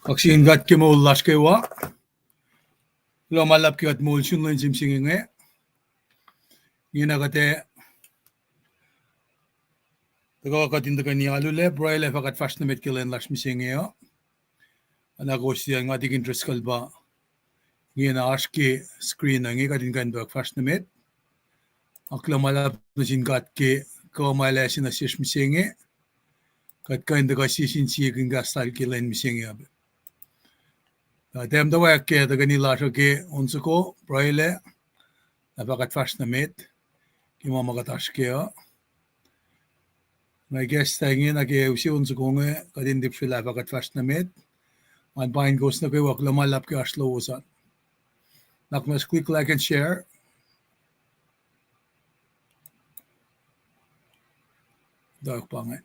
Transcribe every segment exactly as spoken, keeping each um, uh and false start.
Kaksakihn God ke moul lasr kwewa. Kuloh ma luhlahp ke kuht moul sun lwen se mihsenge inge. Ingena kuht ac tuhkuh kuht in tuhkweni alu lac, pruhe lac, fah kuht fahsr nuh met ke lwen lasr mihsenge uh. Oacna kowos liye, nga Deacon Driscoll pa ingena oasr ke screen uh inge, kuht in kuh in fahsr nuh met. Kuloh ma luhlahp nuh sin God ke kuh ma El ase nuh sesr mihsenge. Kuht kuh in tuhkuh sie sin sie ke kahs lal ke lwen mihsenge uh. Tahmtahel, ke tuhkweni lasr uh ke on soko, pruhe lac, na fah kuht fahsr nuh met ke ma ma kuht oasr kac uh. Nga ikacslah ingena ke use on soko inge, kuht in tipsrwelahfah kuht fahsr nuh met. Ngan paing kowos nuh kwewa, kuloh ma luhlahp ke oasr lowos an. Nuhnak muhnahs click like and share. Tok pa inge.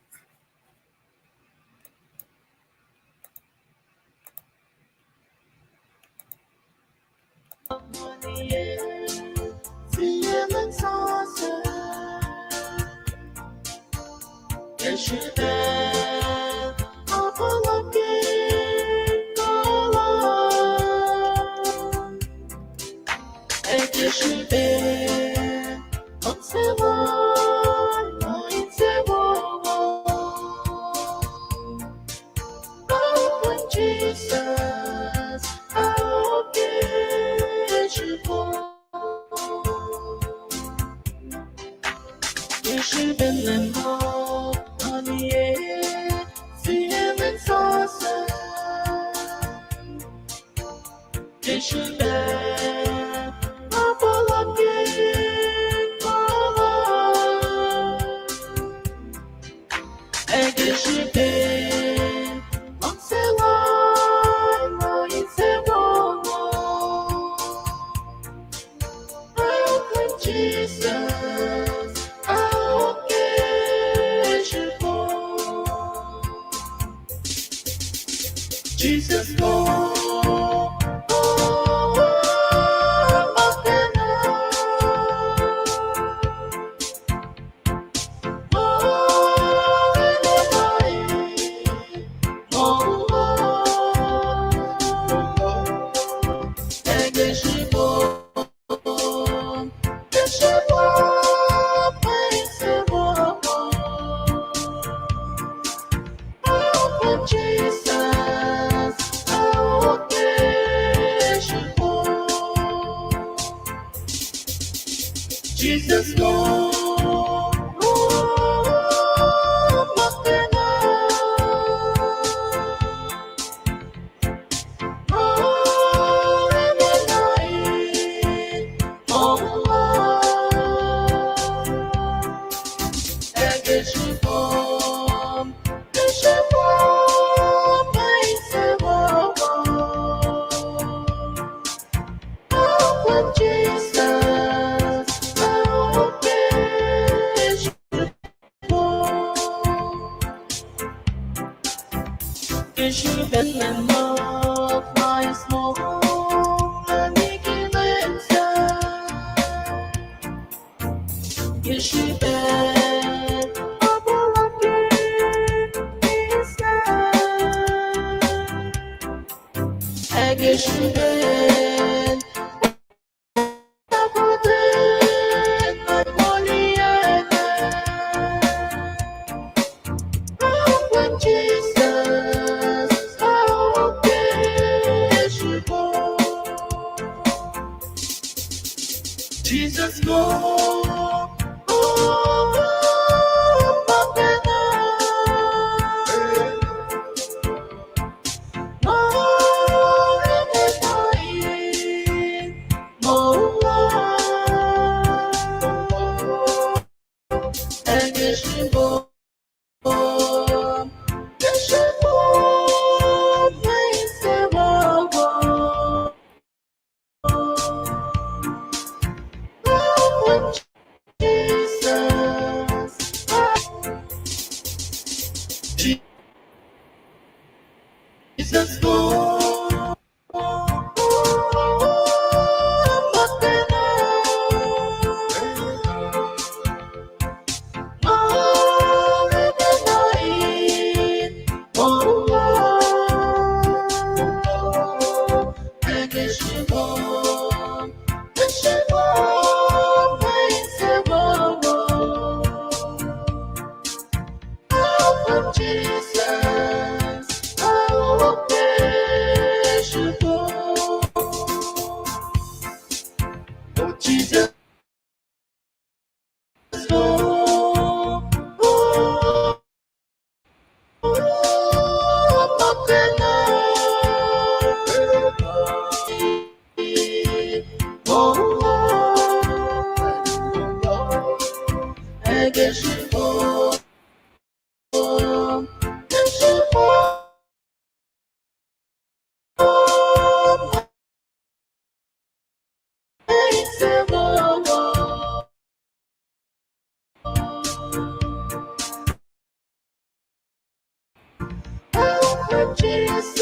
Jesus,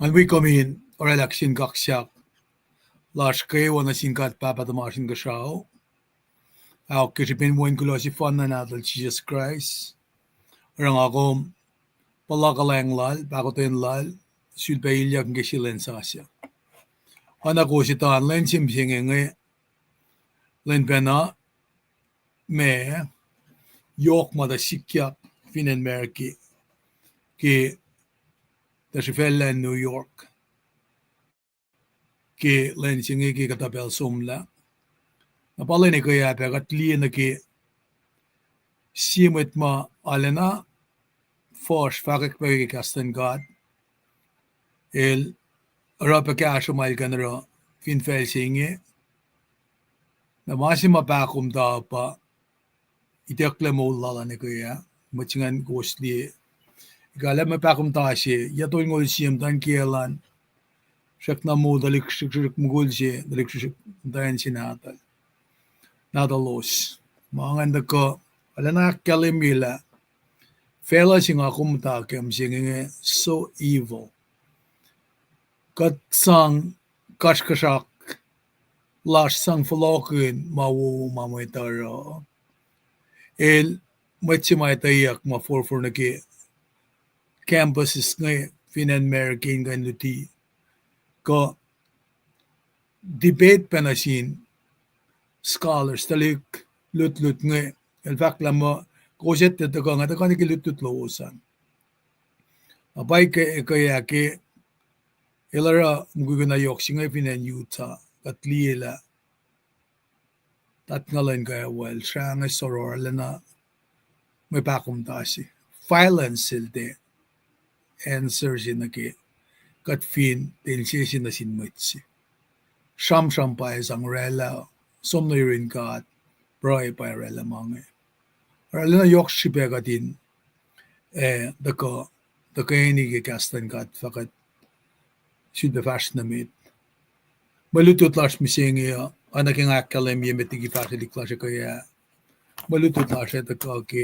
Ngan wi kom in oraclah kihtin kaksak lasr kwewa nuh sin God Pahpah tuhmasr Inkuhsrao. Ahok, ke srihpen Wen kuloh sefanna Nahtuhl Jisus Kraist, oruh nga kom puhla kuhlwacng lal, pahkotwen lal, sulpac ilyak ke sie lwen sasuc. Oacna kowos etuh, lwen se mihsenge inge, lwen pacna, ma yohk ma tuh sikyak fin acn America ke tuh srihfacl luhn New York ke lwen se inge ke kuhtuh pacl somlah. Na pa lwen ekuh ah pac kuht liye nuh ke sie mwet ma arulacna fuhsr fahkwack pac ke kahs luhn God. El oruh pac kahsruh ma el kuh in oruh fin facl se inge. Na ma se ma pahkomuhta pa itucklac moul lal an ekuh ah, mwet se ingacn kowos liye. Ekuhllah mwe pahkomuhta se, yac tolngoul sie muhtwacn kiyacl an, srackna moul, tuhlihk srihsrihk mukul se, tuhlihk srihsrihk muhtwacn se nahtuhl, nahtuhlos. Ma ingacn tuhkuh arulacna ahkkahlwemye lah facluh se nga kom muhta ke mihsenge inge so evil. Kuht sang kasrkuhsrak lasr sang fohlohkihn ma wo ma mwet uh oruh. El mwet se ma etweyuck ma forfor nuh ke campuses inge fin acn America in kuh in luti kuh debate pac nuh sin scholars, tuhlihk lutlut inge, el fahk lah muh kowos etuh tuhkuh, nga tuhkuh nuh ke lutlut lowos an. Na pa ekuh ah ke el oruh mukwikwi na yohk se inge fin acn Utah, kuht liye lah tahtngaluhn kwewa el srah inge sororlacna mwe pahkomuhta se. Violence el tiac answer se nuh ke kuht fin tiac insese nuh sin mwet se. Sramsram pa ac sang oraclah, som nuh yurin God, pruhe pa ac oraclah ma inge. Arulacna yohk srihpac kuht in, eh, tuhkuh, tuhkweni ke kahs luhn God fah kuht sulpac fahsr nuh met. Mwe lutlut lasr mihsenge uh, oacna ke nga ahkkahlwemye met liki fahsrwelihk lasr ekuh ah. Mwe lutlut lasr ac tuhkuh ke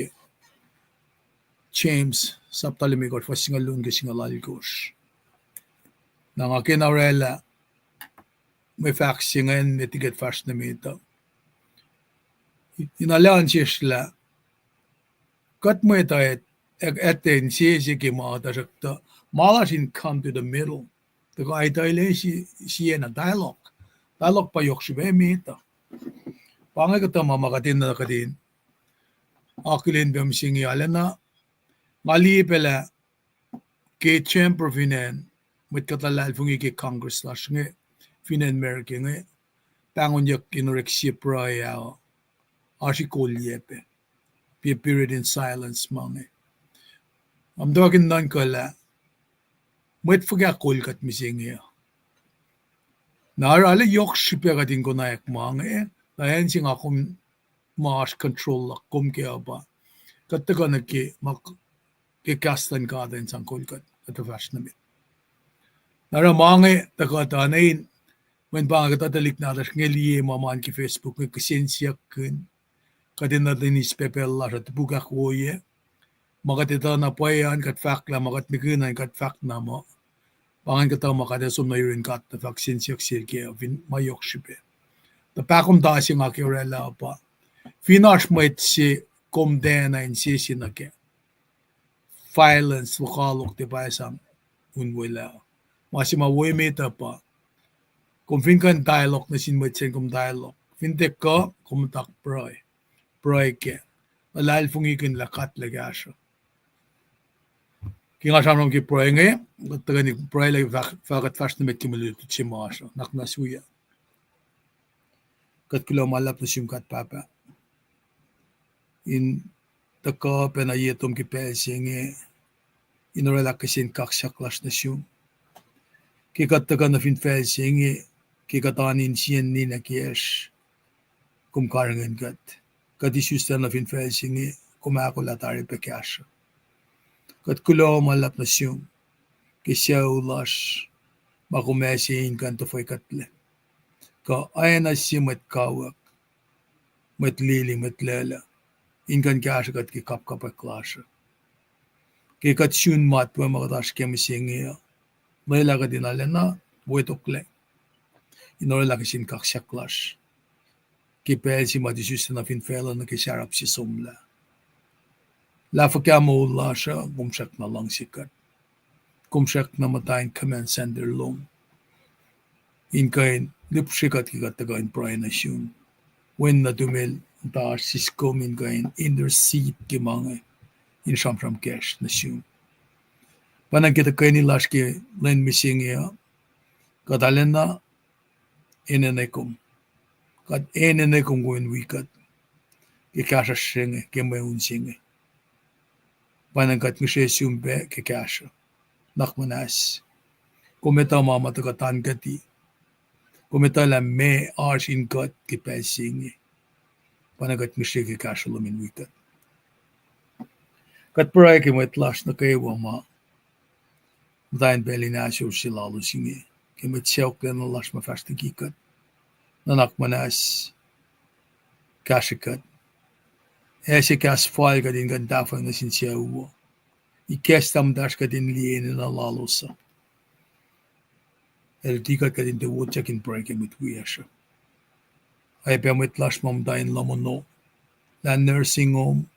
James sapta limekohsr, fuhs singucul luo nuh ke singucul alkosr. Na nga kena oraclah mwe fahk se ingacn met liki kuht fahsr nuh met uh, in arlac nuh sesr lah kuht mwet uh ac, ac, ac tiac insese ke ma uh, tuhsruhktuh ma lasr in come to the middle. Tuhkuh aituhlah sie, siena dialogue. Dialogue pa yohk srihpac met uh. Pa inge kuhtuh ma ma kuht enenuh kuht in akihlen pac mihsenge arulacna. Nga liye pac lah ke chamber fin acn, mwet kuhtuh luhlahlfongi ke Congress lasr inge, fin acn America inge, pahngonyuck in orek sie pruhe ah, oasr ikolyac pac. Be a period in silence ma inge. Nga muhtwacwacack in nuhnkuh lah mwet fuhkah kol kuht mihsenge uh. Na arulacna yohk srihpac kuht in konwacack ma inge, na acn se nga kom ma oasr control luhk kom kac uh pa kuht tuhkuh nuh ke ma, ke kahs luhn God in sang kol kuht, kuht fahsr nuh met. Na oruh ma inge tuhkuh tuh in, mweyen pa inge kuhtuh tuhlihk nahtuhsr inge liye ma ma ke Facebook inge kihsen siyuck kihn. Kuht enenuh in eis pacl lasr uh topuk ahkwoye. Ma kuht etuh na pwacye an kuht fahk lah ma kuht nihkihn an kuht fahk na muh, pa ingacn kuhtuh ma kuht ac som nuh yurin God tuh fahk kihsen siyuck sel ke fin ma yohk srihpac. Tuh pahkomuhta se nga ke orwaclah uh pa, fin oasr mwet se kom tiacna insese nuh kac, violence, lokoalok tiac pa sang un welah. Ma se ma wo emet uh pa, kom fin kuh in dialogue nuh sin mwet se kom dialogue. Fin tiac kuh, kom muhta pruhe. Pruhe kac. Luhlahlfongikihn lah God El kahsruh. Ke nga sramsram ke pruhe inge, tuhkweni pruhe lah fah-, fah kuht fahsr nuh met ke mwe lutlut se ma oasr uh, nuhnak muhnahs wi uh. Kuht kuloh ma luhlahp nuh sum God Pahpah, in tuhkuh pacna ye tom ke pacl se inge, in orwaclah kihsen kaksak lasr nuh sum. Ke kuht tuhkuh nuh fin facl se inge, ke kuht oan insiyacn ninac kiyacsr, kom karihngihn kuht. Kuht isuslac nuh fin facl se inge, kom ahkolah tari pac kahsruh. Kuht kuloh ma luhlahp nuh sum ke sucu lasr, ma kom ase in kuh in tuhfwekuhtlac. Kuh oacna sie mwet kawuck, mwet lili, mwet lwelah, in kuh in kahsruh kuht ke kapkapwack lasr uh. Ke kuht sun matwac ma kuht oasr ke mihsenge uh, lwelah kuht in arulacna wetoklac in orwaclah kihsen kaksak lasr ke pacl se ma tuh isuslac nuh fin facluh nuh ke sarap se somlah. Lah fuhkah moul lasr uh, kom srackna luhngse kuht. Kom srackna muhta in command center lom in kuh in lihpsre kuht ke kuht tuhkuh in pruhe nuh sum. Wen nuhtum el muhta oasr siskom in kuh in intercede ke ma inge, in sramsram kacsr nuh sum. Pwacnwacng ke tuhkweni lasr ke lwen mihsenge uh, kuht arulacna enenwe kom. Kuht enenwe kom kom in wi kuht ke kahsruhsr se inge, ke mweun se inge. Pwacnwacng kuht ngihsre sum pac ke kahsruh. Nuhnak muhnahs. Kom etuh ma ma tuh kuht oan kuhti. Kom etuh lah meac oasr in kuht ke pacl se inge. Pwacnwacng kuht ngihsre ke kahsruh lom in wi kuht. Kuht pruhe ke mwet lasr nuh kwewa ma muhta in pacl in ahsor se lalos inge, ke mwet sacohklacna lasr ma fahsr liki kuht. Nuhnak muhnahs, kahsre kuht. Ase kahs fal kuht in kuh in tahfweacng nuh sin sucu uh. Ikacslah muhtahsr kuht in liye enenuh lalos uh. Ac luti kuht kuht in tiac wotyak in pruhe ke mwet wiyacsr uh. Oacyacpac mwet lasr ma muhta in lohm ono, lah nursing home,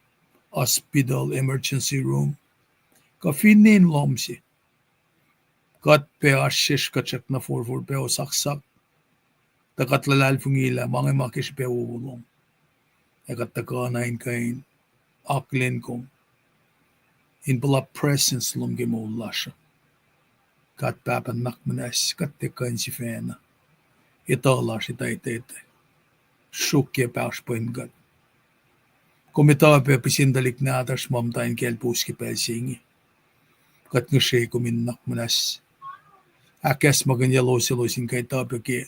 hospital, emergency room, kuh finne in lohm se. Kuht pac oasr sesr kuht srackna forfor pac osaksak, tuh kuht luhlahlfongi lah ma inge ma ke srihpac wowo lom. Ac kuht tuhkuh na in kuh in akihlen kom, in puhla presence lom ke moul lasr uh. God Pahpah, nuhnak muhnahs, kuht tiac kuh in sifacna. Etuh lasr etwacta, sruokyac pahosr pwen kuht. Kom etuh pac pihsen tuhlihk nahtuhsr ma muhta in kaclpous ke pacl se inge. Kuht ngihsre kom in nuhnak muhnahs ahkacsmakihnyelos, elos in kuh in etuh pac ke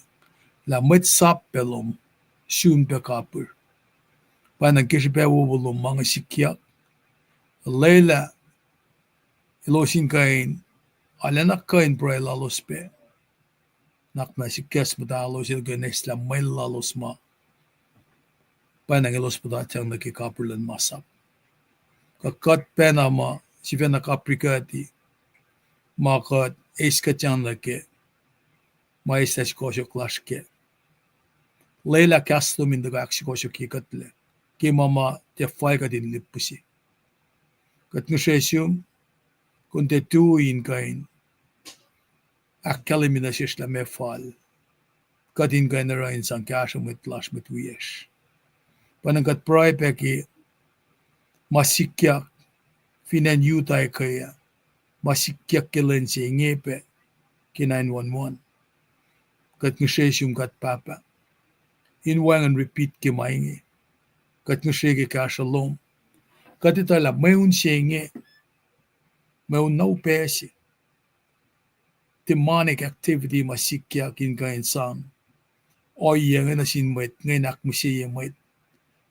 lah mwet sap pac lom, sun pac kapihr. Pwacnwacng ke srihpac wowo lom ma inge sikyak, lwelah elos in kuh in arulacna kuh in pruhe lalos pac. Nuhnak muhnahs ikacs muhta lalos el kuh in eslah mwe lalos ma pwacnwacng elos puhtatyang nuh ke kapihr luhn masap. Kuh kuht pacna ma sifacna kaprikuhti ma kuht eiskuhtyang nuh ke ma eslah sukohsohk lasr kac. Lwelah kahs lom in tuhkuh ahksukohsohkye kuhtlac ke ma ma tiac fal kuht in lihpihsi. Kuht ngihsre sum, kom tiac tui in kuh in ahkkahlwemye nuh sesr lah meac fal kuht in kuh in oruh in sang kahsruh mwet lasr, mwet wiyacsr. Pwacnwacng kuht pruhe pac ke ma sikyak fin acn Utah ekuh ah, ma sikyak ke lwen se inge pac ke nine one one. Kuht ngihsre sum God Pahpah in wacngihn repeat ke ma inge. Kuht ngihsre ke kahsruh lom. Kuht etuh lah mweun se inge, mweun na upac se, demonic activity ma sikyak in kuh in sang ohiyac inge nuh sin mwet inge in ahkmihsye mwet.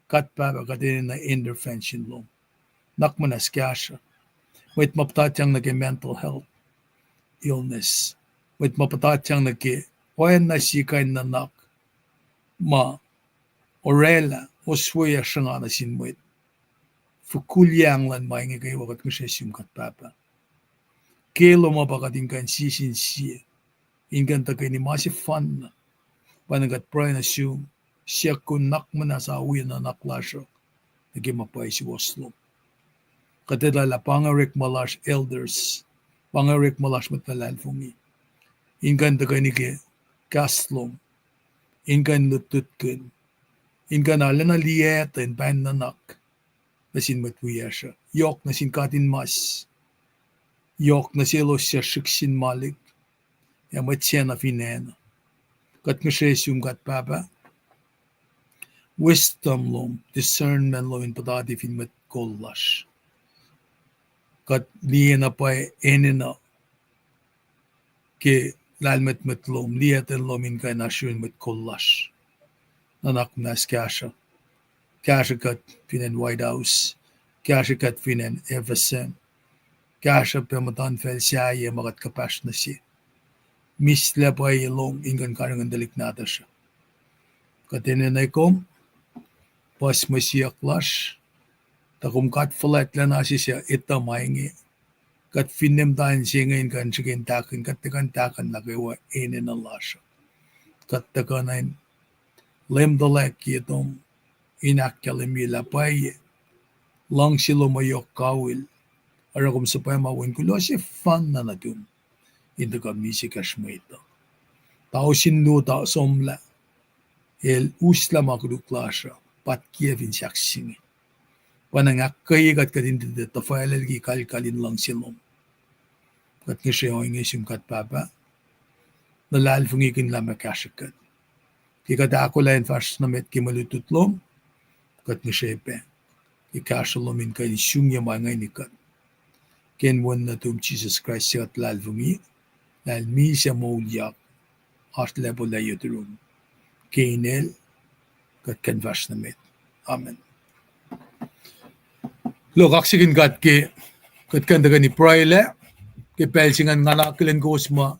God Pahpah, kuht enenuh intervention lom. Nuhnak muhnahs kahsruh mwet ma puhtatyang nuh ke mental health, illness. Mwet ma puhtatyang nuh ke oacna sie kain nuhnak ma orwaclah osweyac sruhnga nuh sin mwet. Fokulyang luhn ma inge kwewa kuht ngihsre sum kuht Pahpah. Ke lom uh pa kuht in kuh in sie sin sie, in kuh in tuhkweni ma sefanna. Pa na kuht pruhe nuh sum, siyuck kom nuhnak muhnahs wi nuhnak lasr uh nuh ke ma pwacye suwohs lom. Kuht etuh lah pa inge orekma lasr elders, pa inge orekma lasr mwet luhlahlfongi, in kuh in tuhkweni ke kahs lom, in kuh in lutlutkihn, in kuh in arulacna liyactwen pahng nuhnak nuh sin mwet wiyacsr uh, yohk nuh sin katinmas, yohk nuh selos suc srihk sin malik, ac mwet sacna fin acn. Kuht ngihsre sum kuht Pahpah, wisdom lom, discernment lom in puhtati fin mwet kol lasr. Kuht liye na pwacye enenuh ke lahlmwetmwet lom, liyactwen lom in kuh in asrun mwet kol lasr. Nuhnak muhnahs kahsruh, kahsruh kuht fin acn White House, kahsruh kuht fin acn F S M, kahsruh pac muhtuhnfacl sahyac ma kuht kuhpahsr nuh se. Mihslac pwacye lom in kuh in karihngihn tuhlihk nahtuhsr uh. Kuht enenuh kom, puhs mwe siyuck lasr, tuh kom God fuhlwactlacna sesr uh etuh ma inge. Kuht finne muhtwacn se inge in kuh in srihke in tahkihn, kuht tiac kuh in tahkihn nuh kwewa enenuh lasr uh. Kuht tiac kuh in leum tuhlac ke tom in ahkkahlwemye lah pwacye luhngse lom uh yohk kawihl, oruh kom suhpwacma wen kuloh sefanna nuhtum in tuhkuh misac kacsr mwet uh. Tausin luo ta somlah, el uslah ma koluk lasr uh, pat kiac fin sahk se inge. Pa na ahkkweye kuht, kuht in tiac tuhfahlah liki kalkal in luhngse lom. Kuht ngihsre ohinge sum kuht Pahpah, luhlahlfongi kihn lah ma kahsruh kuht. Ke kuht ahkolah in fahsr nuh met ke mwe lutlut lom, kuht ngihsre pac ke kahsruh lom in kuh in sungye ma ingacn kuht. Ke inen Wen nuhtum Jisus Kraist suc kuht luhlahlfongi, lah el misac moulyak, oasr lacpo lah yohrohsr. Ke inel, kuht kuh in fahsr nuh met. Amen. Kuloh, kaksakihn God ke kuht kuh in tuhkweni pruhelah ke pacl se ingacn. Nga na akihlen kowos ma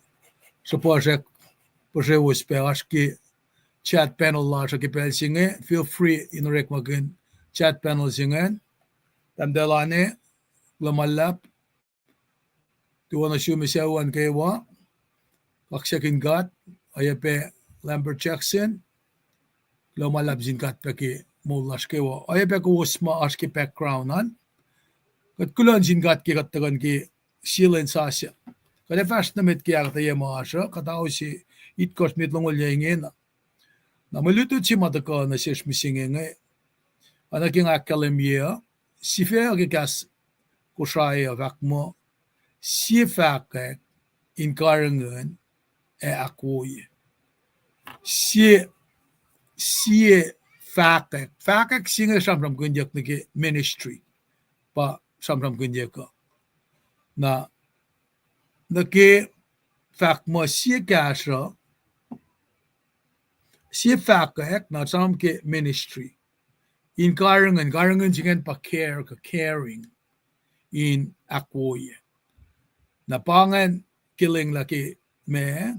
suhpuhsrak puhsrewos pac oasr ke chat panel lasr uh ke pacl se inge. Feel free in orekmakihn chat panel se ingacn. Tahmtahel Ane, kuloh ma luhlahp. Tuwohna sum ac sucu an kwewa, kaksakihn God. Oacyacpac Lambert Jackson, kuloh ma luhlahp sin God pac ke moul lasr kwewa. Oacyacpac kowos ma oasr ke background an, kuht kuloh nuh sin God ke kuht tuhkuh nuh ke sie lwen sasuc. Kuht ac fahsr nuh met ke ahkuhtweyac ma oasr uh, kuht ao se itkohsr met longoul yac ingena. Na mwe lutlut se ma tuhkuh nuh sesr mihsenge inge, oacna ke nga ahkkahlwemye uh, sifac uh ke kahs Kosrae uh fahk muh, sie fahkwack in karihngihn ac ahkwoye. Sie, sie fahkwack. Fahkwack se inge sramsramkihnyuck nuh ke ministry. Pa sramsramkihnyuck uh. Na, nuh ke fahk muh sie kahsruh, sie fahkwack na sramsram ke ministry. In karihngihn, karihngihn se ingacn pa care, kuh caring, in ahkwoye. Na pa ingacn ke lenglah ke ma,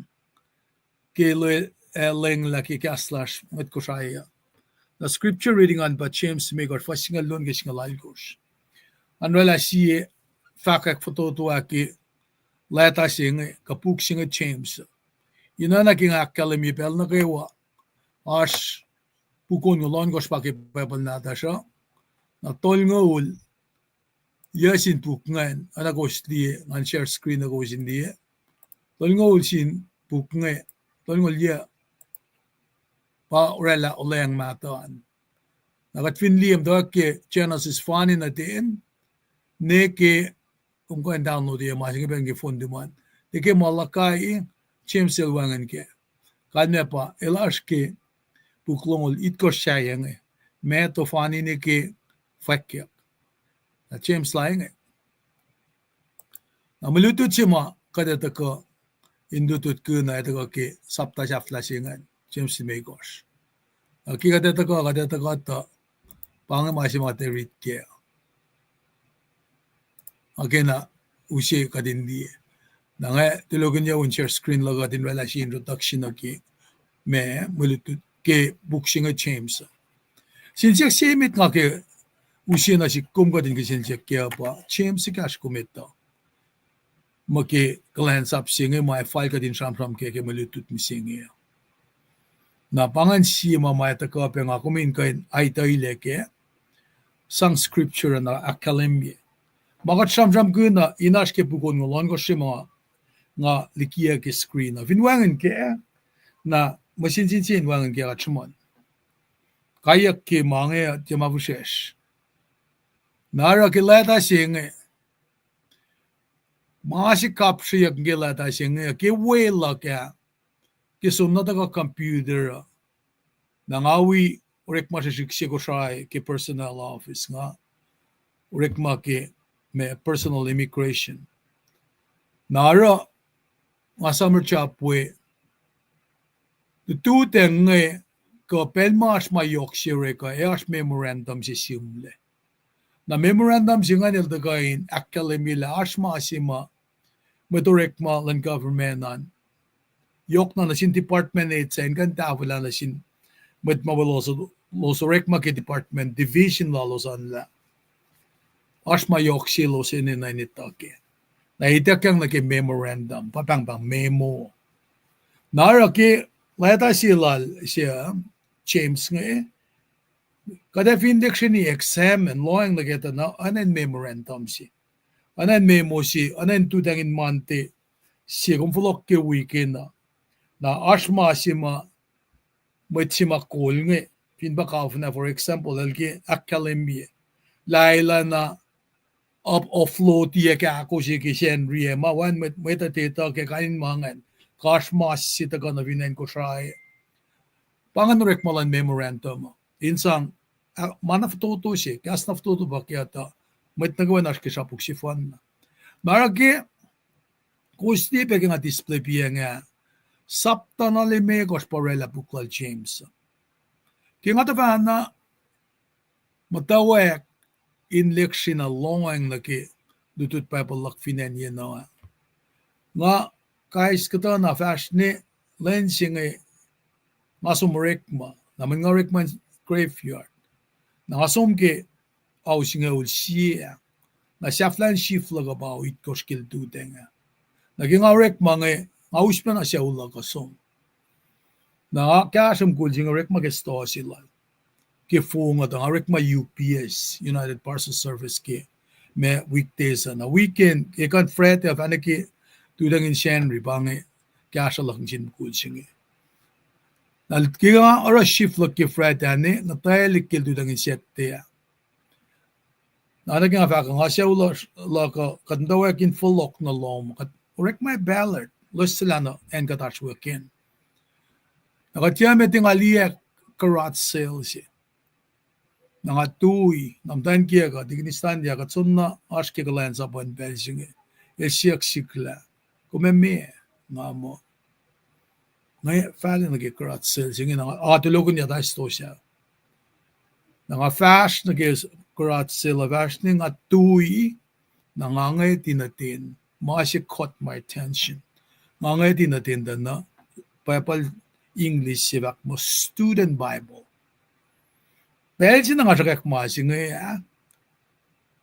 ke lwe-, eh, lenglah ke kahs lasr mwet Kosrae uh. Na scripture reading an pa James limekohsr, fuhs singucul luo ke singucul alkosr. An oraclah sie fahkwack fototo ah ke leta se inge, kuh puk se inge James. Ina na ke nga ahkkahlwemye pacl nuh kwewa, oasr puk onngoul ohnkohsr pa ke Bible nahtuhsr uh. Na tolngoul yac sin puk ingacn, oacna kowos liye, ngan share screen uh kowos in liye. Tolngoul sin puk inge, tolngoul yac, pa oraclah olweacng mahtuh an. Na kuht fin liye muhtwacwacack ke Genesis fani nuh ten, ne ke, kom kuh in download-ye ma se inge pacl ke phone lom an. Ne ke Malachi, James el wacngihn kac. Kalmac pa, el oasr ke puk longoul itkohsr sahyac inge, Matthew fani ne ke fwackyuck. Na James la inge. Na mwe lutlut se ma kuht ac tuhkuh in lutlutkihn uh ac tuhkuh ke sapta sahflah se ingacn, James limekohsr. Na ke kuht ac tuhkuh, kuht ac tuhkuh tuh, pa inge ma se ma tuh rit kac. Ac ke na use kuht in liye. Na nga tulokihnyac un share screen luhk kuht in oraclah sie introduction uh ke ma, mwe lutlut ke puk se inge James. Sin siyuck se met nga ke use na sihk kom kuht in kihsen siyuck kac pa James ekahsr kom etuh. Muh ke kuhlwacnsap se inge ma ac fal kuht in sramsram kac ke mwe lutlut mihsenge. Na pa ingacn sie ma ma ac tuhkuh pac nga kom in kuh in aituhlac kac, sang scripture na ahkkahlwemye. Ma kuht sramsramkihn uh in oasr ke puk onngoul ohnkohsr se ma nga likiyuc ke screen uh. Fin wacngihn kac, na mwe sensen se in wacngihn kac kuht sruhmuhn kaiyuck ke ma inge uh tiac ma fihsracsr. Na oruh ke leta se inge, ma se kapsreyuck ke leta se inge, ke weluhl ah, ke som na tuhkuh computer uh, na nga wi orekma srihsrihk se Kosrae ke personnel office, nga orekma ke ma personal immigration. Na oruh nga summer job we, lututacng inge, kuh pacl ma oasr ma yohk se orek uh, ac oasr memorandum se sihmlac. Na memorandum se ingacn el tuhkuh in ahkkahlwemye lah oasr ma se ma mwet orekma luhn government an, yohkna nuh sin department head sac in kuh in tahfwelah nuh sin mwet ma welos, los orekma ke department, division lalos an lah oasr ma yohk selos enenuh in etuh kac. Na ituckyang nuh ke memorandum, pa pahngpahng memo. Na oruh ke leta se lal se James inge, kuht ac fin lihksreni examine, lohacng nuh kac tuh na oacna in memorandum se, oacna in memo se, oacna in lututacng in Monday se kom fohlohk ke weekend uh. Na oasr ma se ma mwet se ma kol inge, fin pa kaufna, for example, el ke ahkkahlwemye lah elan na offload-iyac kahko se ke Sacnri ah, ma wacngihn mwet, mwet uh tiac etuh kac kain in ma ingacn, kuh oasr ma se tuhkuh nuh fin acn Kosrae. Pa ingacn orekma luhn memorandum uh in sang, ah, ma na fototo se, kahs na fototo pa ke tuh mwet nuh kwewa in oasr ke srapuk sefanna. Na oruh ke, kowos liye pac ke nga display piacng ah, sapta na limekohsr pa oraclah puk lal James. Ke nga tuhfahna muhtwacwacack in lihksreni lohacng nuh ke lutlut Bible luhk fin acn yenuh ah, nga kais kuhtuh na fahsr ne lwen se inge nga som orekma, na mweyen nga orekma in graveyard. Na nga som ke ao se inge ol sie ah. Na sahflah in shift luhk uh pa ao itkohsr ke lututacng ah. Na ke nga orekma inge, nga us pacna sucu luhk uh som. Na nga kahsruh mukul se inge orekma ke store se lal ke fong uh, tuh nga orekma U P S, United Parcel Service, ke ma weekdays uh. Na weekend, ke kuh in Friday uh, fahna ke lututacng in Sacnri, pa inge kahsruh luhk nuh sin mukul se inge. Na ke nga oruh shift luhk ke Friday ah ne, nga tuhlihk ke lututacng in Saturday ah. Na nuh ke nga fahk, nga sucu luhk uh, kuht muhtwacwacack in fohlohk nuh lohm, kuht orekma Ballard, loes sel ah nuh acn kuht oasr we ke. Na kuht tiac met, nga liye garage sale se. Na nga tui, na muhtwacn kiyuhk uh, Tikinis Tanya, kuht soenna oasr ke kuhlwacnsap an pacl se inge. El siyuck sihk lah, kom ac meac? Nga muh, nga fahlac nuh ke garage sale se inge, na nga, ah, tulokihnyac tah stosah. Na nga fahsr nuh ke garage sale uh, fahsr ne nga tui, na nga ngweti nuh ten, ma se caught my attention. Nga ngweti nuh ten tuh na Bible English se fahk muh Student Bible. Pacl se na nga sruhkwack ma se inge ah,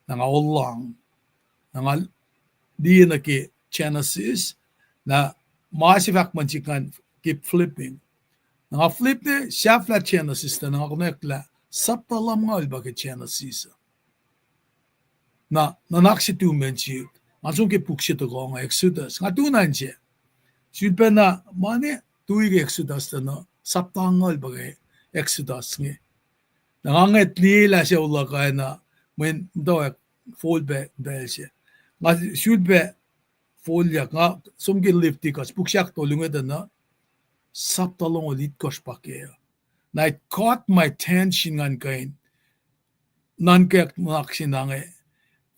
na nga olang, na nga liye nuh ke Genesis, na ma se fahk muh in sik ngan keep flipping. Na nga flip ne sahflah Genesis tuh na nga konwacack lah sapta lumngaul pa ke Genesis uh. Na nuhnak se tumen sik, nga som ke puk se tuhkuh nga Exodus. Nga tu na inse, sulpacna ma ne tui ke Exodus tuh na sapta angngaul pa ke Exodus inge. Na nga ngwet liyelah sucu luhk ah na mweyen muhtwacwacack fol pac pacl se. Nga sulpac folyak, nga som ke Leviticus, puk se ahktolu inge tuh na sapta longoul itkohsr pa kac. Na it caught my attention ngan kuh in nuhnkweyuck nuhnak se na inge,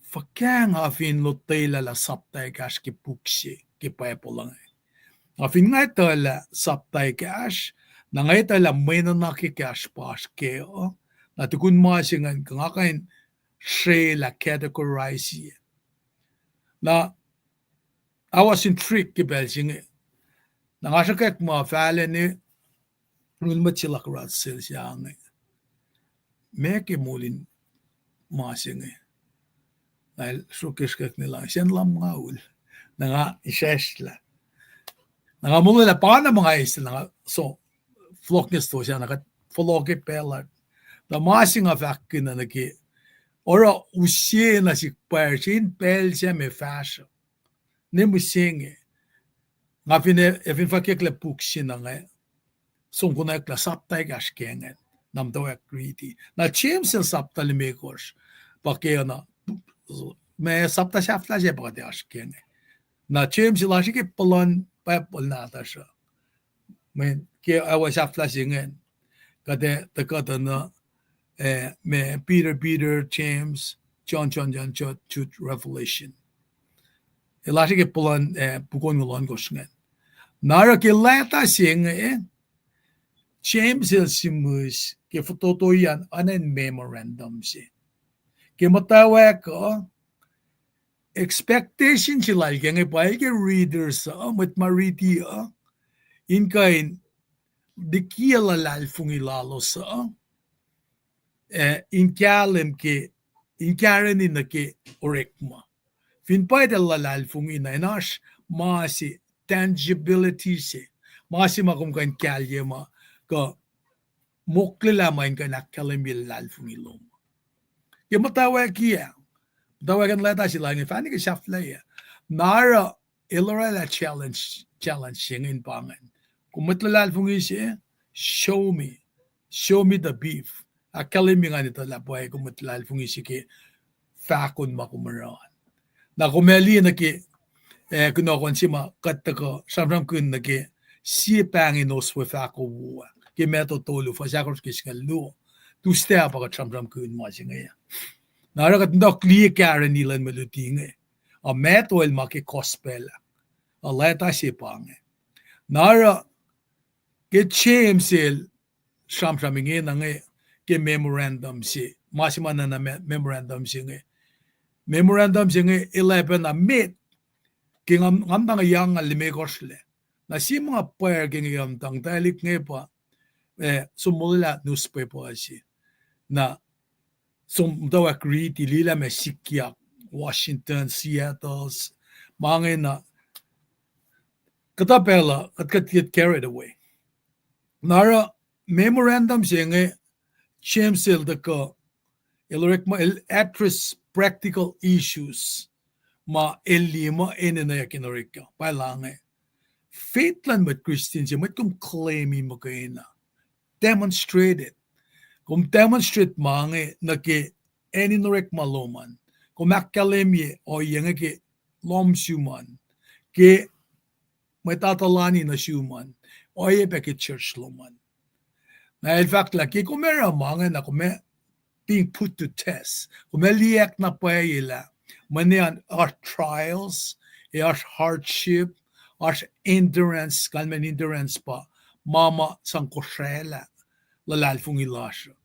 fuhkah nga fin lotwelah lah sapta ekahsr ke puk se ke Bible inge. Nga fin nga etuh lah sapta ekahsr, na nga etuh lah mwe nuhnak ekahsr pa oasr kac uh, na tukun ma se ingacn kuh nga kuh in srelah categorize-i. Na I was intrigued ke pacl se inge. Na nga sruhkwack muh fahlacna, run mwet se luhk oruh sel se inge, meac ke moul in ma se inge. Na el sruhkwack sruhkwack ne lah, sacn lumngaul. Na nga isrwacsrlah. Na nga molwelah pa na ma nga eis, na nga so fohlohk nuh stosah, na kuht fohlohk ke pacl uh. Tuh ma se nga fahkkihn nuh ke, oruh use na sik pwacr se in pacl se ma fahsruh. Ne mihsenge, nga fin, ac fin fahkwacklah puk se na inge, som konwacack lah sapta ekahsr ke ingacn, na muhtwacwacack riti. Na James el sapta limekohsr, pa ke na, ma sapta sahflah se pa kuht oasr ke inge. Na James el oasr ke puhlan Bible nahtuhsr uh. Mweyen ke oacna sahflah se ingacn, kuht ac tuhkuh tuh na, eh, ma Peter, Peter, James, John, John, John, Jude, Jude, Revelation. El oasr ke puhlan, eh, puk onngoul ohnkohsr ingacn. Na oruh ke leta se inge, eh, James el sihmihs ke fototoiyacn oacna memorandum se. Ke muhtwacwacack uh, expectation se lal ke inge pa el ke readers uh, mwet ma riti uh, in kuh in likiyac luhlahlfongi lalos uh, eh, in kahlwem ke, in kareni nuh ke orekma. Fin pa eltahl luhlahlfongi na in oasr ma se, tangibility se, ma se ma kom kuh in kahlye ma, kuh moklelah ma in kuh in ahkkahlwemye luhlahlfongi lom. Ke muhtwacwacack ah, muhtwacwacack in leta se lal inge fahni ke sahflahiyac. Na oruh el oraclah challenge, challenge se inge in pa ingacn. Kom mwet luhlahlfongi se, show me, show me the beef. Ahkkahlwemye ngan etuh lah pwacye kom mwet luhlahlfongi se ke fahkon ma kom oruh an. Na kom ac liye nuh ke, eh, kunohkohn se ma kuht tuhkuh sramsramkihn nuh ke sie pahng in Oswe fahko wo ah, ke Matthew tolu, fuhs ahkosr ke singucul luo. Tuesday pa kuht sramsramkihn ma se inge ah. Na oruh kuht muhta liye kareni luhn mwe luti inge. A Matthew el ma ke gospel ah. A leta se pa inge. Na oruh ke James el sramsram ingena inge ke memorandum se, ma se ma na memorandum se inge. Memorandum se inge el oacpacna met ke nga, nga muhta nga yang nga limekohsr lac. Na sie ma nga pwacr ke inge nga muhta talik inge pa, eh, som molwelah newspaper se. Na som muhtwacwacack riti, liye lah ma sikyak, Washington, Seattle, ma ingena. Kuhtuh pacl uh kuht, kuht get carried away. Na oruh memorandum se inge, James el tuhkuh, el orekma, el address practical issues ma el liye muh enenuh in orek uh. Pa lah inge, faith luhn mwet Christian se, mwet kom claim-i muhkwena, demonstrate it. Kom demonstrate ma inge nuh ke acn in orekma lom an. Kom ahkkahlwemye ohiyac inge ke lohm sum an, ke mwet atuhlani nuh sum an, oacyacpac ke church lom an. Na el fahk lah ke kom oruh ma inge na kom ac being put to test. Kom ac liyacack na pwacye lah mweyen oasr trials, ac oasr hardship, oasr endurance, kalmacn endurance pa ma ma sang kosraclah luhlahlfongi lasr uh.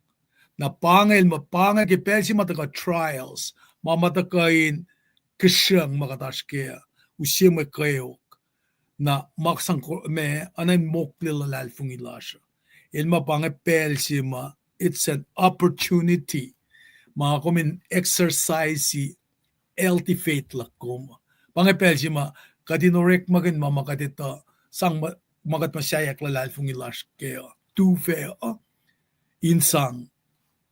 Na pa inge el muh pa inge ke pacl se ma tuhkuh trials, ma ma tuhkuh in kihsrucng ma kuht oasr kac uh, use mwe kweok. Na ma sang, ma oacna in mokle luhlahlfongi lasr uh. El muh pa inge pacl se ma it's an opportunity ma kom in exercise healthy faith luhk kom. Pa inge pacl se ma kuht in orekmakihn ma ma kuht etuh sang ma, ma kuht muhsaheack luhlahlfongi lasr kac uh, tufah uh, in sang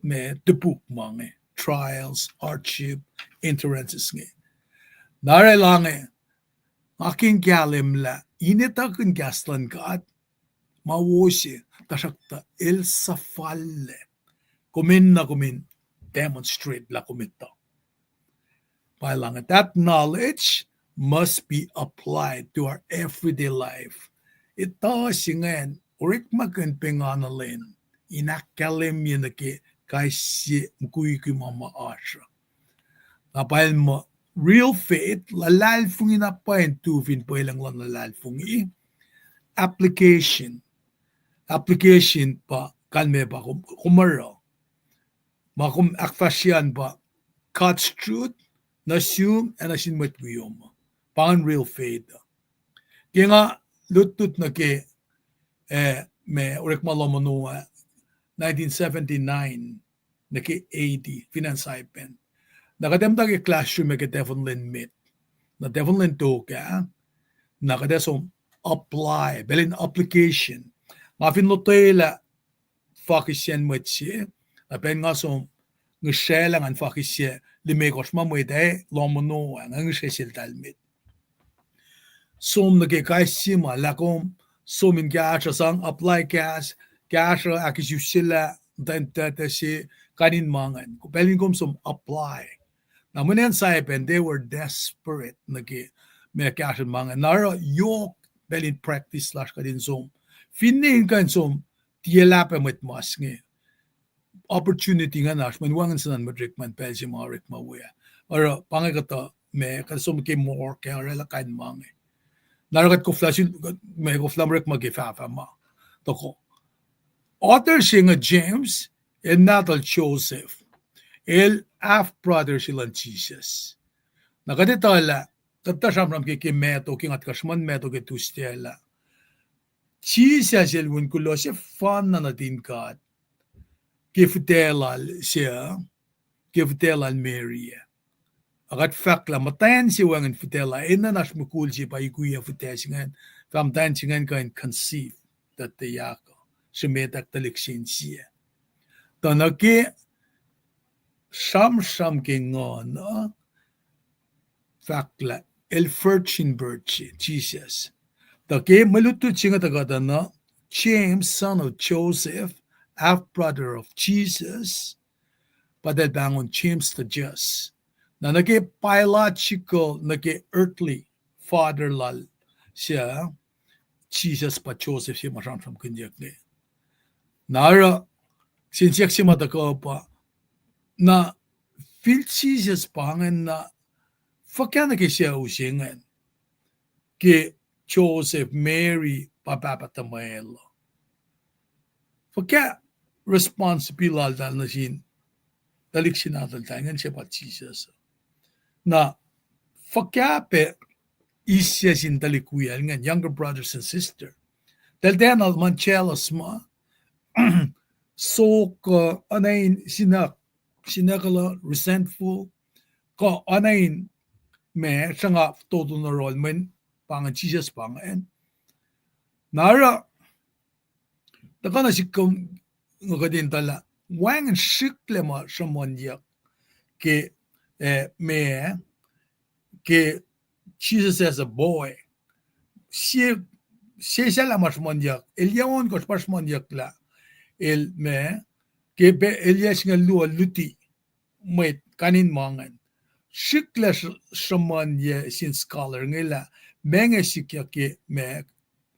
ma topuk ma inge, trials, hardship, endurances inge. Na orwaclah inge, nga ke in kahlwem lah in etuhkihn kahs luhn God ma wo se, tuhsruhktuh el suhfallac. Kom enenuh kom in demonstrate lah kom etuh. Pa lah inge, that knowledge must be applied to our everyday life. Etuh se ingacn orekmakihn pengana lwen in ahkkahlwemye nuh ke kais sie mukwikwi ma ma oasr uh. Na pwacye muh real faith, luhlahlfongi na pwacye in tu fin pwelucng luhn luhlahlfongi. Application. Application pa kalmac pa kom, kom oruh ma kom ahkfahsryeyacn pa God's truth nuh sum ac nuh sin mwet wiom uh. Pa ingacn real faith. Ke nga lutlut nuh ke, eh, ma orekma lohm ono ah, nineteen seventy-nine nuh ke eighty, fin acn Saipan. Na kuht ac muhta ke classroom ah ke tahfuhn lwen met. Na tahfuhn lwen tok ah, na kuht ac som apply, pacl in application. Nga fin lotwelah fakihsiyacn mwet se, na pacl nga som ngihsraclah ngan fakihsyac limekohsr ma mwet ah, lohm ono ah, nga ngihsre seltahl met. Som nuh ke kais sie ma lah kom som in kahsruh sang apply kahs, kahsruh ahkisuslac, muhtwacn tahtuh se, kain in ma ingacn. Pacl in kom som apply. Na mweyen Saipan, they were desperate nuh ke ma kahsruh ma ingacn. Na oruh yohk pacl in practice lasr kuht in som. Finne in kuh in som tiac lahpah mwet mas inge, opportunity ingacn oasr, mweyen wacngihn suhnuhn mwet orekma in pacl se ma orekma we ah. Oruh pa inge kuhtuh ma kuht som ke morgue ah, orwaclah kain ma inge. Na oruh kuht koflah, ma koflah orekma ke fahfahma. Tuhkuh, author se inge James, el nahtuhl Joseph. El half brother se luhn Jisus. Na kuht etuh lah, kuht tuh sramsram ke, ke Matthew, ke nga tuhkuh sruhmuhn Matthew ke Tuesday lah Jisus el wi kuloh sefanna nuhtin God ke fihtac lal se, ke fihtac lal Mary ah. Ac kuht fahk lah muhtwacn se wacngihn fihtac lal, enenuh in oasr mukul se pa ikwiyac fihtac se ingacn, fah muhtwacn se ingacn kuh in conceive, tuh tuyak, sruhmetak tuhlihk se insie. Tuh nuh ke sramsram ke Nguhn uh, fahk lah el virgin birth se, Jisus. Tuh ke mwe lutlut se inge tuhkuh tuh na, James, son of Joseph, half brother of Jesus, pa eltahl pahngon James the Just. Na nuh ke biological, nuh ke earthly father lal se, Jisus pa Joseph se ma sramsramkihnyuck inge. Na oruh, siyuck se ma tuhkuh pa, na fihl Jisus pa ingacn na, fuhkah nuh ke sucu se ingacn, ke Joseph, Mary pa pahpah tuhmwacl uh? Fuhkah responsibility laltahl nuh sin tuhlihk se nahtuhltahl ingacn, se pa Jisus? Na fuhkah pac eis sin tuhlihk wiyacl ingacn, younger brothers and sister? Eltahl tiacna muh jealous ma, sok, uh, oacna in sinuck, sinuckuhlah, resentful, kuh oacna in ma sruhnga fototo nuh yohrohl mweyen pa ingacn Jisus pa ingacn. Na oruh, tuhkuh nuh sihk kom, nga kuht in tuh lah, wacngihn srihklac ma sruhmuhnyuck ke, eh, ma, ke Jesus as a boy. Sie, sie sahlah ma sruhmuhnyuck, el yac ohnkohsr pa sruhmuhnyuck lah el ma, ke pacl el yac singucul luo luti mwet kain in ma ingacn. Srihklac sr-, sruhmuhnyuck sin scholar inge lah ma inge sikyak ke ma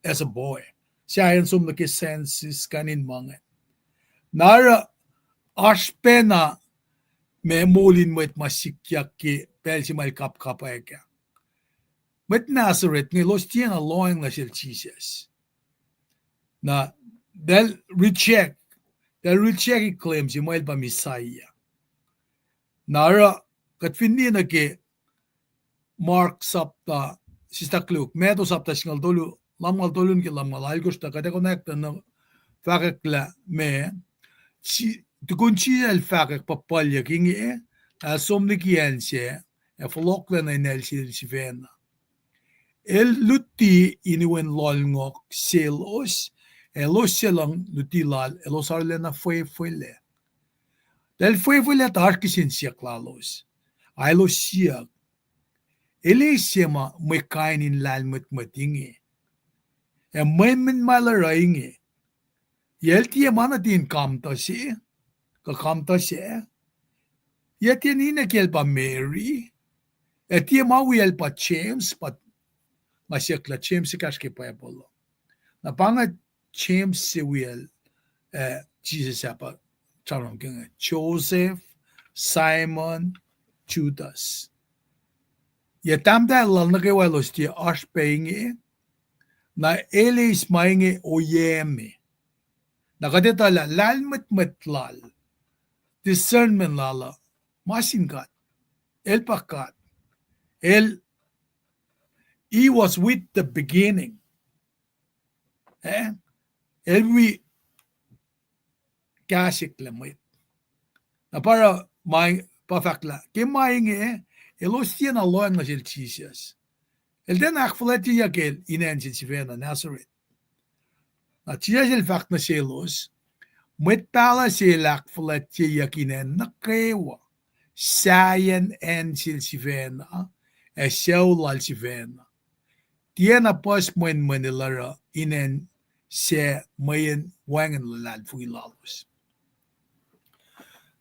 as a boy. Sahyacn som nuh ke census kain in ma ingacn. Na oruh oasr pacna ma moul in mwet ma sikyak ke pacl se ma el kapkapwack ah. Mwet Nazareth inge elos tiacna lohacng nuh sel Jesus. Na, eltahl reject, eltahl reject claim se muh el pa Messiah. Na oruh, kuht fin liye nuh ke Mark sapta, sislah Luke, Matthew sapta singucul tolu, lumngaul tolu nuh ke lumngaul alkosr, tuh kuht ac konwacack tuh na fahkwack lah ma, si-, tukun Jisus el fahkwack puhpuhlyuck inge, el som liki acn se, ac fohlohklac nuh inel sel sifacna. El luti in wen lohlngohk selos, ac elos se luhn luti lal, elos arulacna fwefwelac. Eltahl fwefwelac tuh oasr kihsen siyuck lalos. Ac elos siyuck, el eis se ma mwe kain in lahlmwetmwet inge? Ac mwe, mwe ma el oruh inge? Yac el tiac ma nuhtin kamtuh se, kuh kamtuh sac? Yac tiac ninac kiyacl pa Mary? Ac tiac ma wiyacl pa James, pa nga siyuck lah James ekahsr ke Bible uh. Na pa inge James se wiyacl, eh, Jesus ah pa sramsram ke inge, Joseph, Simon, Judas. Yac tahmtahel lal nuh kwewa elos tiac oasr pac inge? Na el eis ma inge oyac me? Na kuht etuh lah lahlmwetmwet lal, discernment lal uh ma sin God. El pa God. El He was with the beginning. Eh? El wi kahsrwelah mwet. Na pa oruh ma, pa fahk lah ke ma inge, elos tiacna lohacng nuh sel Jisus. El tiacna ahkfuhlwactyeyuck el in acn sel sifacna Nazareth. Na Jisus el fahk nuh selos, mwet pahluh se el ahkfuhlwactyeyuck in acn nuh kwewa, sahyacn acn sel sifacna, ac sucu lal sifacna. Tiacna puhs mwenmwen el oruh in acn sac mweyen wacngihn luhlahlfongi lalos.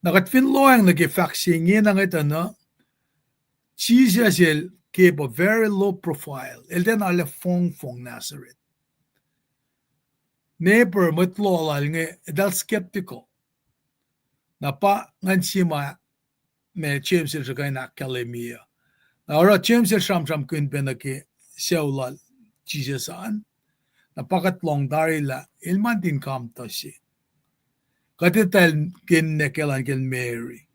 Na kuht fin lohacng nuh ke fahk se ingena ngwetacna, Jisus el keep a very low profile. El tiacna arlac fongfong Nazareth. Neighbor, mwet loh lal inge, eltahl skeptical. Na pa ngan sie ma, ma James el sruhkwac in ahkkahlwemye uh. Na oruh James el sramsramkihn pac nuh ke sucu lal Jisus an. Na pa kuht lohng tari lah el mantin kamtuh se. Kuht etuh el ke ninac kiyacl an kacl Mary.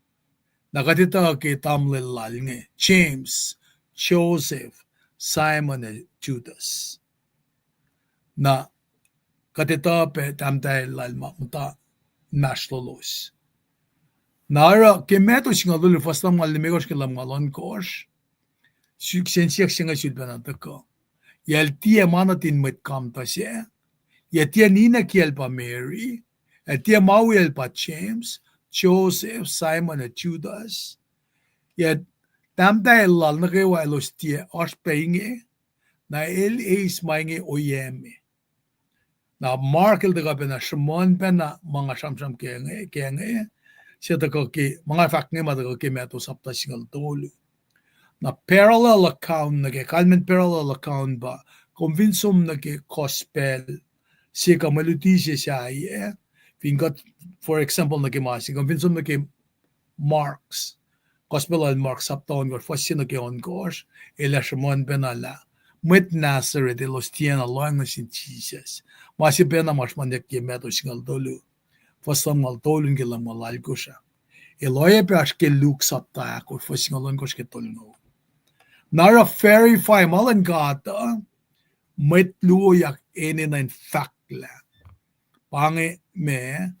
Na kuht etuh ke tamuhlwel lal inge, James, Joseph, Simon, ac Judas. Na kuht etuh pac tahmtahel lal ma muhta inmahsrlolos. Na oruh ke Matthew singucul tolu fuhs lumngaul limekohsr ke lumngaul ohnkohsr, su-, kihsen siyuck se inge sulpacna tuhkuh. Yac el tiac ma nuhtin mwet kamtuh sac? Yac tiac ninac kiyacl pa Mary? Yac tiac ma wiyacl pa James, Joseph, Simon, ac Judas? Yac tahmtahel lal nuh kwewa elos tiac oasr pac inge? Na el eis ma inge oyac me? Na Mark el tuhkuh pacna sruhmuhn pacna ma nga sramsram ke inge, ke inge, se tuhkuh ke, ma nga fahk inge ma tuhkuh ke Matthew sapta singucul tolu. Na parallel account nuh ke, kalmacn parallel account pa, kom fin som nuh ke gospel se kuh mwe luti se sahyac, fin kuht, for example, nuh ke ma se, kom fin som nuh ke Mark, gospel lal Mark sapta ohnkohsr, fuhs se nuh ke ohnkohsr, el ac sruhmuhn pacna lah mwet Nazareth elos tiacna lohacng nuh sin Jisus. Ma se pacna ma sruhmuhnyuck ke Matthew singucul tolu, fuhs lumngaul tolu nuh ke lumngaul alkohsr ah. El oacyacpac oasr ke Luke sapta ahkosr, fuhs singucul ohnkohsr ke tolngoul. Na oruh verify ma luhn God uh, mwet luo yak enenuh in fahklah. Pa inge ma,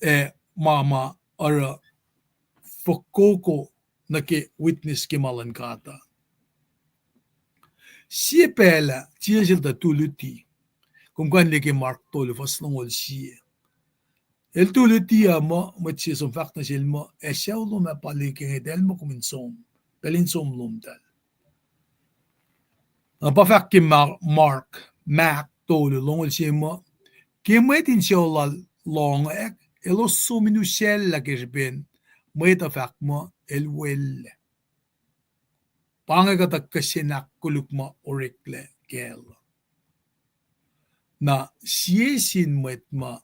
eh, ma ma oruh fokoko nuh ke witness ke ma luhn God uh. Sie pacl ah Jisus el tuh tu luti. Kom kuh in liye ke Mark tolu fuhs longoul sie. El tu luti uh muh, mwet se som fahk nuh sel muh, ac sucu lom ah pa liki inge, eltahl muh kom in som, pacl in som lomtahl. Na pa fahk ke Ma-, Mark, Mark tolu longoul sie muh, ke mwet in sucu lal lohngwack, elos som in usacllah ke srihpen mwet uh fahk muh el welac. Pa inge kuhtuh kihsen ahkkoluk ma oreklac kacl. Na sie sin mwet ma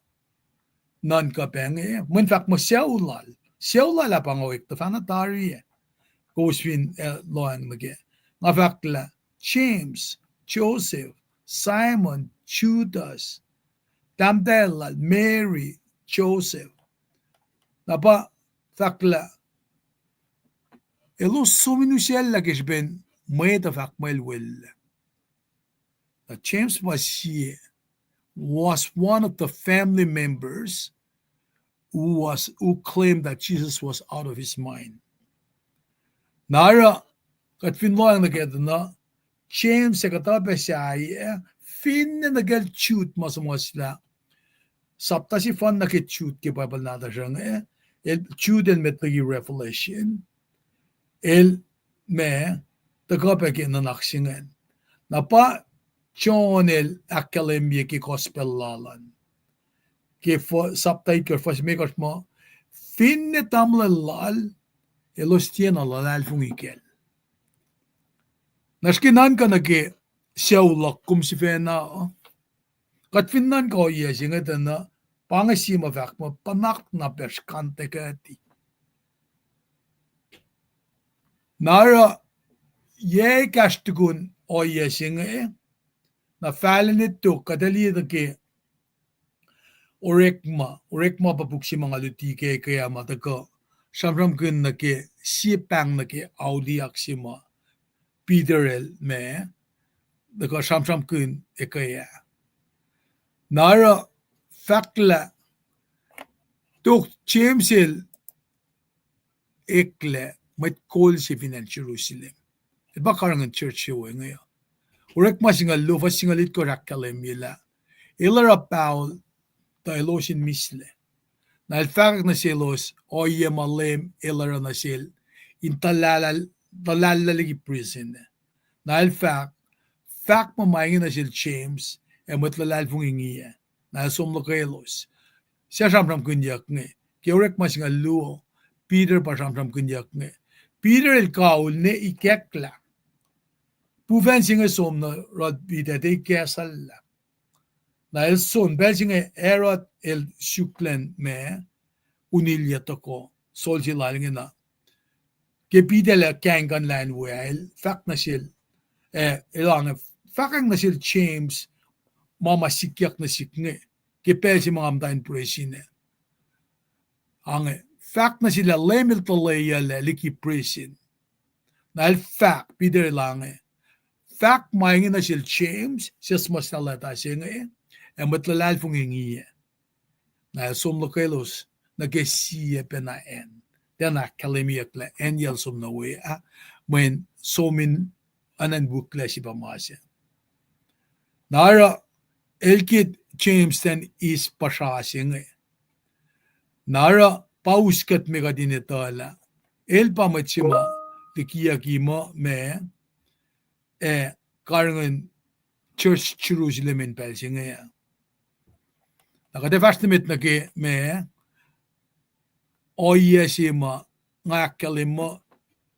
nuhnkuh pac inge, mweyen fahk muh sucu lal, sucu lal ah pa nga wek tuhfahna tari ah. Kowos fin, eh, lohacng nuh ke, nga fahk lah James, Joseph, Simon, Judas, tahmtahel lal, Mary, Joseph. Na pa fahk lah elos som in usacllah ke srihpen mwet uh fahk muh el welac. Na James pa sie was one of the family members who was, who claimed that Jesus was out of his mind. Na oruh, kuht fin lohacng nuh ke tuh na, James ac kuhtuh pac sahyac, finne nuh kacl Jude ma suhmuhslah, sapta sefanna ke Jude ke Bible nahtuhsr inge, el, Jude el met liki Revelation, el ma, tuhkuh pac ke nuhnak se ingacn. Na pa John el ahkkahlwemye ke gospel lal an. Ke sapta itkohsr, fuhs limekohsr muh, finne tamuhlwel lal, elos tiacna luhlahlfongi kacl. Na srihke nuhnkuh nuh ke sucu luhk kom sifacna uh, kuht fin nuhnkuh ohiyac se inge tuh na, pa inge sie ma fahk muh puhnak na pac srihkantekuhti. Na oruh, yac ekahsr tukun ohiyac se inge, na fahlen tok kuht ac liye nuh ke Orekma, Orekma pa puk se ma nga luti ke, ke ma tuhkuh sramsramkihn nuh ke sie pahng nuh ke auliyak se ma Peter el ma, tuhkuh sramsramkihn ekuh ah. Na oruh fahk lah tok James el eklac mwet kol se fin acn Jerusalem. El pa karihngihn church se we inge uh. Orekma singucul luo, fuhs singucul itkohsr ahkkahlwemye lah el oruh paol tuh elos in mihslac. Na el fahkwack nuh selos ohiyac ma Leum El oruh nuh sel in tuhlahllah liki prison. Na el fahk, fahk ma ma inge nuh sel James ac mwet luhlahlfongi inge. Na el som luhkwelos. Suc sramsramkihnyuck inge? Ke Orekma singucul luo, Peter pa sramsramkihnyuck inge. Peter el kaul ne ikacklah. Pufacn se inge som nuh yohrohl Peter, tiac ikacslah. Na el som, pacl se inge Herod el suk lacn ma, unilyac tohkoh, solse lal inge na. Ke Peter el kahingkuhnlah in we ah, el fahk nuh sel, eh, el ange, fahkwacng nuh sel James ma ma sikyak nuh sihk inge, ke pacl se ma nga muhta in presin ah. Ange, fahk nuh sel lah Leum El tuhleyuclac liki presin. Na el fahk, Peter el ange, fahk ma inge nuh sel James, suc suhmuhslah lwacta se inge, ac mwet luhlahlfongi inge. Na el som luhkwelos nuh ke sie pacna acn. Tiacna ahkkahlwemyeyuck lah acn el som nuh we ah, mweyen som in oacna in wiklac se pa ma se. Na oruh el kit James ten is puhsra se inge. Na oruh pa us kuht me kuht in etuh lah el pa mwet se ma likiyucki muh ma, eh, karihngihn church Jerusalem in pacl se inge ah. Na kuht ac fahsr nuh met nuh ke ma ohiyac se ma nga ahkkahlwem muh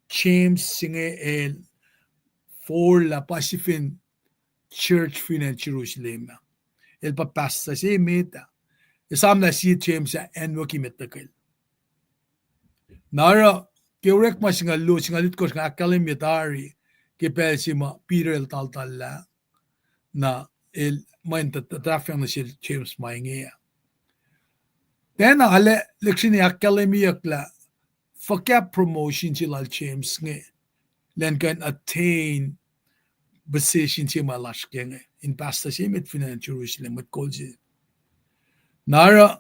James se inge el forlah pa sifacn church fin acn Jerusalem ah. El pa pastor se met ah. Esamlah sie James ah anwucki met tuhkel. Na oruh ke Orekma singucul luo, singucul itkohsr nga ahkkahlwemye tari ke pacl se ma Peter el taltallah, na el mweyen tuh, tuh tahfweacng nuh sel James ma inge ah. Tiacna arlac lihksreni ahkkahlwemyeyuck lah fuhkah promotion se lal James inge, elan kuh in attain position se ma lasr ke inge in pastor se met fin acn Jerusalem, mwet kol se. Na oruh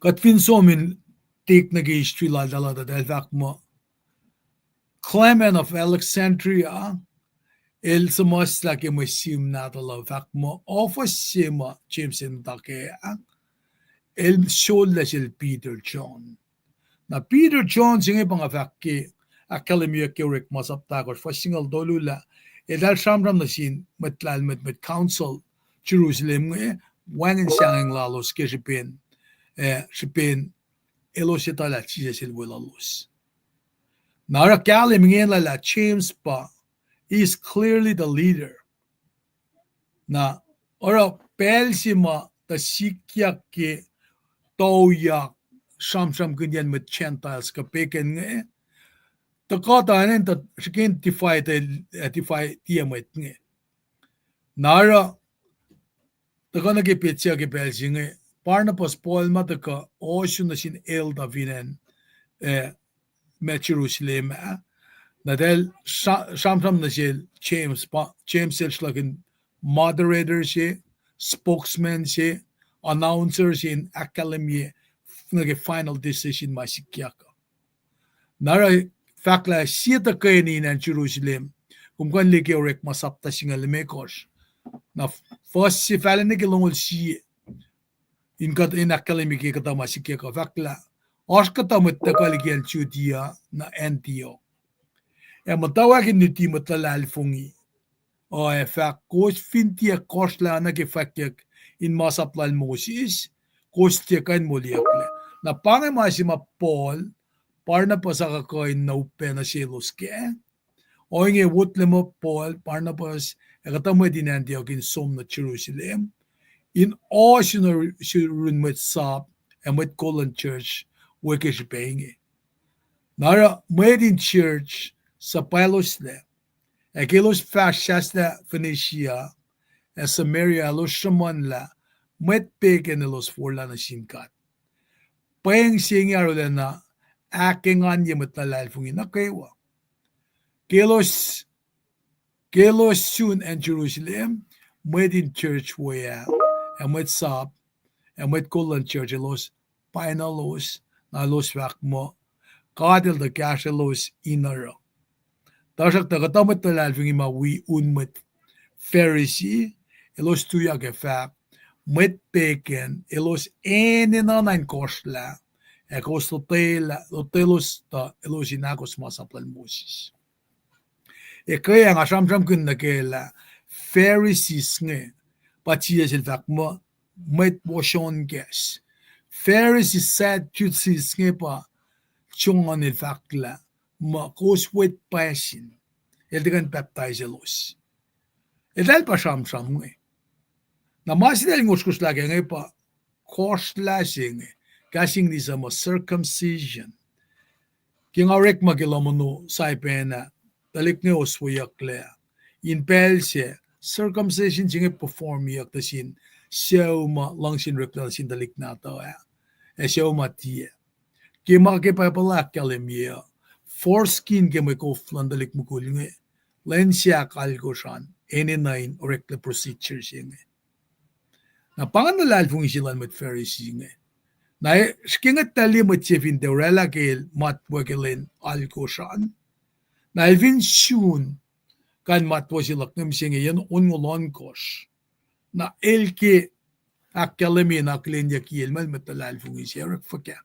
kuht fin som in take nuh ke history laltahl uh, tuh eltahl fahk muh Clement of Alexandria el suhmuhslah ke mwe sihm nahtuhl uh, fahk muh ohfohs se ma James el muhta kac ah, el sollac sel Peter, John. Na Peter, John se inge pa nga fahk ke ahkkahlwemyeyuck ke Orekma sapta ahkosr, fuhs singucul tolu lah eltahl sramsram nuh sin mwet lahlmwetmwet council Jerusalem inge, wacngihn sahngweng lalos ke srihpen, eh, srihpen elos etuh lah Jisus el weluhlos. Na oruh kahlwem ingena lah James pa is clearly the leader. Na oruh pacl se ma tuh sikyak ke toyak sramsramkihnyacn mwet Gentiles kuh pagan inge, tuhkuh tuh enenuh tuh srihke in divide, eh, divide tiac mwet inge. Na oruh tuhkuh nuh ke petsac ke pacl se inge, Barnabas, Paul ma tuhkuh ohsun nuh sin elder fin acn, eh, ma Jerusalem ah. Na eltahl sra-, sramsram nuh sel James, pa James el sruhlahkihn moderator se, spokesman se, announcer se in ahkkahlwemye nuh ke final decision ma sikyak uh. Na oruh fahk lah sie tuhkweni in acn Jerusalem, kom kuh in liye ke Orekma sapta singucul limekohsr. Na fuhs se fahla nuh ke longoul sie, in kuht in ahkkahlwemye ke kuhtuh ma sikyak uh, fahk lah oasr kuhtuh mwet tuhkuh liki acn Judea nuh Antioch, ac muhtwacwacack in luti mwet luhlahlfongi uh, ac fahk, kowos fin tiac kohsrlah nuh ke fwackyuck in masap lal Moses, kowos tiac kuh in moliyucklac. Na pa inge ma se ma Paul, Barnabas akuhkuhin na upac nuh selos kac. Ohinge wot lah muh Paul, Barnabas, ac kuhtuh mwet in Antioch in som nuh Jerusalem in ohsun nuh yurin mwet sap ac mwet kol luhn church we ke srihpac inge. Na oruh mwet in church suhpwacloslac, ac ke elos fahsr sahslah Phoenicia ac Samaria, elos sruhmuhnlah mwet pagan elos forlah nuh sin God. Pweng se inge arulacna ahkenganye mwet luhlahlfongi nuh kwewa. Ke elos Ke elos sun acn Jerusalem, mwet in church we ah, ac mwet sap, ac mwet kol luhn church elos painuhlos, na elos fahk muh God El tuh kahsrwelos in oruh. Tuhsruhktuh kuhtuh mwet luhlahlfongi ma wi un mwet Pharisee, elos tuyak ac fahk, mwet pagan elos enenuh na in kohsrlah, ac kowos lotwelah, lotwelos tuh elos in ahkos ma sap lal Moses. Ac ke nga sramsramkihn nuh ke lah Pharisees inge, pa Jisus El fahk muh mwet wohsonkacs. Pharisees, Sadducees inge pa John el fahk lah muh kowos wet pwacsin, el tiac kuh in pacptaiselos. Eltahl pa sramsram inge. Na ma se eltahl ngohsrkohsrlah kac inge pa kohsrlah se inge, kahs English uh muh circumcision. Ke nga orekma ke lohm ono saipacna, tuhlihk inge osweyucklac in pacl se circumcision se inge performyuck nuh sin sucu ma luhngse in oreklac nuh sin tuhlihk nahtuhl ah, ac sucu ma tiac. Ke ma ke Bible ahkkahlwemye uh, foreskin ke mwe kof luhn tuhlihk mukul inge, lwen se ahkalkosr an enenuh in oreklac procedure se inge. Na pa ingacn luhlahlfongi se luhn mwet Pharisee inge. Na srihke inge tuh liye mwet se fin tiac orwaclah ke el matwac ke lwen alkosr an. Na el fin sun kain matwac se luhk inge mihsenge yen onngoul ohnkohsr. Na el ke ahkkahlwemye na akihlenyucki el muh el mwet luhlahlfongi se, orek fuhkah?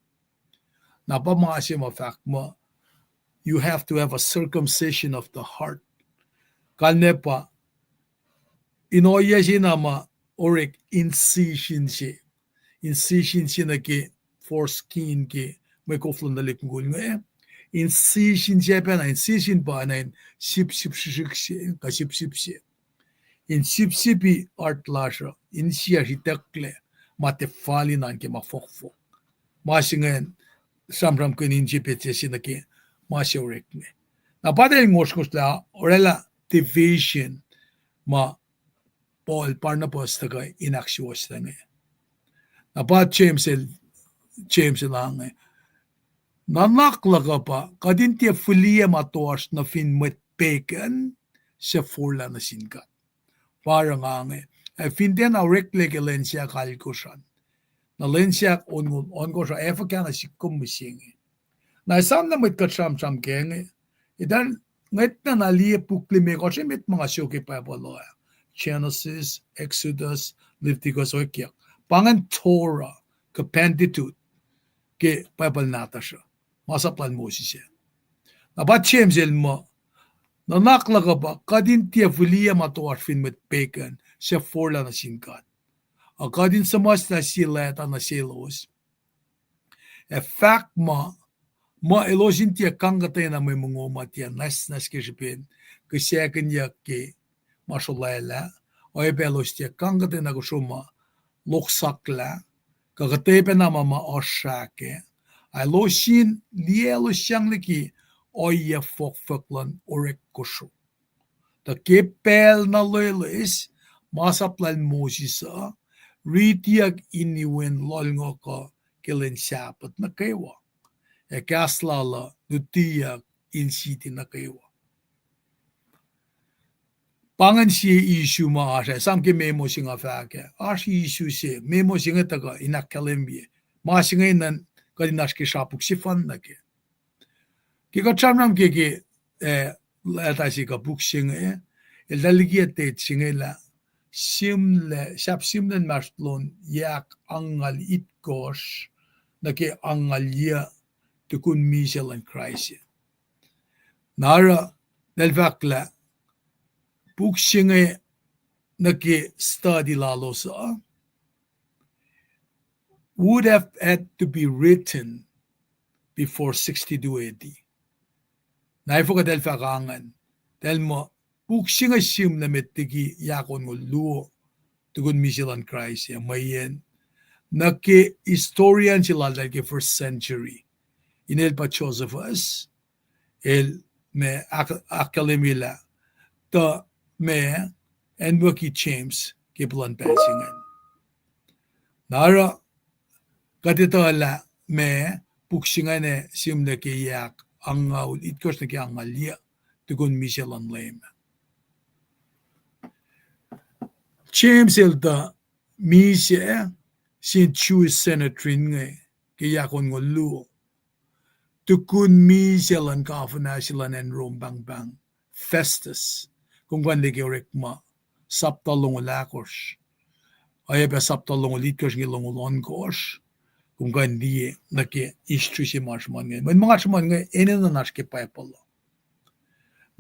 Na pa ma se ma fahk muh, you have to have a circumcision of the heart. Kalmac pa in ohiyac se na ma orek incision se. Incision se nuh ke foreskin ke mwe kof luhn tuhlihk mukul inge. Incision se pacna, incision pa na in sipsip srihsrihk se, kuh sipsip se. In sipsipi heart lasr uh, in siyuck itucklac ma tiac fal in an ke ma fohkfohk. Ma se ingacn, sramsramkihn insepetes se nuh ke ma se orek inge. Na pa eltahl ngohsrngohsrlah orwaclah division ma Paul, Barnabas tuhkuh in ahksuwohslah inge. Na pa James el, James el ange, nuhnak luhk uh pa kuht in tiac fihliyac ma toasr nuh fin mwet pagan suc forlah nuh sin God. Pa oruh nga inge, ac fin tiacna oreklac ke lwen se ahkalkosr an, na lwen se ahk onngoul ohnkohsr uh ac fuhkah na sihk kom mihsenge? Na esam na mwet kuht sramsram kac inge, eltahl ngwetna na liye puk limekohsr emet ma nga suk ke Bible uh, Genesis, Exodus, Leviticus, oekyuck. Pa ingacn Torah, kuh Pentateuch, ke Bible nahtuhsr uh, ma sap lal Moses ah. Na pa James el muh, nuhnak luhk uh pa kuht in tiac fihliyac ma toasr fin mwet pagan suc forlah nuh sin God, ac kuht in suhmuhslah sie leta nuh selos ac fahk muh, muh elos in tiac kang kuhtwena mwe mongo ma tiac nwacsnwacs ke srihpen kihsackihnyuck ke ma srolwaclah, oacyacpac elos tiac kang kuhtwena kosro ma loksaklah, kuh kuhtwena ma ma oasr srah kac, ac elos in liyaclosyang liki ohiyac fohkfohk luhn orek kosro. Tuh ke pacl na loeloes, ma sap lal Moses uh ritiyuck in iwen lohlngohk uh ke lwen Sahpuht nuh kwewa, ac kahs lal uh lutiyuck in siti nuh kwewa. Pa ingacn sie issue ma oasr ah, esam ke memo se nga fahk ah, oasr issue se, memo se inge tuhkuh in ahkkahlwemye ma se inge nuh, kuht in oasr ke srapuk sefanna kac. Ke kuht sramsram ke, ke, eh, leta se kuh puk se inge, eltahl liki etet se inge lah, sihmlac, sahp sihmlac inmahsrlon yac ahk angngaul itkohsr nuh ke angngaul yuc tukun misac luhn Kraist. Na oruh, eltahl fahk lah puk se inge nuh ke study lalos uh, would have had to be written before sixty-two A D. Na efuh kuh eltahl fahk ingacn? Eltahl muh puk se inge sihmlac met liki yac ahkonngucul luo tukun misac luhn Kraist ac mweyen nuh ke historian se laltahl ke first century, inel pa Josephus, el ma ahk-, ahkkahlwemye lah, tuh ma acnwucki James ke puhlan pacl se ingacn. Na oruh kuht etuh lah ma puk se ingacn sihmlac ke yac ahk angngaul itkohsr nuh ke angngaul yuc tukun misac luhn Leum. James el tuh misac sin Jewish Sanhedrin inge ke yac onngoul luo, tukun misac luhn governor se luhn acn Rome pahngpahng Festus. Kom kuh in liye ke Orekma sapta longoul ahkosr, oacyacpac sapta longoul itkohsr inge longoul ohnkohsr. Kom kuh in liye nuh ke history se ma sruhmuhn inge. Mweyen ma nga sruhmuhn inge enenuh in oasr ke Bible uh.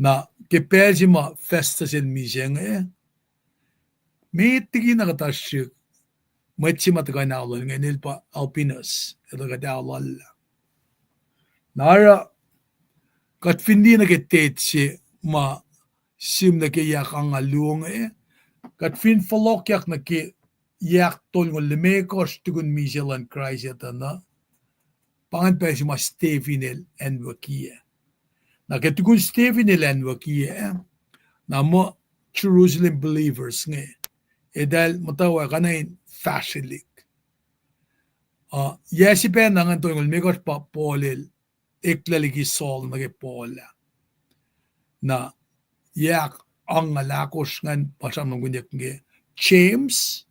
Na ke pacl se ma Festus el misac inge, met liki na kuhtasrihk, mwet se ma tuhkuh in aolal inge el pa Albinus, el tuhkuh in aolal ah. Na oruh, kuht fin liye nuh ke date se ma sim nuh ke yac angngaul luo inge, kuht fin fohlohkyak nuh ke yac tolngoul limekohsr tukun misac luhn Kraist etuh na, pa ingacn pacl se ma Stephen el acnwuckiyac. Na ke tukun Stephen el acnwuckiyac, na muh Jerusalem believers inge, eltahl muhtwacwacack na in fahsrwelihk. Uh, yac se pacna ingacn tolngoul limekohsr pa Paul el eklac liki Saul nuh ke Paul ah. Na yac angngaul ahkosr ingacn pa sramsramkihnyuck ke James.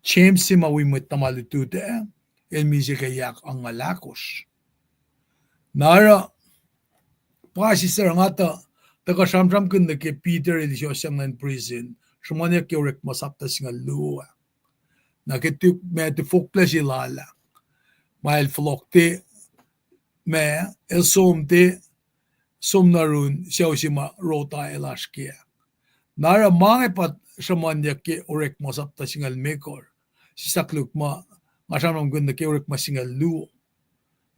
James se ma wi mwet tuhma lututacng, el misac ke yac angngaul ahkosr. Na oruh, pa sisacng nga tuh, tuhkuh sramsramkihn nuh ke Peter el isohsyang nuh in prison, sruhmuhnyuck ke Orekma sapta singucul luo ah. Na ke tuk ma tifoklac se lal ah, ma el fohlohk te, ma el som te, som nuh yurin sucu se ma Rhoda el oasr kac. Na oruh ma inge pa sruhmuhnyuck ke Orekma sapta singucul limekohsr. Sislah koluk ma nga sramsramkihn nuh ke Orekma singucul luo.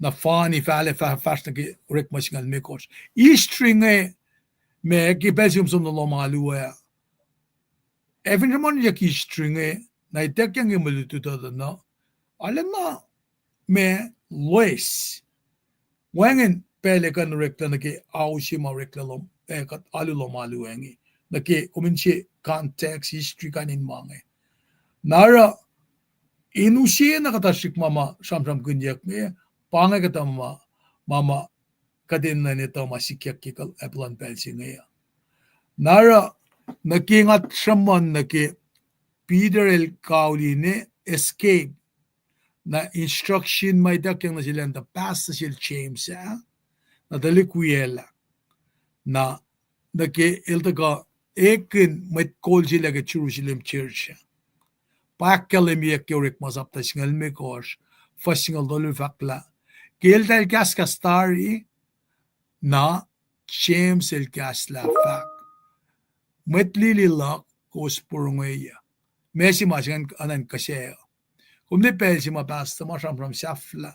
Na fani fahlac fah-, fahsr nuh ke Orekma singucul limekohsr. History inge, ma ke pacl se kom som nuh lohm alu ah, ac fin sruhmuhnyuck history inge, na ituckyang ke mwe lututacng uh, arulacna ma loes. Wacngihn pacl ac kuh in oreklac nuh ke ao se ma oreklac lom, ac kuht alu lohm alu inge, nuh ke kom in se context, history kain in ma inge. Na oruh, in use na kuhtasrihk ma ma sramsramkihnyuck inge, pa inge kuhtuh ma, ma ma kuht enenuh in etuh ma sikyak ke kuh-, ac puhlan pacl se inge uh. Na oruh, nuh ke nga sruhmuhn nuh ke Peter el kauli ne escape. Na instruction ma ituckyang nuh sel an tuh pastor sel James ah, na tuhlihk wiyaclah. Na nuh ke el tuhkuh ekihn mwet kol se lah ke Jerusalem church ah. Pa ahkkahlwemyeyuck ke Orekma sapta singucul limekohsr, fuhs singucul tolu fahk lah, ke eltahl kahskahs tari, na James el kahslah fahk, mwet lili luhk, kowos porongeyuc. Ma se ma se ingacn anan kuhsac uh. Kom liye pacl se ma pastor ma sramsram sahflah.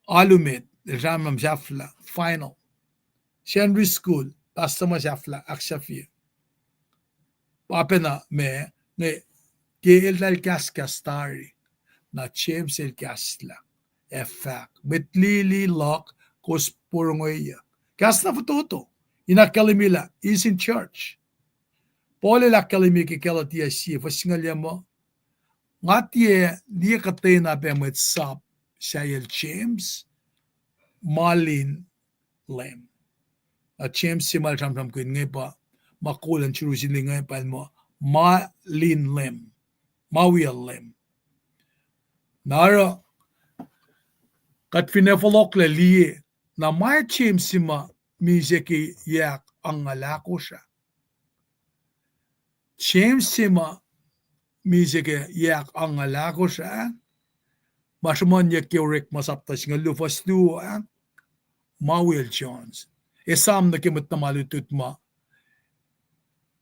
Alu met, el sramsram sahflah, final. Sunday school, pastor ma sahflah, ahksahfye. Pa pacna ma, nge, ke eltahl kahskahs tari, na James el kahslah, ac fahk, mwet lili luhk, kowos porongeyuc. Kahs na fototo, in ahkkahlwemye lah, he's in charge. Paul el ahkkahlwemye ke Galatia sie, fuhs singucul yac muh, nga tiac liye kuhtwena pac mwet sap sahyacl James, ma lin Leum. Na James se ma el sramsramkihn inge pa, ma kol luhn Jerusalem inge pa el muh, ma lin Leum, ma wiyacl Leum. Na oruh, kuht fin ac fohlohklac liye, na ma James se ma misac ke yac angngaul ahkosr ah. James se ma misac ke yac angngaul ahkosr ah, ma sruhmuhnyuck ke Orekma sapta singucul luo fuhs luo ah, ma wiyacl John. Esam nuh ke mwet tuhma lutut ma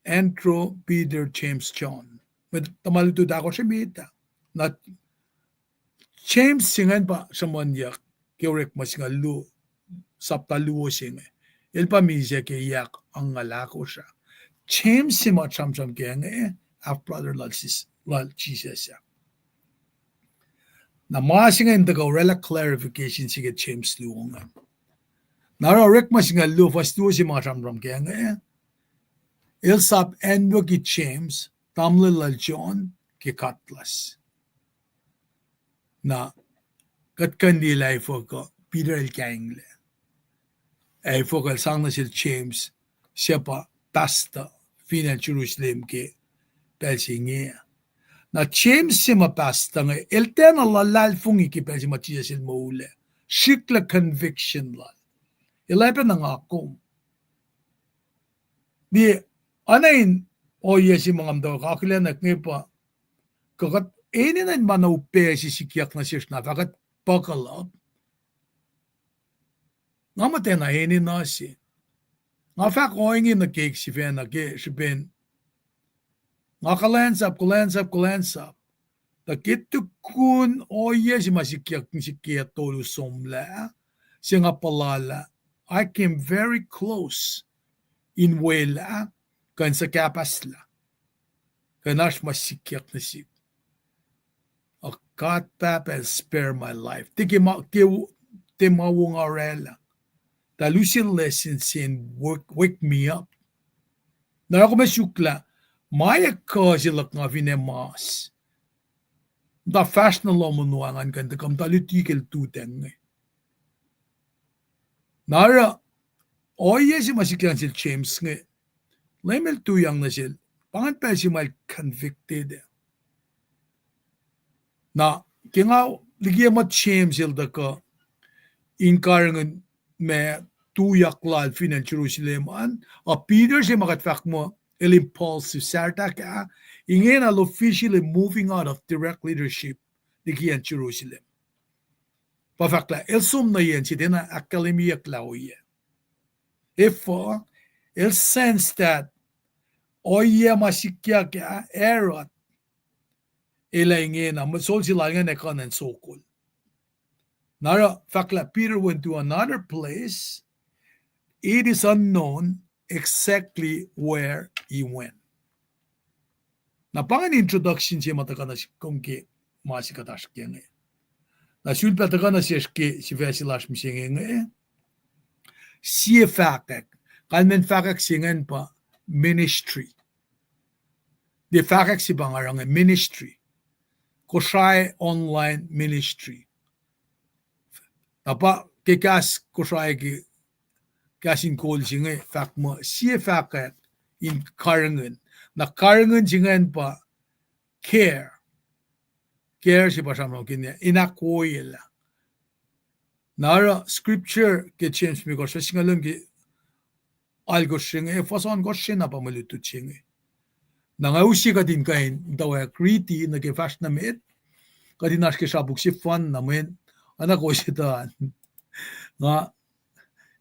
Andrew, Peter, James, John. Mwet tuhma lutut ahkosr emet ah. Na James se ingacn pa sruhmuhnyuck ke Orekma singucul luo, sapta luo se inge. El pa misac ke yac angngaul ahkosr ah. James se ma sramsram ke inge, half brother lal Sis-, lal Jisus ah. Na ma se ingacn tuhkuh oraclah clarification se ke James luo ingacn. Na oruh Orekma singucul luo fuhs luo se ma sramsram ke inge, el sap acnwucki James, tamuhlwel lal John, ke katlas. Na kuht kuh in liye lah efuh kuh Peter el kainglac. Ac efuh kuh el sang nuh sel James, suc pa pastor fin acn Jerusalem ke pacl se inge. Na James se ma pastor inge, el tiacna luhlahlfongi ke pacl se ma Jisus el moul ah. Srihklac conviction lal. El ac pacna nga kom. Liye, oacna in ohiyac se ma nga muhtwacwacack akihlen inge pa, kuh kuht enenuh in ma na upac se sikyak nuh sesr na fah kuht buckle up. Nga muhtwacta enenuh se. Nga fahk ohinge nuh ke sifacna ke srihpen nga kuhlwacnsap, kuhlwacnsap, kuhlwacnsap. Tuh ke tukun ohiyac se ma sikyak nuh sihk ke yac tolu somlah se nga puhla lah, I came very close in welah, kuh in suhkahpahslah, kuh in oasr ma sikyak nuh sihk. A God Pahpah el spare my life. Tiac ke ma, ke, tiac ma wo nga orwaclah. Tuh el use lesson se in wake, wake me up. Na oruh kom ac suk lah, ma ac kuh se luhk nga fin ac mas. Muhta fahsr nuh lohm in wacngihn kuh in tuhkuh muhta luti ke lututacng inge. Na oruh, ohiyac se ma sikyak nuh sel James inge, Leum el tuyak nuh sel, pa ingacn pacl se ma el convicted. Na, ke nga likiyac muh James el tuhkuh in karihngihn ma tuyak lal fin acn Jerusalem an, a Peter se ma kuht fahk muh el impulsive, sartak ah, ingena el officially moving out of direct leadership liki acn Jerusalem. Pa fahk lah el som nuh yen se tiacna ahkkahlwemyeyuck lah ohiyac. Efuh, el sense that ohiyac ma sikyak ah, Herod el ac ingena, mwe solse lal ingacn ac kuh in sokol. Na oruh fahk lah Peter went to another place, it is unknown exactly where he went. Na pa ingacn introduction se ma tuhkuh nuh sihk kom ke ma se kuht oasr ke inge. Na sulpac tuhkuh nuh sesr ke sifac se lasr mihsenge inge, sie fahkwack. Kalmacn fahkwack se ingacn pa ministry. Tiac fahkwack se pa nga oruh inge, ministry. Kosrae online ministry. Na pa ke kahs Kosrae ke kahs in kol se inge fahk muh sie fahkwack in karihngihn. Na karihngihn se ingacn pa care. Care se pa sramsramkihn in ahkwoyelah. Na oruh scripture ke James limekohsr, fuhs singucul luo ke alkosr se inge, fuhs ohnkohsr se na pa mwe lutlut se inge. Na nga use kuht in kuh in muhtwacwacack riti nuh ke fahsr nuh met, kuht in oasr ke srapuk sefanna mweyen, oacna kowos etuh an, nga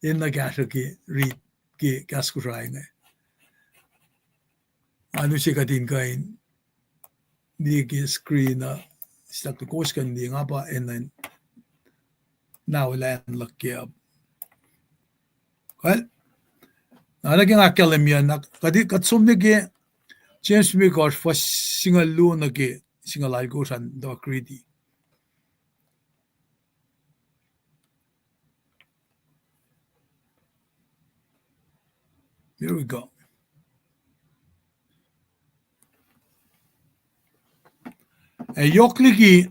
enenuh kahsruh ke rit ke kahs Kosrae inge. Nga use kuht in kuh in liye ke screen uh, sislah kowos kuh in liye, nga pa enenuh in nawelah luhk ke uh. Well, na nuh ke nga ahkkahlwemye na kuht, kuht som nuh ke James limekohsr, fuhs singucul luo nuh ke singucul alkosr an, tuh riti. Here we go. Ac yohk liki,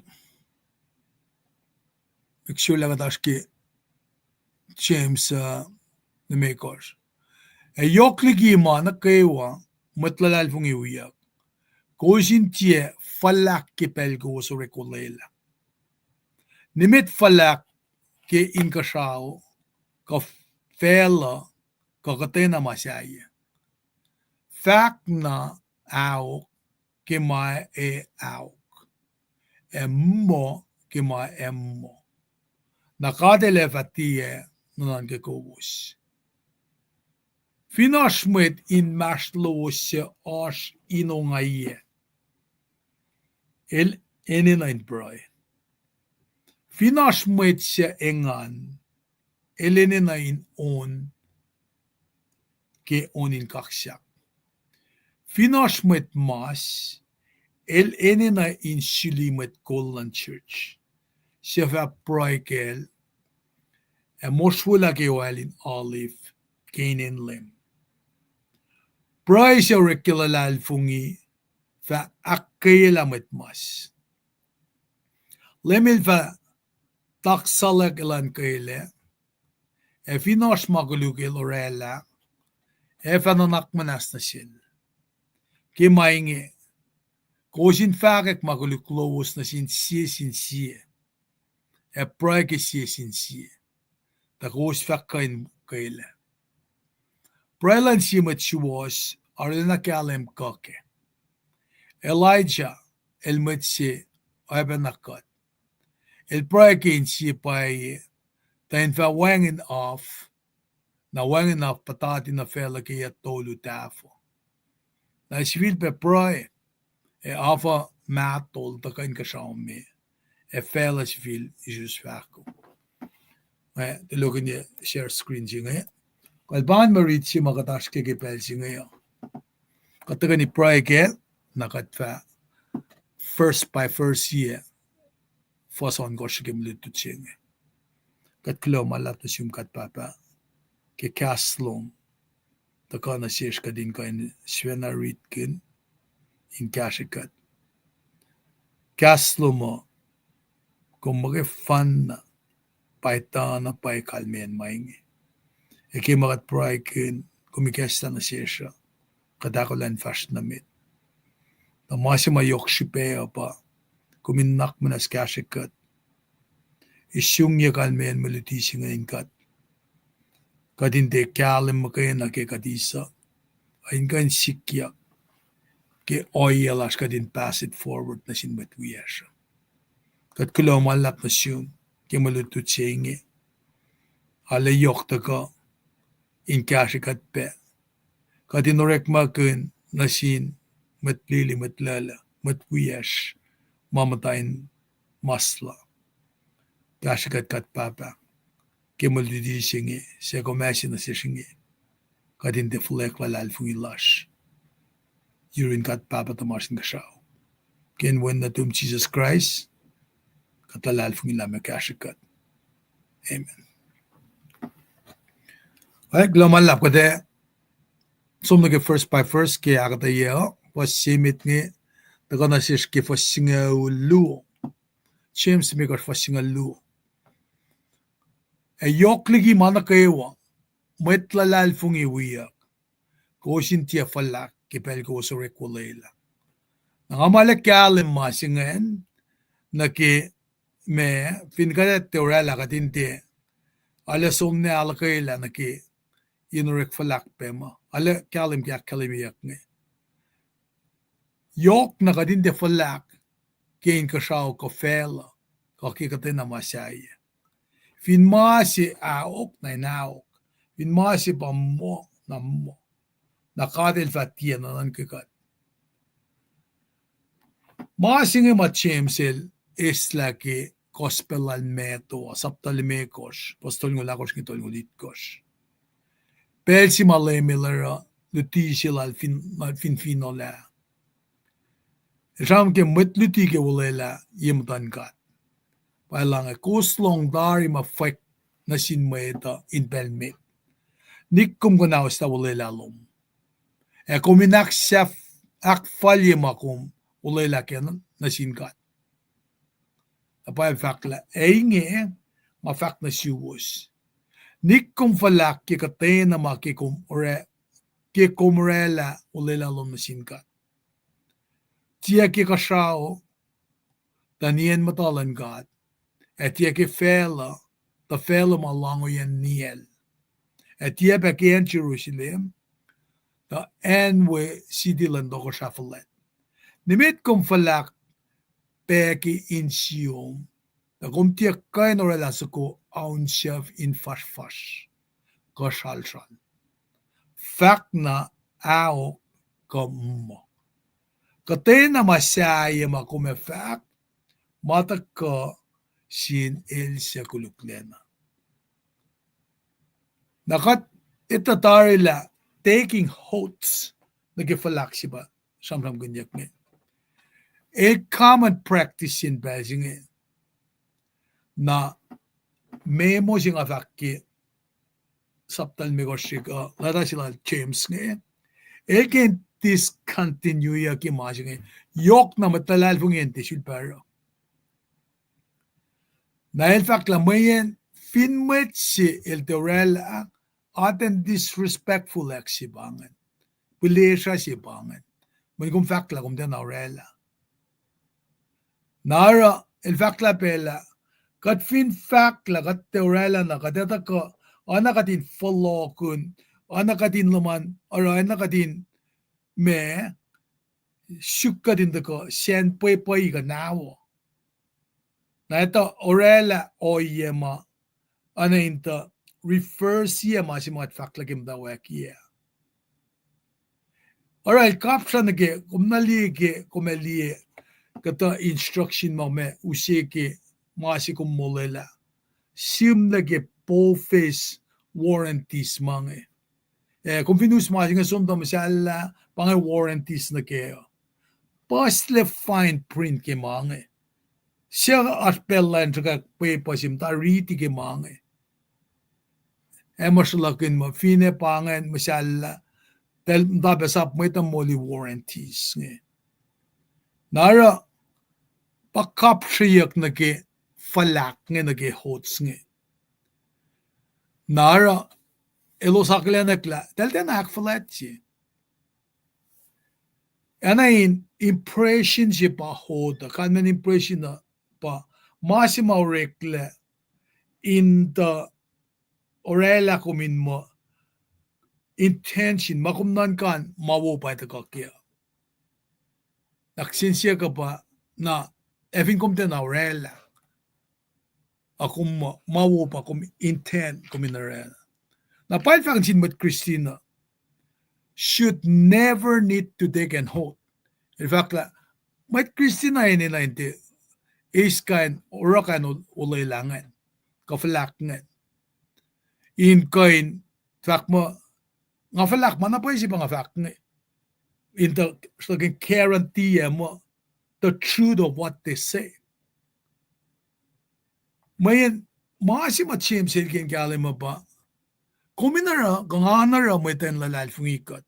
make sure lah kuht oasr ke James, uh, limekohsr. Ac yohk liki ma nuh kwewa, mwet luhlahlfongi wiyuck, kowos in tiac fuhlahk ke pacl kowos orek olwelah. Nimet fuhlahk ke inkuhsrao, kuh facluh, kuh kuhtwena ma sahyac. Fahk na ahok ke ma ac ahok, ac muh ke ma ac muh. Na God El ac fah tiac nuhnuhnkuh kowos. Fin oasr mwet inmahsrlowos suc oasr in ongaiyac, el enenuh in pruhe. Fin oasr mwet suc engan, el enenuh in on ke on in kaksak. Fin oasr mwet mas, el enenuh in suli mwet kol luhn church suc fah pruhe kacl, ac mosrwelah ke oal in olive ke inen Leum. Pruhe suc orek ke luhlahlfongi fah ahkkweyelah mwet mas. Leum El fah taksahlwack elan kwelac, ac fin oasr ma koluk el orwaclah, ac fah nuhnak muhnahs nuh sel. Ke ma inge, Kowos in fahkwack ma koluk lowos nuh sin sie sin sie, ac pruhe ke sie sin sie, tuh kowos fah kuh in kwelac. Pruhe luhn sie mwet suwohs arulacna kahlwem kuh kac. Elijah el mwet se oacpacna kuht. El pruhe ke insie pwacye, tuh in fah wacngihn af, na wacngihn af puhtati nuh facluh ke yac tolu tahfuh. Na sifilpac pruhe, ac af uh mahtol tuhkuh inkuhsrao me, ac facluh sifil isus fahko. Nga tulokihnye share screen se inge. Kuh el pa ngan mwe rit se ma kuht oasr ke ke pacl se inge uh. Kuht tuhkweni pruhe kac, na kuht fah verse by verse ye fuhs ohnkohsr ke mwe lutlut se inge. Kuht kuloh ma luhlahp nuh sum kuht Pahpah, ke kahs lom tuhkuh nuh sesr kuht in kuh in sifacna ritkihn in kahsrwe kuht. Kahs lom uh, kom muhkwena pahtuhna pwacye kalmacn ma inge. Ac ke ma kuht pruhekihn, kom ikacslah nuh sesr uh, kuht ahkolah in fahsr nuh met. Tuh ma se ma yohk srihpac uh pa, kom in nuhnak muhnahs kahsrwe kuht, isungye kalmacn mwe luti se inge in kuht, kuht in tiac kahlwem muhkwena ke kuht eis uh, ac in kuh in sikyak ke ohiyac lasr kuht in pass it forward nuh sin mwet wiyacsr uh. Kuht kuloh ma luhlahp nuh sum ke mwe lutlut se inge. Arlac yohk tuhkuh in kahsrwe kuht pac, kuht in orekmakihn nuh sin mwet lili, mwet luhluh, mwet wiyacsr, ma muhta in masla. Kahsrwe kuht kuht Pahpah, ke mwe luti se inge, suc kom ase nuh sesr inge, kuht in tiac fuhlweack luhlahlfongi lasr yurin kuht Pahpah tuhmasr Inkuhsrao. Ke inen Wen nuhtum Jisus Kraist, kuht luhlahlfongi lah meac kahsrwe kuht. Amen. Ac kuloh ma luhlahp kuht ac som nuh ke verse by verse ke ahkuhtweyac uh, fuhs se met inge, tuhkuh nuh sesr ke fuhs singucul luo. James limekohsr fuhs singucul luo. Ac yohk liki ma nuh kwewa, mwet luhlahlfongi wiyuck, kowos in tiac fuhlahk ke pacl kowos orek olwelah. Na nga ma arlac kahlwem ma se ingacn, nuh ke ma, fin kuht ac tiac orwaclah kuht in tiac arlac som na ahluhkwelah nuh ke in orek fuhlahk pac ma arlac kahlwem ke ahkkahlwemyeyuck inge. Yohk na kuht in tiac fuhlahk ke inkuhsrao kuh facluh, kuh ke kuhtwena ma sahyac. Fin ma se ahok, na in ahok. Fin ma se pa muh, na muh. Na God El fah tiacna nuhnkuh kuht. Ma se inge ma James el eslah ke Gospel lal Matthew, sapta limekohsr, fuhs tolngoul ahkosr inge tolngoul itkohsr. Pacl se ma Leum El oruh luti se lal fin, lal finfinohl ah. El sramsram ke mwet luti ke olwelah ye muhtuhn God. Pa el ange, kowos lohng tari ma fwack nuh sin mwet uh in pacl met. Nik kom kuhnahoslah olwelah lom, ac kom in ahksahf-, ahkfalye ma kom olwelah kac nuh sin God. Na pa el fahk lah, ac inge, nga fahk nuh suwos, nik kom fuhlahk ke kuhtwena ma ke kom orwaclah, ke kom orwaclah olwelah lom nuh sin God. Tiac ke kuhsrao, tuh nien muhta luhn God, ac tiac ke facluh, tuh facluh ma lahngoiyacn niyacl, ac tiac pac ke acn Jerusalem, tuh acn we siti luhn tohkohsrah fuhlwact. Nimet kom fuhlahk pac ke insiyom, tuh kom tiac kuh in orwaclah soko aunsuf in fasrfasr kuh sralsral. Fahk na ahok kuh muh. Kuhtwena ma sahyac ma kom ac fahk, ma tuhkuh sin el suc koluklacna. Na kuht etuh tari lah taking oaths nuh ke fuhlahk se pa sramsramkihnyuck inge, el common practice in pacl se inge. Na memo se nga fahk ke sapta limekohsr uh, leta se lal James inge, el ke in discontinue-yuck ke ma se inge. Yohk na mwet luhlahlfongi in tiac sulpac oruh. Na el fahk lah mweyen fin mwet se el tiac orwaclah, atacn disrespectful act se pa ingacn. Pilesruh se pa ingacn. Mweyen kom fahk lah kom tiacna orwaclah. Na oruh, el fahk lah pacl ah, kuht fin fahk lah kuht tiac orwaclah na kuht etuh kuh, oacna kuht in fohlohkihn, oacna kuht in luhman, oruh oacna kuht in ma, suk kuht in tuhkuh sacn pwepwe kuh nawo. Na etuh orwaclah ohiyac ma, oacna in tuh refer sie ma se ma kuht fahk lah ke muhtwacwacack ah. Oruh el kapsra nuh ke, kom na liye ke, kom ac liye kuhtuh instruction ma, ma use ke ma se kom molwelah. Sihmlac ke bogus warranties ma inge. Eh, kom fin us ma se inge som tuh muhsahllah, pa inge warranties nuh kac uh. Puhslac fine print ke ma inge. Suc oasr pacl lah in sruhkwack pwepuh se muhta riti ke ma inge. Ac muh sruhlahkihn muh finne pa ingacn muhsahllah, tahl muhta pac sap mwet uh moli warranties inge. Na oruh, pa kapsreyuck nuh ke fuhlahk inge nuh ke oaths inge. Na oruh, elos akihlenak lah tahl tiacna ahkfuhlwactye. Oacna in impression se pa oath uh, kalmacn impression uh pa ma se ma oreklac in tuh orwaclah kom in muh intention, ma kom nuhnkuh in ma wo pa tuhkuh kac. Na kihsen siyuck uh pa, na, ac fin kom tiacna orwaclah, a kom muh, ma wo pa kom intent kom in orwaclah. Na pa el fahk nuh sin mwet Kristin uh, should never need to take an oath. El fahk lah, mwet Kristin uh enenuh in tiac eis kain, oruh kain ol-, olwelah ingacn, kuh fuhlahk ingacn. In kuh in fahk muh, nga fuhlahk ma na pwacye se pa nga fahk inge. In tuh, tuh guarantee muh the truth of what they say. Mweyen, ma se ma James el ke in kahlwem uh pa, kom in oruh, kuh nga in oruh mwet in luhlahlfongi kuht.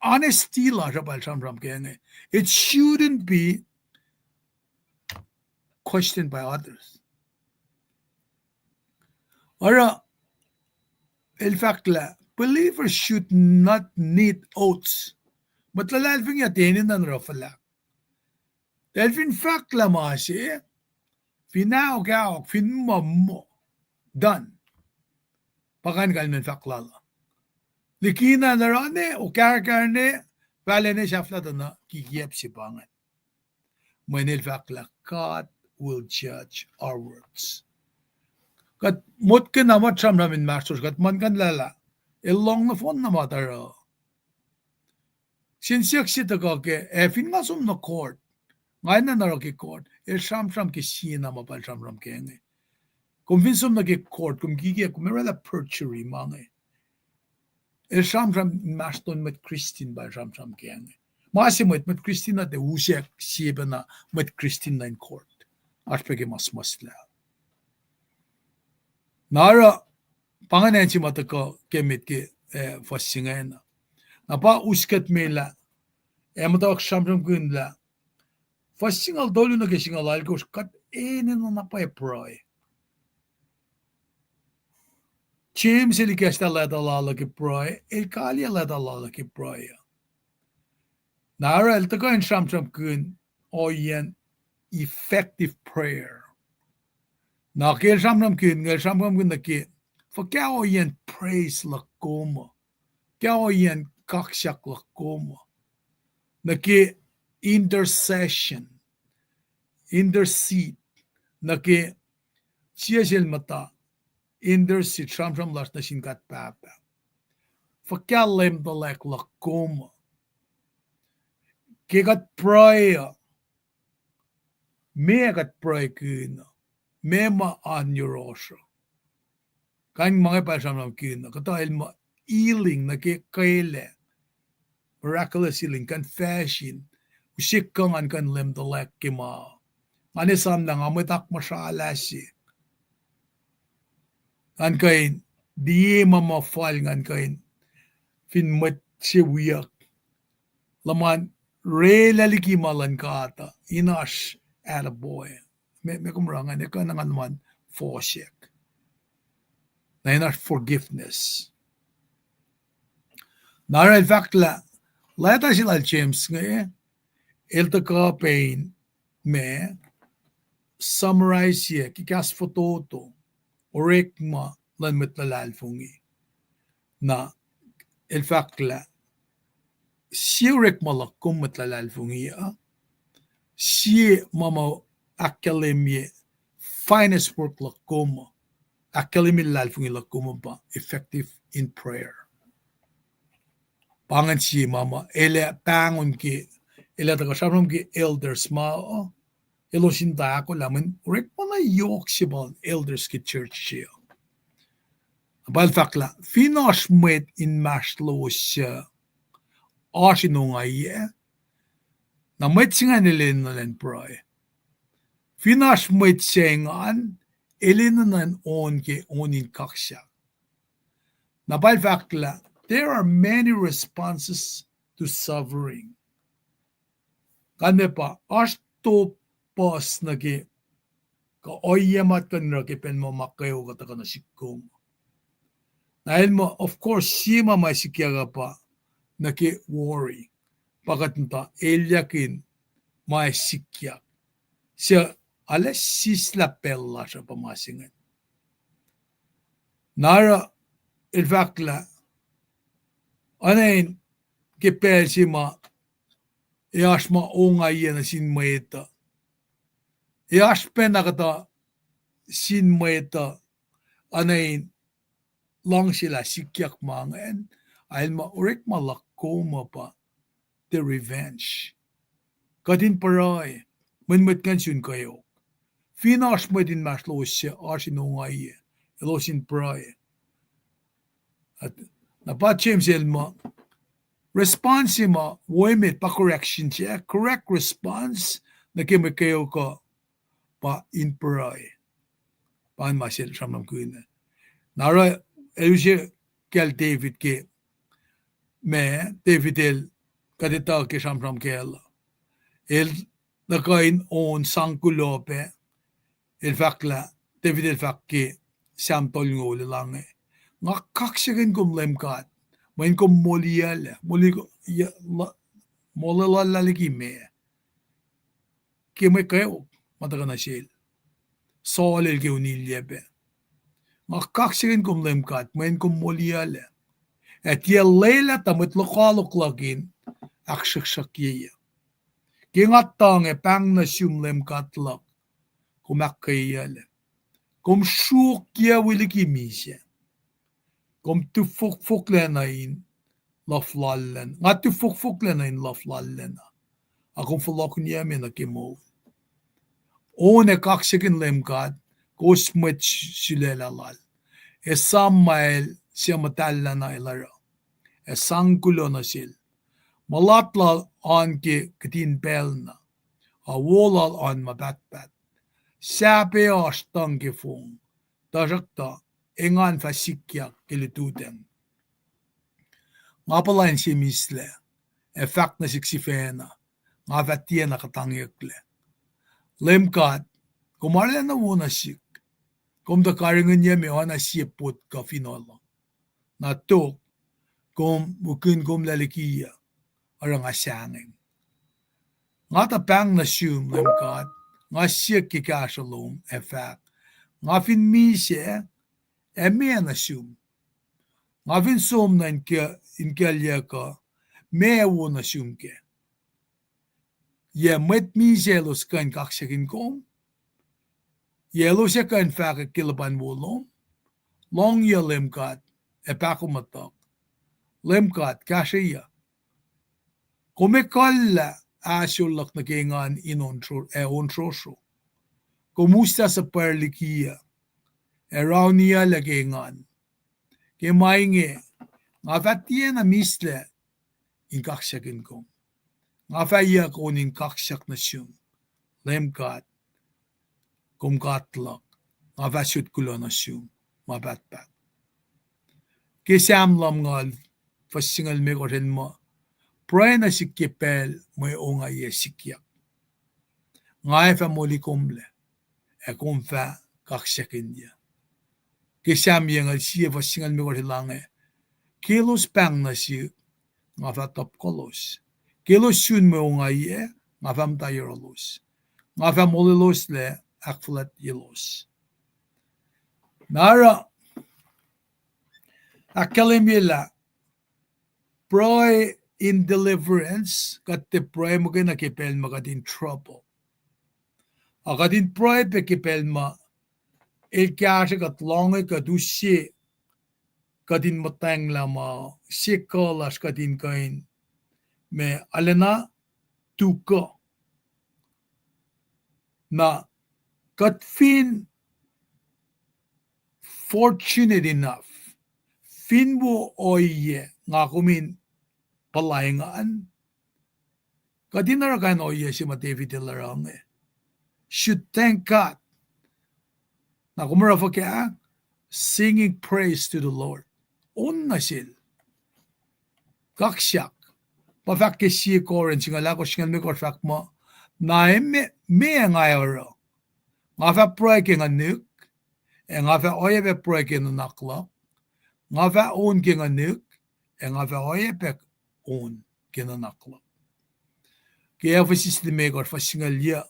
Honesty lasr uh pa el sramsram ke inge. It shouldn't be questioned by others. Oruh, el fahk lah, believers should not need oaths. Mwet luhlahlfongi uh tiac enenuh in oruh fuhlahk. Tahl fin fahk lah ma se, fin aok aok, fin muh muh, done. Pa kain kalmacn fahk lal uh. Likina in oruh ne, okahrkahr ne, fahlac ne sahflah tuh na kikiyacp se pa ingacn. Mweyen el fahk lah God will judge our words. Kuht motko na ma sramsram inmahsrlosr, kuht muhlkuhnlah lah el lohng nohfohn na ma tuh oruh. Kihsen siyuck se tuhkuh ke, ac fin nga som nuh court, nga enenuh in oruh ke court, el sramsram ke sie na ma pa el sramsram ke inge. Kom fin som nuh ke court, kom kikiyacp, kom orwaclah perjury ma inge. El sramsram inmahsrlon mwet Kristin pa el sramsram ke inge. Ma se mwet, mwet Kristin uh tiac usack sie pacna mwet Kristin nuh in court. Oasr pac ke ma suhmuhslah. Na oruh, pa ingacn se ma tuhkuh ke met ke, eh, fuhs se ingacn. Na pa us kuht me lah, ac muhtwacwacack sramsramkihn lah, fuhs singucul tolu nuh ke singucul alkosr, kuht enenuh na pwacye pruhe. James el ikacslah leta lal uh ke pruhe, el kaliyac leta lal uh ke pruhe uh. Na oruh el tuhkuh in sramsramkihn ohiyacn effective prayer. Na ke el sramsramkihn, el sramsramkihn nuh ke, fuhkah ohiyacn praise luhk kom uh, fuhkah ohiyacn kaksak luhk kom uh. Nuh ke intercession, intercede, nuh ke sie sel muhta, intercede, sramsram lasr nuh sin God Pahpah. Fuhkah leum tuhlac luhk kom uh. Ke kuht pruhe uh, meac kuht pruhekihn uh, meac ma oan yohrohsr uh. Kain ma inge pa el sramsramkihn uh, kuhtuh el muh healing nuh ke kwelac, miraculous healing, confession, use kuh ngan kuh in leum tuhlac ke ma. Ngan esam lah nga mwet akmuhsralah se. Ngan kuh in liye ma ma fal, ngan kuh in fin mwet se wiyuck, luhman orwaclah liki ma luhn God uh, in oasr attaboy. Meac, meac kom oruh ingacn, ekuh na ngan luhman fohsack. Na in oasr forgiveness. Na oruh el fahk lah, leta se lal James inge, el tuhkuh pac in, meac, summarize-ye ke kahs fototo orekma luhn mwet luhlahlfongi. Na el fahk lah sie orekma luhk kom mwet luhlahlfongi uh, sie ma ma ahkkahlwemye finest work luhk kom uh, ahkkahlwemye luhlahlfongi luhk kom uh pa effective in prayer. Pa ingacn sie ma ma el ac pahngon ke, el ac tuhkuh sramsram ke elders ma uh, elos in tahkolah mweyen orekma na yohk se pa elders ke church se uh. Na pa el fahk lah fin oasr mwet inmahsrlowos suc oasr in ongaiyac, na mwet se ingacn el enenuh in pruhe. Fin oasr mwet se ingacn, el enenuh in on ke on in kaksak. Na pa el fahk lah there are many responses to suffering. Kalmac pa oasr top puhs nuh ke kuh ohiyac ma kuht kuh in oruh ke pacl ma ma kweok uh tuhkuh nuh sihk kom. Na el muh, of course, sie ma ma sikyak uh pa nuh ke worry, pa kuht muhta elyahkihn ma ac sikyak. Suc arlac sislah pacl lasr uh pa ma se ingacn. Na oruh el fahk lah oacna in ke pacl se ma ac oasr ma ongaiyac nuh sin mwet uh, ac oasr pacna kuhtuh sin mwet uh oacna in luhngse lah sikyak ma ingacn, a el muh orekma luhk kom uh pa the revenge. Kuht in pruhe, mweyen mwet ingacn sun kweok. Fin oasr mwet inmahsrlowos suc oasr in ongaiyac, elos in pruhe. Na pa James el muh response se ma wo emet pa correction se, correct response nuh ke mwe kweok uh pa in pruhe. Pa ma sel sramsramkihn. Na oruh el use kacl David ke, ma David el kuht etuh ke sramsram kacl uh, el tuhkuh in on sang kuloh pac, el fahk lah, David el fahk ke Sam tolngoul el ange, nga kaksakihn kom Leum God, mweyen kom moliyuclac, moli-, molwelah liki ma ke mwe kweok ma tuhkuh nuh sel. Saul el ke unilyac pac, nga kaksakihn kom Leum God, mweyen kom moliyuclac, ac tiac lwelah tuh mwet lokoalok luhk in ahksruhksruhkyeyuc. Ke nga tuhng ac pahng nuh sum Leum God luhk, kom ahkkweyeyuclac. Kom sruokyac wi liki misac. Kom tufokfoklac nuh in luhf lal, nga tufokfoklac nuh in luhf lal lacna, a kom fohlohkihnyucme nuh ke moul. On ac kaksakihn Leum God, kowos mwet sulaclah lal. Esam ma el suc muhtahllahna el oruh, ac sang kuloh nuh sel. Mulat lal oan ke kihtin pacl na, a wo lal oan ma pahtpaht. Sahp ac oasr tuhng ke fong, tuhsruhktuh engan fah sikyak ke lututacng. Nga puhla inse mihslac, ac fahk nuh sihk sifacna, nga fah tiacna kuhtangyucklac. Leum God, kom arulacna wo nuh sihk, kom tuh karihngihnyucme oacna sie pot kuh finohl uh. Na tok, kom mukihn komlac likiyuc, oruh nga sahngweng. Nga tuh pahng nuh sum Leum God, nga siyuck ke kahsruh lom ac fahk, nga fin misac, ac meac nuh sum? Nga fin som nuh in kuh-, in kuclyuck uh, meac wo nuh sum kac? Yac mwet misac elos kuh in kaksakihn kom? Yac elos ac kuh in fahkwack ke luhpan wo lom? Lohngyuc Leum God, ac pahkomuhtuhk. Leum God, kahsrweyuc. Kom ekuhllah ahsor luhk nuh ke engan in on-, ac onsrosro. Kom uslah suhpwacr likiyuc, ac rauniyuclac ke engan. Ke ma inge, nga fah tiacna mihslac in kaksakihn kom. Nga fah yuck on in kaksak nuh sum, Leum God, kom God luhk, nga fah sot kuloh nuh sum ma pahtpaht. Ke Sam lumngaul, fuhs singucul limekohsr el muh, pruhe nuh sihk ke pacl mwe ongaiyac sikyak. Nga ac fah moli komlac, ac kom fah kaksakihnyuc. Ke Sam yucngucul sie fuhs singucul limekohsr el ange, ke elos pahng nuh sihk, nga fah topkolos. Ke elos sun mwe ongaiyac, nga fah muhta yohrohlos. Nga fah molweloslac ahkfuhlwactyelos. Na oruh, ahkkahlwemye lah pruhe in deliverance, kuht tiac pruhe muhkwena ke pacl ma kuht in trouble. A kuht in pruhe pac ke pacl ma El kahsrwe kuht, loange kuht, use kuht in muhtwacnglah ma se kuh lasr kuht in kuh in, ma arulacna tuhkuh. Na kuht fin fortunate enough, fin wo ohiyac nga kom in puhla engan, kuht in oruh kain ohiyac se ma David el oruh inge. Should thank God. Na kom oruh fuhkah? Singing praise to the Lord. On nuh Sel. Kaksak. Pa fahk ke Sie Korint singucul ahkosr, singucul limekohsr, fahk muh, na e me, me nga oruh. Nga fah pruhe ke nguhnihk, ac nga fah oacyacpac pruhe ke nuhnak luhk. Nga fah on ke nguhnihk, ac nga fah oacyacpac on ke nuhnak luhk. Ke Ephesus limekohsr, fuhs singucul yuc,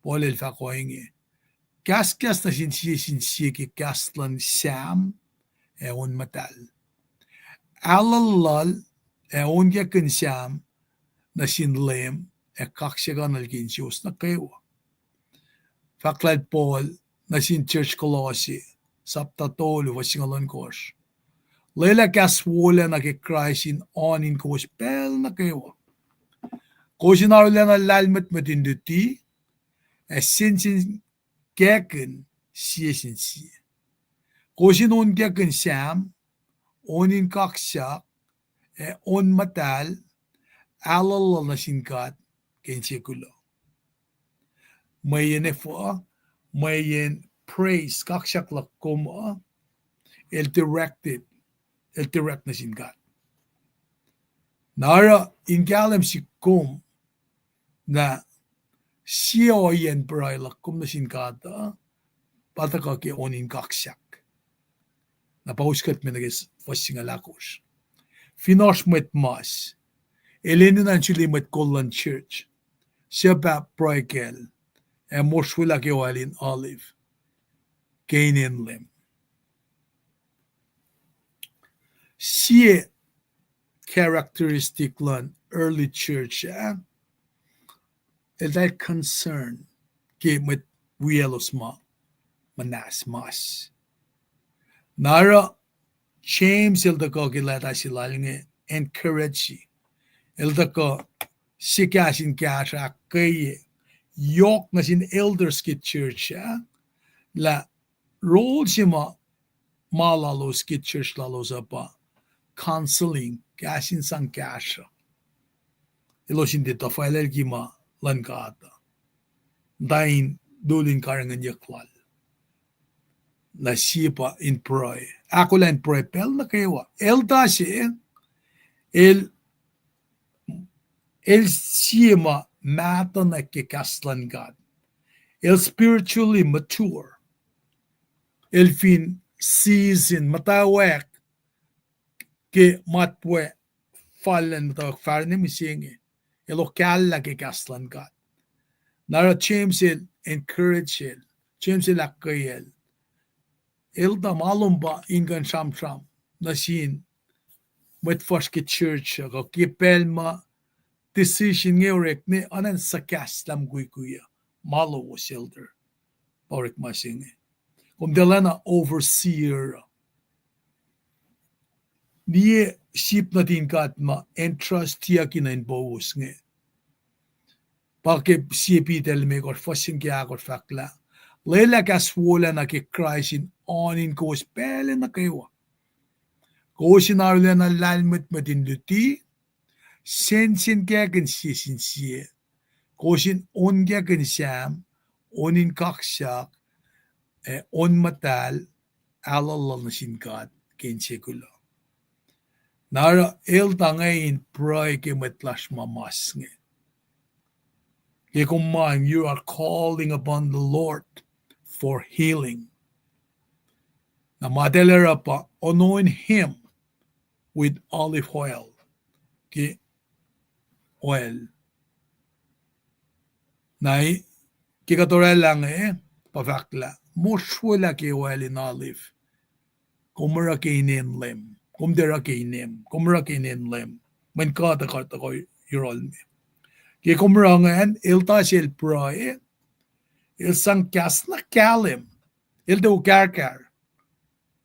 Paul el fahk ohinge: Kahskahs nuh sin sie sin sie ke kahs luhn Sam ac on muhtahl. Aluhluhl ac onkakihn Sam nuh sin Leum ac kaksakihnuhl ke insewowo nuh kwewa. Fahk lal Paul nuh sin church Kolosse, sapta tolu, fuhs singucul ohnkohsr: Lwelah kahs wolacna ke Kraist in oan in kowos pacl nuh kwewa. Kowos in arulacna lahlmwetmwet in luti, ac sensenkackihn sie sin sie. Kowos in onkakihn Sam, on in kaksak, ac on muhtahl, aluhluhl nuh sin God ke inse kuloh. Mweyen efuh? Mweyen praise, kaksak luhk kom uh, el directed, el direct nuh sin God. Na oruh in kahlwem sihk kom, na sie ohiyacn pruhe luhk kom nuh sin God uh, pa tuhkuh ke on in kaksak. Na pa us kuht me nuh ke fuhs singucul ahkosr. Fin oasr mwet mas, el enenuh in suli mwet kol luhn church, suc pa pruhe kacl, ac mosrwelah ke oil in olive ke inen Leum. Sie characteristic luhn early church ah, eltahl concern ke mwet wiyaclos ma muhnahs mas. Na oruh James el tuhkuh ke leta se lal inge encourage, el tuhkuh sie kahs in kahsruh ahkkweye, yohk nuh sin elders ke church ah, lah role se ma, ma lalos ke church lalos uh pa counseling, kahs in sang kahsruh elos in tiac tuhfwaclaclki ma luhn God uh, tuh in lulin karihngihnyuck lal. Na sie pa in pruhe, ahkolah in pruhe pacl nuh kwewa. Elder se, el, el sie ma mahtuhnak ke kahs luhn God. El spiritually mature. El fin season, muhtwacwacack ke matwac fal luhn muhtwacwacack fahsr nuh mihsenge. El okahlah ke kahs luhn God. Na oruh James el encourage el, James el ahkkweyacl, elder, ma lom pa in kuh in sramsram nuh sin mwet fuhsr ke church uh, kuh ke pacl ma decision inge orek ne, oacna in suhkahslah mukwikwi uh, ma lowos elder, pa orekma se inge. Kom tiacna overseer uh. Liye sip nuhtin God ma entrustiyucki nuh in powos inge. Pa ke Sie Peter limekohsr, fuhs singucul ahkosr, fahk lah, lwelah kahs wolacna ke Kraist in oan in kowos pacl nuh kwewa. Kowos in arulacna lahlmwetmwet in luti, sensenkackihn sie sin sie. Kowos in onkakihn Sam, on in kaksak, ac on muhtahl, aluhluhl nuh sin God ke inse kuloh. Na oruh elder inge in pruhe ke mwet lasr ma mas inge. Ke kom ma, you are calling upon the Lord for healing. Na ma eltahl oruh pa anoint him with olive oil. Ke oil. Na Ke kuht orwaclah inge, pa fahk lah mosrwelah ke oil in olive. Kom oruh ke inen Leum. Kom tiac oruh ke inem. Kom oruh ke inen Leum. Mweyen God tuhkuh, tuhkuh yohrohl me. Ke kom oruh ingacn, eltahl sel pruhe, el sang kahs na kahlwem. El tiac okahrkahr.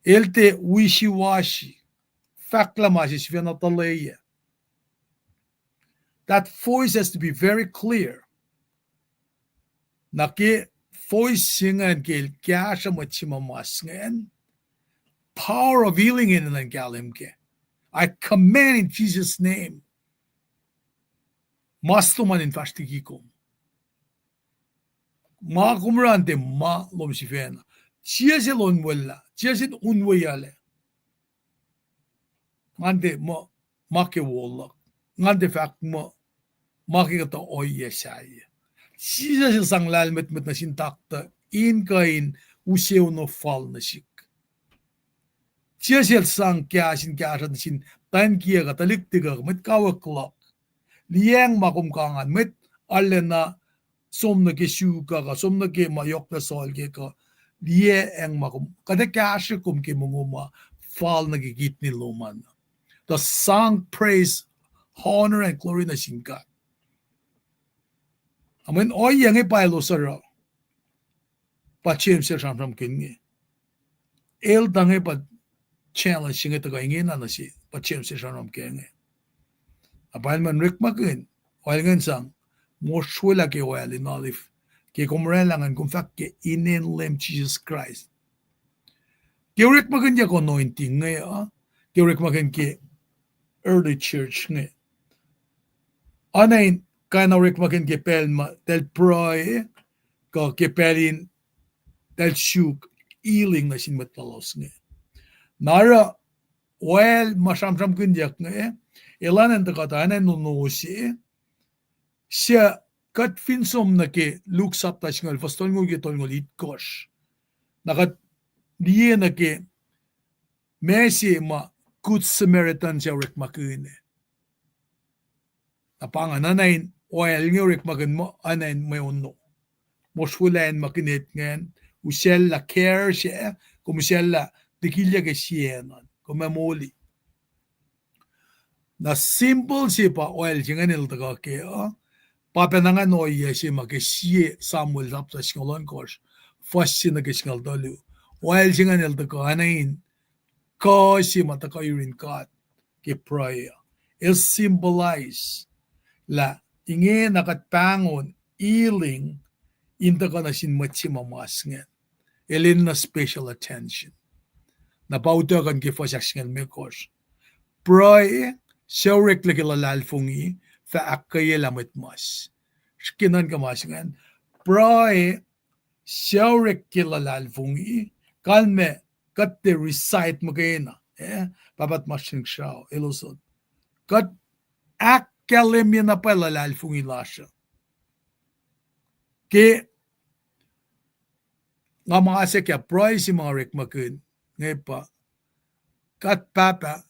El tiac wishy-washy. Fahk lah ma se sifacna tuhlac. That voice has to be very clear. Na ke voice se ingacn ke el kahsruh mwet se ma mas ingacn, power of healing enenuh in kahlwem kac. I command in Jesus' name. Mas lom an in fahsr liki kom. Ma kom oruh an tiac ma lom sifacna. Sie sel onwelah, sie sel onweyuclac. Ngan tiac muh ma ke wo luhk. Ngan tiac fahk muh ma ke kuhtuh ohiyac sahyac. Jisus el sang lahlmwetmwet nuh sin taktuh in kuh in use ono fal nuh sihk. Jisus el sang kahs in kahsruh nuh sin pahn kiyuhk uh, tuhlihk tikuh, mwet kawuck luhk. Liyacacng ma kom kang an, mwet arulacna som nuh ke suk uh, kuh som nuh ke ma yohklac sol kac kuh, liyacacng ma kom, kuht ac kahsrwe kom ke mongo ma fal nuh ke kidney lom an. Tuh sang praise, honor and glory nuh sin God. Mweyen ohiyac inge pa elos oruh. Pa James el sramsramkihn inge. El tuh inge pa challenge se inge tuhkuh ingena nuh se, pa James el sramsram ke inge. Na pa el muh orekmakihn, oil ingacn sang, mosrwelah ke oil in olive. Ke kom orwaclah ingacn kom fahk ke inen Leum Jisus Kraist. Ke orekmakihnyuck anointing inge uh, ke orekmakihn ke early church inge, oacna in kain orekmakihn ke pacl ma eltahl pruhe, kuh ke pacl in eltahl suk healing nuh sin mwet lalos inge. Na oruh oil ma sramsramkihnyuck inge, elan in tuhkuh tuh oacna in ono se, suc kuht fin som nuh ke Luke sapta singucul, fuhs tolngoul ke tolngoul itkohsr. Na kuht liye nuh ke ma se ma Good Samaritan se orekmakihn. Na pa ingacn oacna in oil inge orekmakihn muh oacna in mwe ono. Mosrwelah in ma kinet ingacn, usacllah care se, kom usacllah likilyac ke sie acn an, kom ac moli. Na symbol se pa oil se ingacn el tuhkuh ke uh, pa pacna ingacn ohiyac se ma ke sie Samuel sapta singucul ohnkohsr, fuhs se nuh ke singucul tolu. Oil se ingacn el tuhkuh oacna in kuh se ma tuhkuh yurin God ke pruhe. El symbolize lah ingena kuht pahngon healing in tuhkuh nuh sin mwet se ma mas ingacn. El enenuh special attention. Na pa utuckuh ke fuhs ahksingucul limekohsr. Pruhe, suc oreklac ke luhlahlfongi, fah ahkkweyelah mwet mas. Srihke nuhnkuh ma se ingacn. Pruhe, suc orek ke luhlahlfongi, kalmac kuht tiac recite muhkwena, eh, Pahpah tuhmasr Inkuhsrao, elos an. Kuht ahkkahlwemye na pwacye luhlahlfongi lasr uh. Ke nga ma se ke pruhe se ma nga orekmakihn inge pa, God Pahpah,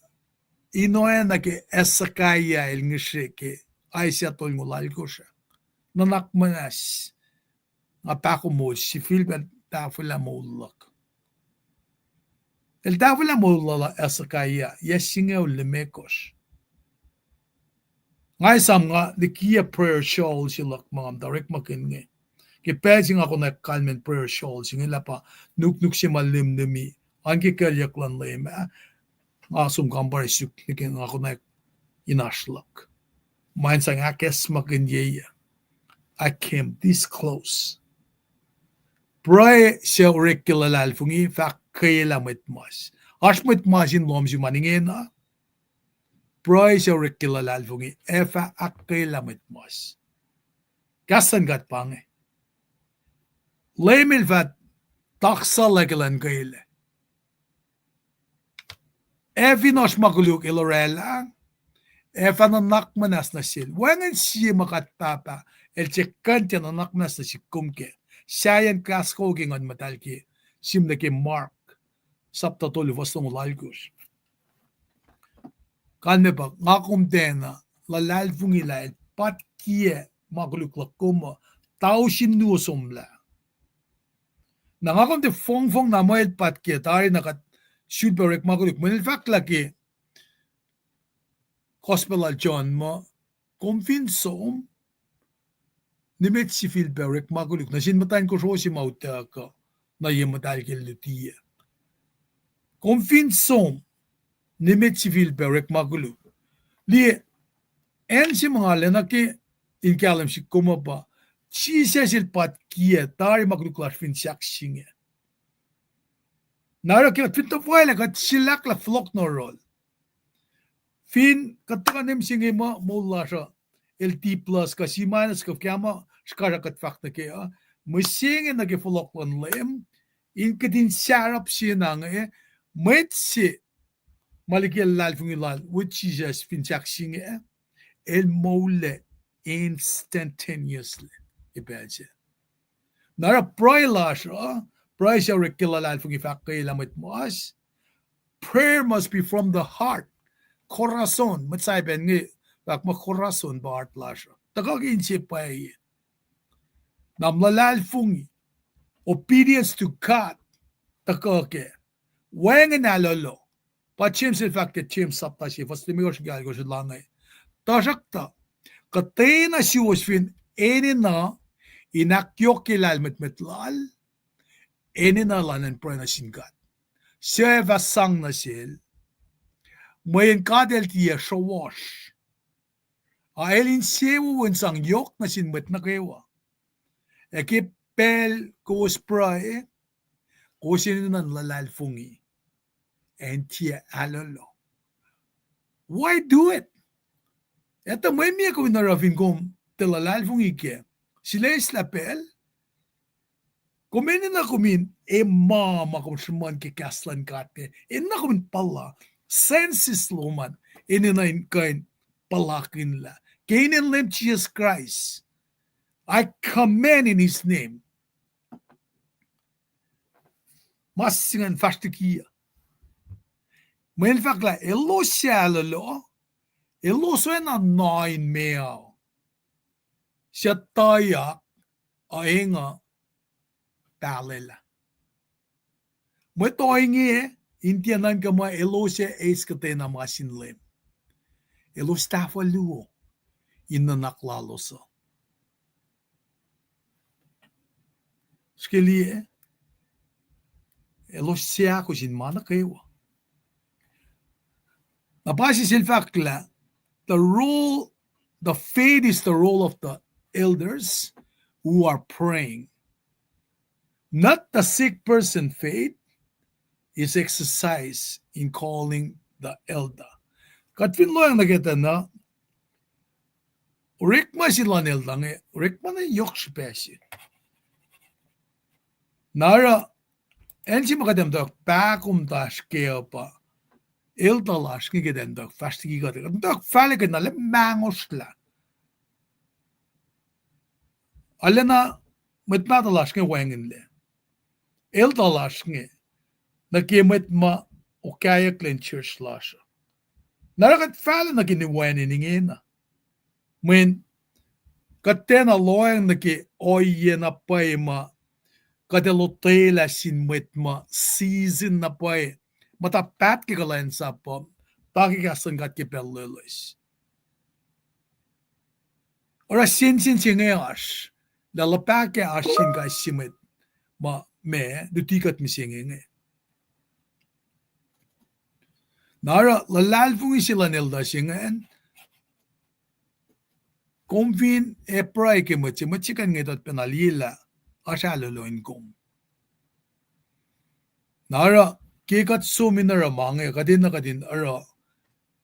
in oacna ke Hezekiah el ngihsre ke Isaiah tolngoul alkosr ah. Nuhnak muhnahs, nga pahkomuhl, sifilpac tahfwelah moul luhk. El tahfwelah moul lal Hezekiah, yac singucul limekohsr. Nga esam nga likiyac prayer shawl se luhk ma nga muhta orekmakihn inge. Ke pacl se nga konwacack kalmacn prayer shawl se inge lah pa nuknuk se ma limlimi, an ke kuclyuck luhn Leum ah, nga som kampare suk nuh ke nga konwacack in oasr luhk. Ma in sang ahkacsmakihnye, I came this close. Pruhe suc orek ke luhlahlfongi fah ahkkweyelah mwet mas. Oasr mwet mas in lohm sum an ingena. Pruhe suc orek ke luhlahlfongi ac fah ahkkweyelah mwet mas. Kahs luhn God pa inge. Leum el fah taksalah ke lwen kwelah. Ac fin oasr ma koluk el orwaclah, ac fah nuhnak muhnahs nuh sel. Wacngihn sie ma God Pahpah el tiac kuh in tiac nuhnak muhnahs nuh sihk kom kac. Sahyacn kahs kowos ke Nguhn Muhtahl ke, sihmlac ke Mark sapta tolu fuhs longoul alkosr. Kalmac pa, nga kom tiacna luhlahlfongi lah el patkiyac ma koluk luhk kom uh, tausin luo somlah. Na nga kom tiac fongfong na muh el pat kiac tari na kuht sulpac orekma koluk. Mweyen el fahk lah ke Gospel lal John muh, kom fin som, nimet sifilpac orekma koluk nuh sin muhtwacn kosro se ma utuckuh, nuh ye muhtahl ke luti ah. Kom fin som, nimet sifilpac orekma koluk. Liye, acn se ma nga lwen nuh ke in kahlwem sihk kom uh pa, Jisus el pat kiac tari ma koluk lasr fin sahk se inge. Na oruh ke kuht fin tuhfahlah kuht sulaklak fohlohk nuh yohrohl. Fin kuht tuhkuh nuh mihsenge muh moul lasr uh, el D plus kuh C minus kuh fuhkah ma srihkasrak kuht fahk nuh kac uh, mihsenge nuh ke fohlohk luhn Leum, in kuht in sarap se na inge, mwet se ma liki luhlahlfongi lal with Jisus fin sahk se inge, el moullac instantaneously, epacl se. Na oruh pruhe lasr uh, pruhe se orek ke luhlahlfongi fahk ke lah mwet mas, prayer must be from the heart. Korason, mwet Saipan inge fahk muh korason pa heart lasr uh. Tuhkuh ke inse pwacye. Na luhlahlfongi, obedience to God, tuhkuh kac. Wacngihn ahlolo. Pa James el fahk ke James sapta se, fuhs limekohsr ke alkohsr el inge. Tuhsruhktuh, kuhtwena suwos fin enenuh in ahkyohkye lahlmwetmwet lal, enenuh elan pruhe nuh sin God. Suc ac fah sang nuh sel, mweyen God el tiac srohwohsr. A el insewowo in sang yohk nuh sin mwet nuh kwewa. Ac ke pacl kowos pruhe, kowos enenuh in luhlahlfongi, ac in tiac ahlolo. Why do it? Etuh mwe meac kom in oruh fin kom tiac luhlahlfongi kac? Sileslah pacl. Kom enenuh kom in, e ma ma kom sruhmuhn ke kahs luhn God ke enenuh kom in puhla, senses lom an enenuh in kuh in puhlakihn lah ke inen Leum Jisus Kraist, I command in his name. Ma se ingacn fahsr liki uh. Mweyen fahk lah elos suc ahlolo, elos oacna na in meoa suc tuyak, a eng uh pahlwelah. Mwet ohinge in tiac nuhnkuh muh elos ac eis kuhtwena ma sin Leum. Elos tahfuh luo in nuhnak lalos uh. Srihke liye, elos seahkos in ma nuh kwewa. Na pa se sel fahk lah, the role, the faith is the role of the elders who are praying. Not the sick person faith is exercised in calling the elder. Kuht fin lohacng nuh ke tuh na, orekma se luhn elder inge, orekma na yohk srihpac se. Na oruh, acn se ma kuht ac muhta pahkomuhtasr kac uh pa, elder lasr inge kuht ac muhta fahsr liki kuht, kuht muhta fahlac kuht na lem mangosrlah. Arulacna mwet mahtuh lasr inge wacngihnlac. Elder lasr inge, nuh ke mwet ma okayucklac in church lasr uh. Na oruh kuht fahlac nuh ke wacngihn ingena. Mweyen kuht tiacna lohacng nuh ke ohiyac na pwacye ma kuht ac lotwelah sin mwet ma season na pwacye, muhta paht ke kuhlwacnsap uh, pa ke kahs luhn God ke pacl loeloes. Oruh sensen se inge oasr, lah luhpah kac oasr sin kais sie mwet ma, ma luti kuht mihsenge inge. Na oruh luhlahlfongi se luhn elder se ingacn, kom fin ac pruhe ke mwet se, mwet se kuh in ngetut pacna liye lah oasr ahlolo in kom. Na oruh ke kuht som in oruh ma inge, kuht enenuh kuht in oruh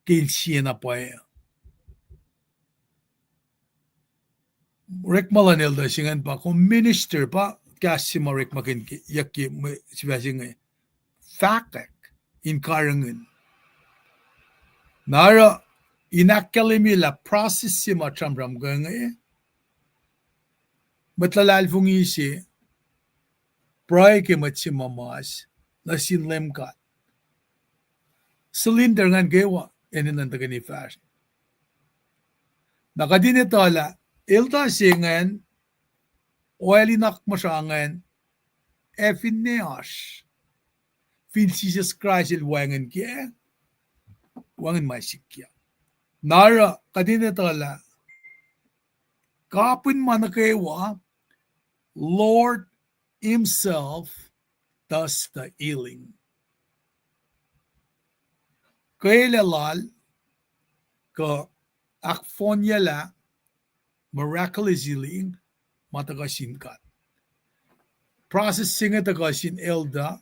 ke el sie na pwacye. Orekma luhn elder se ingacn pa kom minister, pa kahs se ma orekmakihnyuck ke mwe sifac se inge, fahkwack in karihngihn. Na oruh in ahkkahlwemye lah process se ma sramsramkihn inge, mwet luhlahlfongi se pruhe ke mwet se ma mas nuh sin Leum God. Cylinder ingacn kwewa enenuh in tuhkweni fahsr. Na kuht in etuh lah elder se ingacn oacl in akmuhsra ingacn ac finne oasr, fin Jisus Kraist el wacngihn kac, wacngihn ma sikyak. Na oruh kuht in etuh lah kapihn ma nuh kwewa, Lord himself does the healing. Kwelah lal kuh ahkfohnyelah miraculous healing ma tuhkuh sin God. Process se inge tuhkuh sin elder,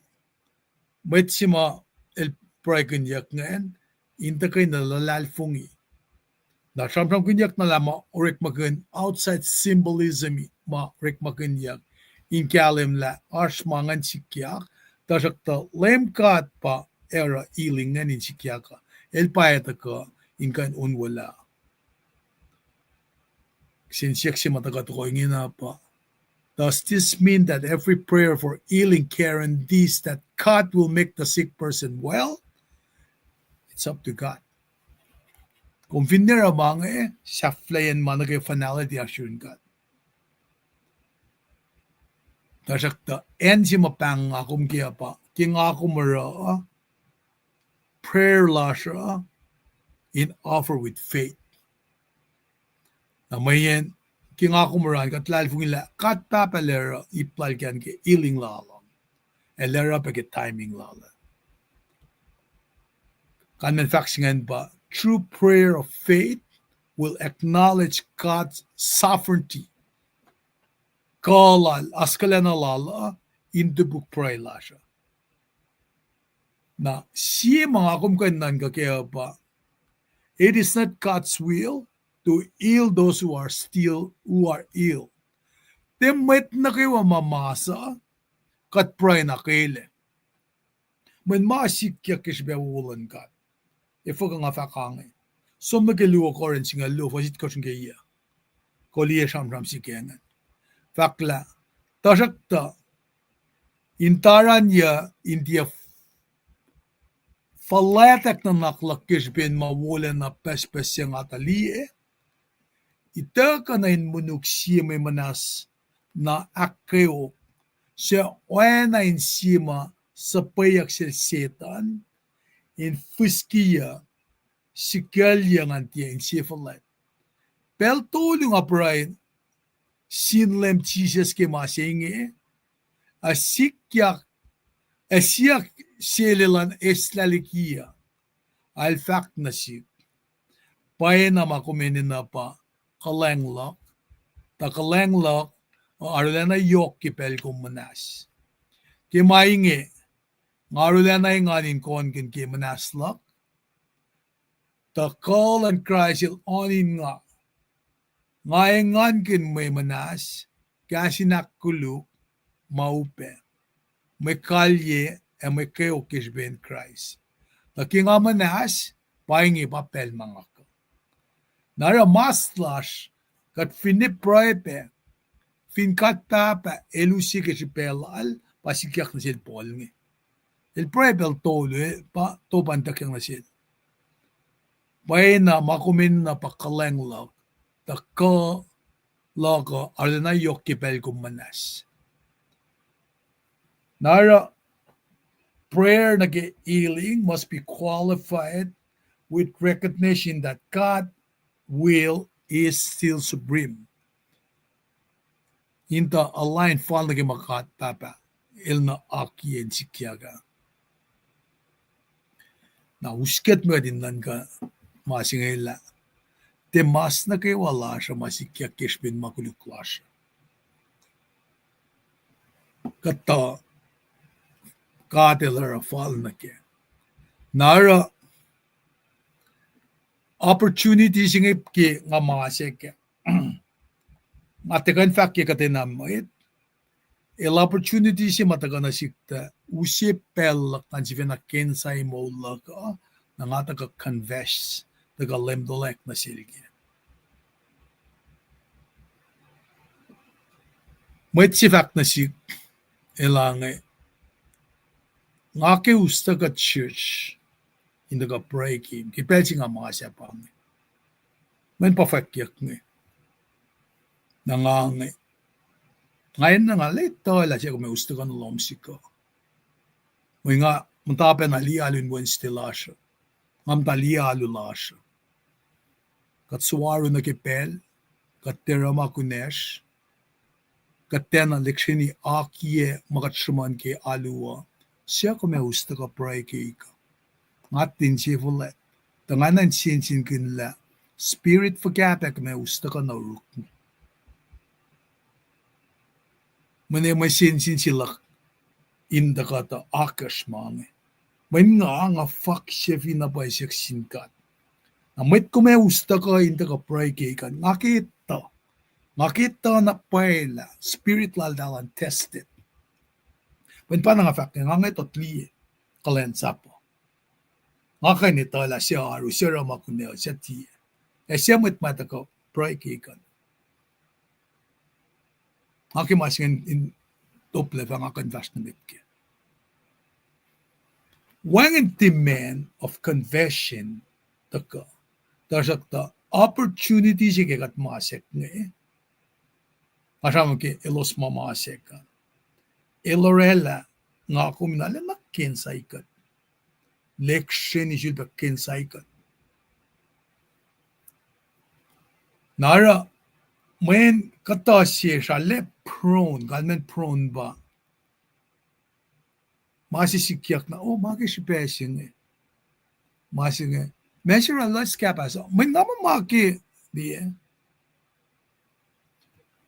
mwet se ma el pruhekihnyuck ingacn, in tuhkweni luhlahlfongi. Na sramsramkihnyuck na lah ma orekmakihn outside symbolism ma orekmakihnyuck in kahlwem lah oasr ma ingacn sikyak, tuhsruhktuh Leum God pa oruh healing ingacn in sikyak uh. El pa etuh kuh in kuh in onwelah. Kihsen siyuck se ma tuhkuh tohkoh ingena pa, does this mean that every prayer for healing guarantees that God will make the sick person well? It's up to God. Kom fin oruh ma inge, sahflahiyacn ma nuh ke finality oasr yurin God. Tuhsruhktuh acn se ma pahng nga kom ke uh pa, ke nga kom oruh, prayer lasr uh in offer with faith. Na mweyen ke nga kom oruh an, kuht luhlahlfongi lah God Pahpah el oruh ip lal ke an ke healing lal an, el oruh pac ke timing lal an. Kalmacn fahk se ingacn pa, true prayer of faith will acknowledge God's sovereignty. Kuh lal, askuhlacna lal uh in topuk pruhe lasr uh. Na sie ma nga kom kuh in nuhnkuh kac uh pa, it is not God's will to heal those who are still, who are ill. Tiac mwet nuh kwewa ma mas uh, kuht pruhe na kwelah. Mweyen ma sikyak ke srihpac wo luhn God. Efuh kuh nga fahk ange? Som nuh ke luo Korint singucul luo, fuhs itkohsr nuh ke yac. Kuh liye sramsram se ke ingacn. Fahk lah, tuhsruhktuh, in taran yac in tiac fuhlwactack nuhnak luhk ke srihpen ma wolacna pucspucs se nga tuh liye, ituckuh na in monuk sie mwe muhnahs na ahkkweok, suc oacna in sie ma suhpweyuck sel Setuhn, in fihskiyuc, sikuclye ngan tiac insefuhlwact. Pacl tolu nga pruhe sin Leum Jisus ke ma se inge, ac sikyak, ac siyuck sel elan eislah liki uh. El fahk nuh sihk, pwacyena ma kom enenuh pa kuhlwacng luhk, tuh kuhlwacng luhk uh arulacna yohk ke pacl kom muhnahs. Ke ma inge, nga arulacna engan in konkihn ke muhnahs luhk, tuh kuh luhn Kraist el oan in nga. Nga engankihn mwe muhnahs, kahs in ahkkoluk, ma upac, mwe kalye, ac mwe kweok ke srihpen Kraist. Tuh ke nga muhnahs, pa inge pa pacl ma nga kuh. Na oruh mas lasr, kuht finne pruhe pac, fin God Pahpah el use ke srihpac lal, pa sikyak nuh sel Paul inge. El pruhe pacl tolu, pa top an ituckyang nuh sel. Pwacyena ma kom enenuh pa kuhlwacng luhk, tuh kuh luhk uh arulacna yohk ke pacl kom muhnahs. Na oruh prayer nuh ke healing must be qualified with recognition that God will is still supreme. In tuh align fal nuh ke ma God Pahpah el na akiyac in sikyak ah. Na us kuht met in nuhnkuh ma se inge lah, tiac mas nuh kwewa lasr uh ma sikyak ke srihpen ma koluk lasr. Kuhtuh God el oruh fal nuh kac. Na oruh opportunity se inge ke nga ma se kac. Nga tiac kuh in fahk ke kuhtwena mwet. El opportunity se ma tuhkuh nuh sihk tuh use pacl luhk ngan sifacna kena moul luhk uh, na nga tuhkuh confess, tuhkuh lemtolack nuh sel kac. Mwet se fahk nuh sihk, elange, nga ke us tuhkuh church in tuhkuh pruhe ke, ke pacl se nga ma sahp ange. Mweyen pa fwackyuck inge. Na nga inge, Nga enenuh nga lwelah sie kom ac us tuhkuh nuh lohm sihk uh. Mwe nga muhta pacna liye alu in Wednesday lasr uh. Nga muhta liye alu lasr uh. Kuht suwohs nuh ke pacl, kuht tiac oruh ma kunacsr, kuht tiacna lihksreni akiyac ma kuht sruhmuhn ke alu uh. Sie kom ac us tuhkuh pruhe keik uh. Nga tiac insefuhlwact. Tuh nga enenuh in sensenkihn lah spirit fuhkah pac kom ac us tuhkuh nuh yuruk. Mweyen mwe sensen se luhk in tuhkuh tuh akacsruhi ma inge. Mweyen nga, nga fahk se fin na pwacye siyuck sin God. Na mwet kom ac us tuhkuh in tuhkuh pruhe keik uh, nga ke etuh. Nga ke etuh na pwacye lah spirit laltahl an tested. Mweyen pa na nga fahk, nga nge tot liye kuhlwacnsap uh. Nga kuh in etuh lah sie oaru, sie oruh ma kunacsr, sie tiac. Ac sie mwet ma tuhkuh pruhe keik uh. Nga ke ma se inge in top level nga kuh in fahsr nuh met kac. Wacngihn demand of confession tuhkuh. Tuhsruhktuh opportunity se ke kuht masack inge, nga sramsram ke elos ma masack uh, el orwaclah nga kom in arulacna ke insight kuht. Lihksreni sulpac ke insight kuht. Na oruh, mweyen kuhtuh sesr arlac prone, kalmacn prone pa ma se sikyak na, oh, ma ke srihpac se inge. Ma se inge. Ma se oruh lasr kahpahs uh. Mweyen nga ma ma ke, liye.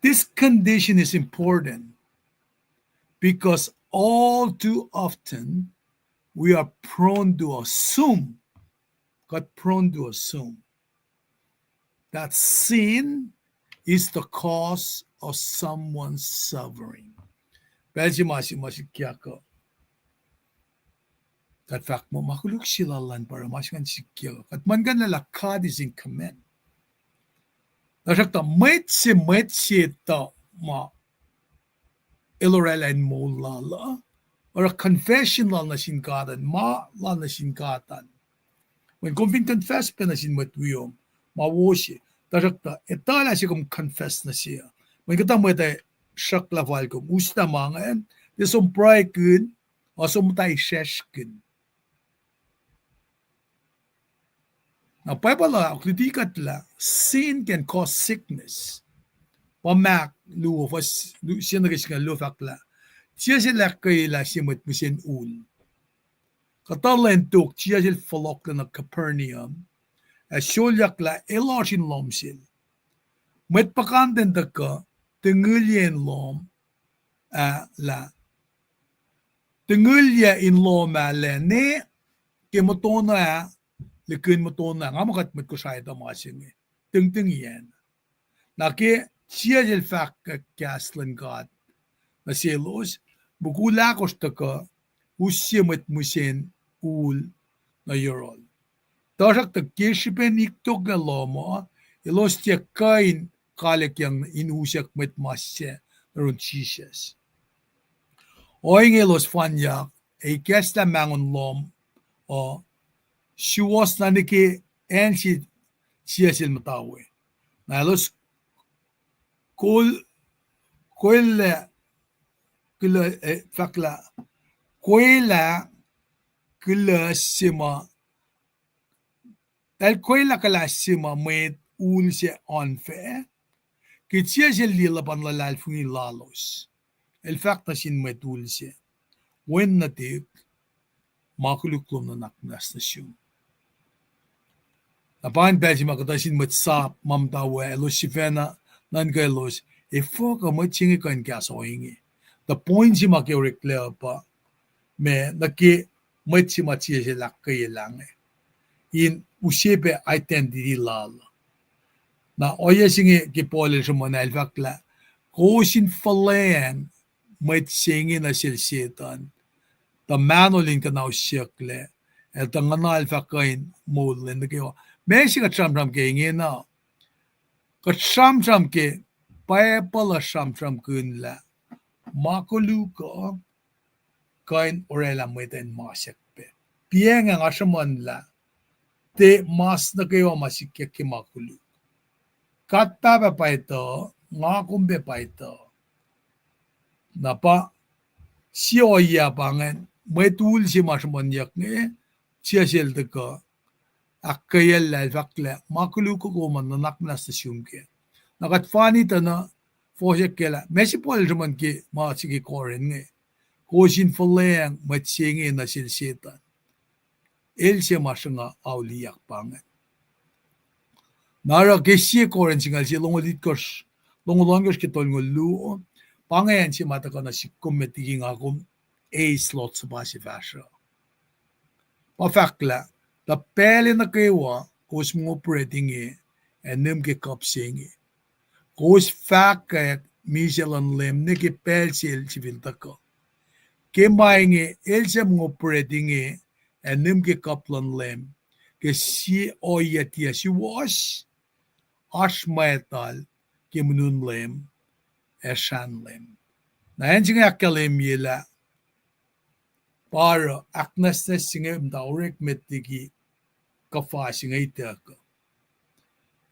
This condition is important because all too often we are prone to assume, kuht prone to assume that sin is the cause of someone's suffering. Pacl se ma se ma sikyak uh, kuht fahk muh ma koluk se lal an pa oruh ma se ingacn sikyak uh. Kuht muhlkuhnlah lah God is in command. Tuhsruhktuh mwet se, mwet se tuh ma el orwaclah in moul lal uh, oruh confession lal nuh sin God an, ma lal nuh sin God an. Mweyen kom fin confess pac nuh sin mwet wiom, ma wo se. Tuhsruhktuh etuh lah sie kom confess nuh se uh, mweyen kuhtuh mwet ac sruhklah fal kom, us lah ma ingacn, tiac som pruhekihn, ac som muhta isracsrkihn. Na Bible uh ahkluti kuht lah sin can cause sickness. Pa Mark luo, fuhs sie nuh ke singucul luo fahk lah, tiac se el ahkkweyelah sie mwet mihsen ul. Kuhtuh lwen tok Jisus el fohlohklac nuh Capernaum, ac solyak lah elos in lohm sel. Mwet puhkantwen tuhkuh, tihngihliyac in lohm, ah, lah, tihngihliyac in lohm ah lah ne ke moton ah, likihn moton ah, nga muh kuht mwet Kosrae tuh ma se inge, tihngtihngiyacn. Na ke Jisus el fahk kahs luhn God nuh selos, mukul ahkosr tuhkuh, us sie mwet mihsen ul nuh yohrohl. Tuhsruhktuh ke srihpen iktok nuh lohm uh, elos tiac kuh in kalikyang in usack mwet mas sac nuh yurin Jisus. Ohinge elos fanyak, ac ikacslah mahngon lohm uh, suwohs na nuh ke acn se Jisus el muhta we. Na elos kol-, koelah, kuloh, eh, fahk lah, koelah kuloh se ma, el koelah kuloh se ma mwet ul sac oan fac, ke Jisus el liye luhpan luhlahlfongi lalos. El fahk nuh sin mwet ul sac, wen nuhtihk, ma koluk lom nuhnak muhnahs nuh sum. Na pa ingacn pacl se ma kuhtuh sin mwet sap ma muhta we elos sifacna nuhnkuh elos, efuh kuh mwet se inge kuh in kahs ohinge. Tuh point se ma ke oreklac uh pa, ma nuh ke mwet se ma Jisus el ahkkweyelah inge, in use pac identity lal. Na ohiyac se inge ke Paul el sruhmuhn ah el fahk lah, kowos in fuhlweacng mwet se inge nuh sel Setuhn, tuh mahnol in kuhnahosyucklac, el tuh nguhnal fah kuh in moul lwen nuh kwewa. Ma se kuht sramsram ke ingena, kuht sramsram ke, Bible uh sramsramkihn lah ma koluk uh kuh in orwaclah mwet in masack pac. Piacnga nga sruhmuhnlah, tiac mas nuh kwewa ma sikyak ke ma koluk. God Pahpah pa etuh, nga kom pac pa etuh. Na pa sie ohiyac pa ingacn, mwet ul se ma sruhmuhnyuck inge, sie sel tuhkuh ahkkweyacllah, el fahk lah ma koluk kom an nuhnak muhnahs nuh sum kac. Na kuht fani tuh na fohsack kac lah meac se Paul el sruhmuhn ke ma se ke Corinth inge, kowos in fuhlweacng mwet se inge nuh sel Setuhn. El se ma sruhnga auliyak pa ingacn. Na oruh ke sie Corinth singucul sie, longoul itkohsr, longoul ohnkohsr ke tolngoul luo, pa inge acn se ma tuhkuh nuh sihk kom met liki nga kom eis lot suhpah se fahsruh. Pa fahk lah, tuh pacl nuh kwewa kowos mongo bread inge ac nihm ke kuhp se inge, kowos fahkwack misac luhn Leum nuh ke pacl sel sifil tuhkuh. Ke ma inge el suc mongo bread inge ac nihm ke kuhp luhn Leum ke sie ohiyac tiac suwohs, oasr mwactal ke monun Leum ac srahn Leum. Na acn se inge ahkkahlwemye lah pa oruh ahknwacsnwacs se inge muhta orek met liki kuhfa se inge ituckuh.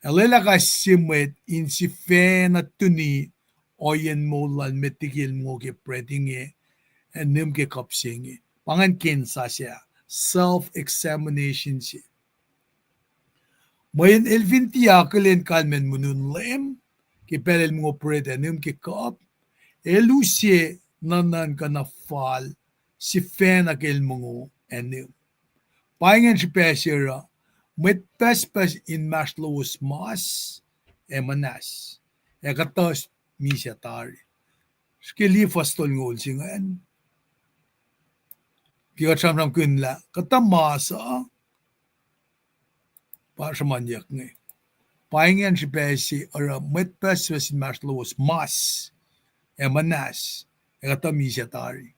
El lwelah kais sie mwet in sifacna tuni ohiyacn moul lal met liki el mongo ke bread inge ac nihm ke kuhp se inge. Pa ingacn ken sasuc, self-examination se. Mweyen el fin tiac akihlen kalmacn monun Leum ke pacl el mongo bread ac nihm ke kuhp, el use nuhnuhnkuh na fal sifacna ke el mongo ac nihm. Pa ingacn srihpac se oruh, mwet pucspucs inmahsrlowos mas ac muhnahs, ac kuhtuh misac tari. Srihke liye fuhs tolngoul se ingacn. Ke kuht sramsramkihn lah kuhtuh mas uh, pa sruhmuhnyuck inge. Pa ingacn srihpac se oruh mwet pucspucs inmahsrlowos mas ac muhnahs, ac kuhtuh misac tari.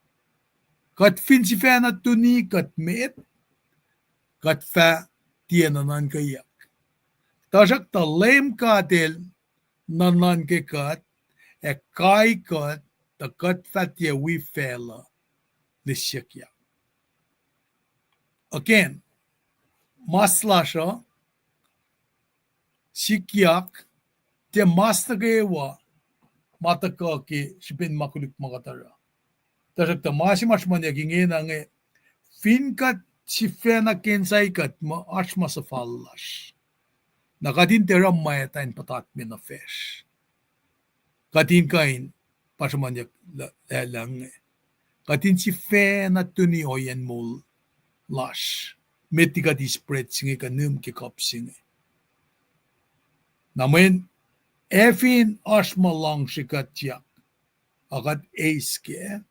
Kuht fin sifacna tuni kuht met, kuht fah tiac nuhnuhnkweyuck. Tuhsruhktuh Leum God El nuhnuhnkweyuck ac kai kuht, tuh kuht fah tiac wi facluh lisyuckyak. Again, mas lasr uh sikyak, tiac mas nuh kwewa ma tuhkuh ke srihpen ma koluk ma kuht oruh. Tuhsruhktuh ma se ma sruhmuhnyuck ingena inge, fin kuht sifacna ke insight kuht muh oasr ma suhfal lasr, na kuht in tiac oruh mwacta in puhtatme nuh facsr. Kuht in kuh in, pa sruhmuhnyuck lah, lah, lah inge, kuht in sifacna tuni ohiyacn moul lasr, met liki kuht eis bread se inge kuh nihm ke kuhp se inge. Na mweyen, ac fin oasr ma luhngsrekuhtyak, ac kuht eis kac,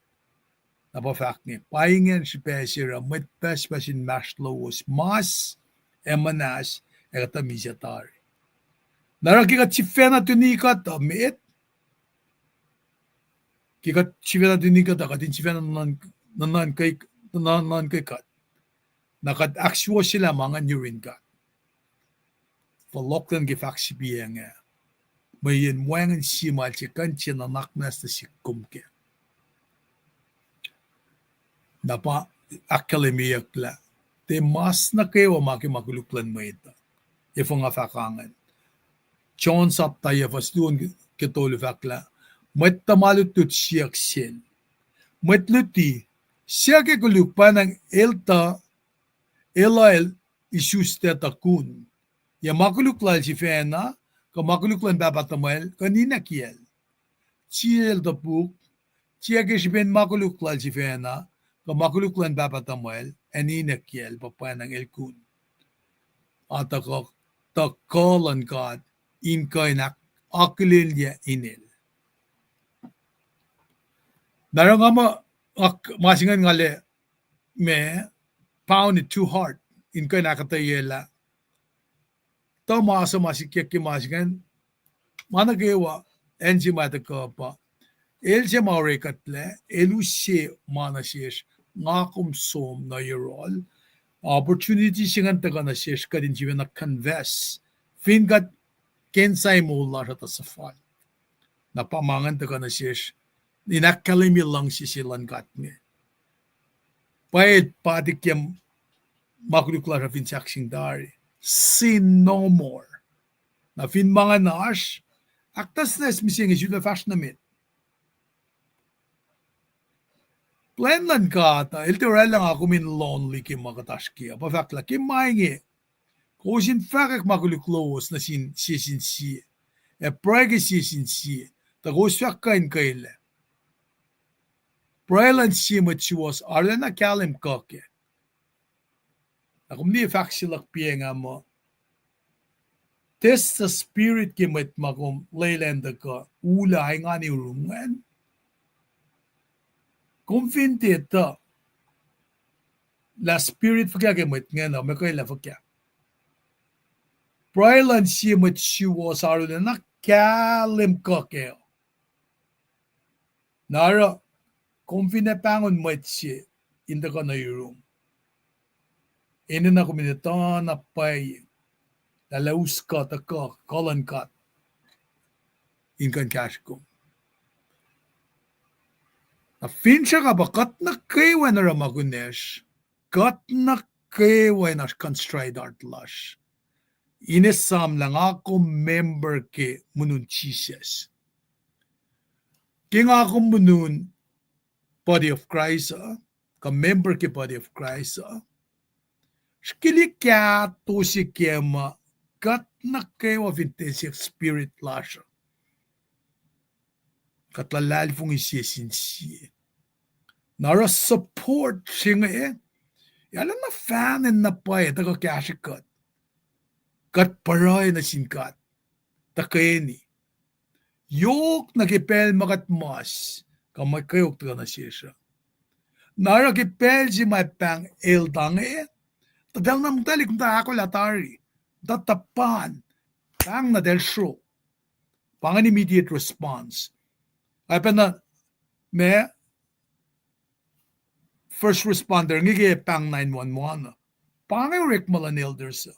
na pa fahk inge, pa ingacn srihpac se oruh mwet pucspucs inmahsrlowos mas ac muhnahs, ac kuhtuh misac tari. Na oruh ke kuht sifacna tuni kuht uh met, ke kuht sifacna tuni kuht uh, kuht in sifacna nuhnuhnkweyuck, nuhnuhnkweyuck kuht, na kuht ahksuwohsyelah ma ingacn yurin God. Fohlohk luhn ke fahk srihpac inge, mweyen wacngihn sie ma el se kuh in tiac nuhnak muhnahs nuh sihk kom kac. Na pa ahkkahlwemyeyuck lah, tiac mas nuh kwewa ma ke ma koluk luhn mwet uh. Efuh nga fahk ingacn? John sapta yac fuhs luo ke tolu fahk lah, mwet tuhma lutlut siyuck sel, mwet luti, suc ke koluk? Pwacnwacng el tuh, el uh el isuslac tuh kun. Yac ma koluk lal sifacna, kuh ma koluk luhn pahpah tuhmwacl, kuh ninac kiyacl? Sel topuk, tiac ke srihpen ma koluk lal sifacna, kuh ma koluk luhn pahpah tuhmwacl ac ninac kiyacl, pa pwacnwacng el kun. A tuhkuh, tuh kuh luhn God in kuh in ak-, akihlenyac inel. Na oruh nga muh, ak-, ma se ingacn nga lah, ma, pound it too hard in kuh in ahkuhtweyac lah, tuh ma suc ma sikyak ke ma se ingacn, ma nuh kwewa, acn se ma tuhkuh pa, el se ma orekuhtlac, el use ma nuh sesr, nga kom som nuh yohrohl. Opportunity se ingacn tuhkuh nuh sesr kuht in sifacna confess, fin kuht ke insight moul lasr uh tuh suhfal. Na pa ma ingacn tuhkuh nuh sesr in ahkkahlwemye luhngse se luhn God inge. Pwacye, pa tiac ke ma koluk lasr uh fin sahkseng tari. Sin no more. Na fin ma ingacn oasr, ahknwacsnwacs mihsenge sulpac fahsr nuh met. Plwacn luhn God uh, el tiac oraclah nga kom in lonely ke ma kuht oasr ke uh. Pa fahk lah ke ma inge, kowos in fahkwack ma koluk lowos nuh sin sie sin sie, ac pruhe ke sie sin sie, tuh kowos fahk kuh in kwelac. Pruhe luhn sie mwet suwohs arulacna kahlwem kuh kac. Na kom liye fahk se luhk piacng ah muh, test the spirit ke mwet ma kom lwelah in tuhkuh ulah engan yurum ingacn. Kom fin tiac etuh lah spirit fuhkah ke mwet ingacn uh, ma kwelac fuhkah. Pruhe luhn sie mwet suwohs arulacna kahlwem kuh kac. Na oruh, kom fin ac pahngon mwet se in tuhkuh nuh yurum, enenuh kom in etuh na pwacye lah el us kuh tuhkuh kuh luhn God in kuh in kahsre kom. Na finsrak uh pa kuht nuh kwewa in oruh ma kunacsr, kuht nuh kwewa in oasr contrite heart lasr, in esam lah nga kom member ke munun Jisus. Ke nga kom munun body of Christ uh, kuh member ke body of Christ uh, srihke kahto se ke ma kuht nuh kwewa fin tiac siyuck spirit lasr uh, kuht luhlahlfongi sie sin sie. Na oruh support se inge, ac arulacna fahnen na pwacye tuhkuh kahsre kuht. Kuht pruhe nuh sin God tuhkweni. Yohk nuh ke pacl ma kuht mas, kuh ma kweok tuhkuh nuh sesr uh. Na oruh ke pacl se ma pahng elder inge, tuh tahl na muhtwaclihk muhta ahkolah tari, muhta tuhpan, pahng na tahl sruok. Pa ingacn immediate response. Oacpacna ma first responder inge ke pahng nine one one uh, pa inge orekma luhn elders uh.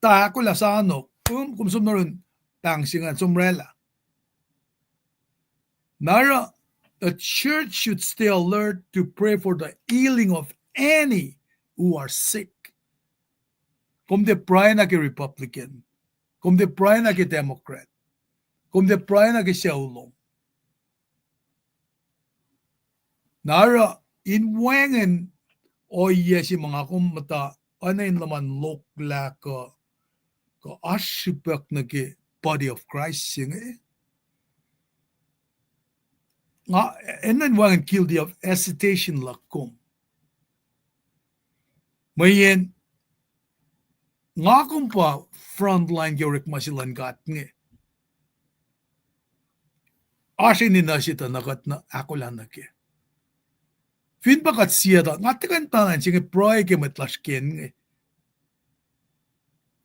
Tuh ahkolah sano, um, kom som nuh yurin pahng se ingacn, som oraclah. Na oruh, the church should stay alert to pray for the healing of any who are sick. Kom tiac pruhe na ke Republican. Kom tiac pruhe na ke Democrat. Kom tiac pruhe na ke sucu lom. Na oruh, in wacngihn ohiyac se ma nga kom muhta, oacna in luhman loklah kuh, kuh oasr srihpac nuh ke body of Christ se inge, nga enenuh in wacngihn guilty of hesitation luhk kom. Mweyen nga kom pa frontline ke orekma se luhn God inge. Oasr enenuh se tuh na kuht na ahkolah nuh kac. Fin pa kuht siyuck tuh nga tiac kuh in tuhna in se inge pruhe ke mwet lasr ke inge.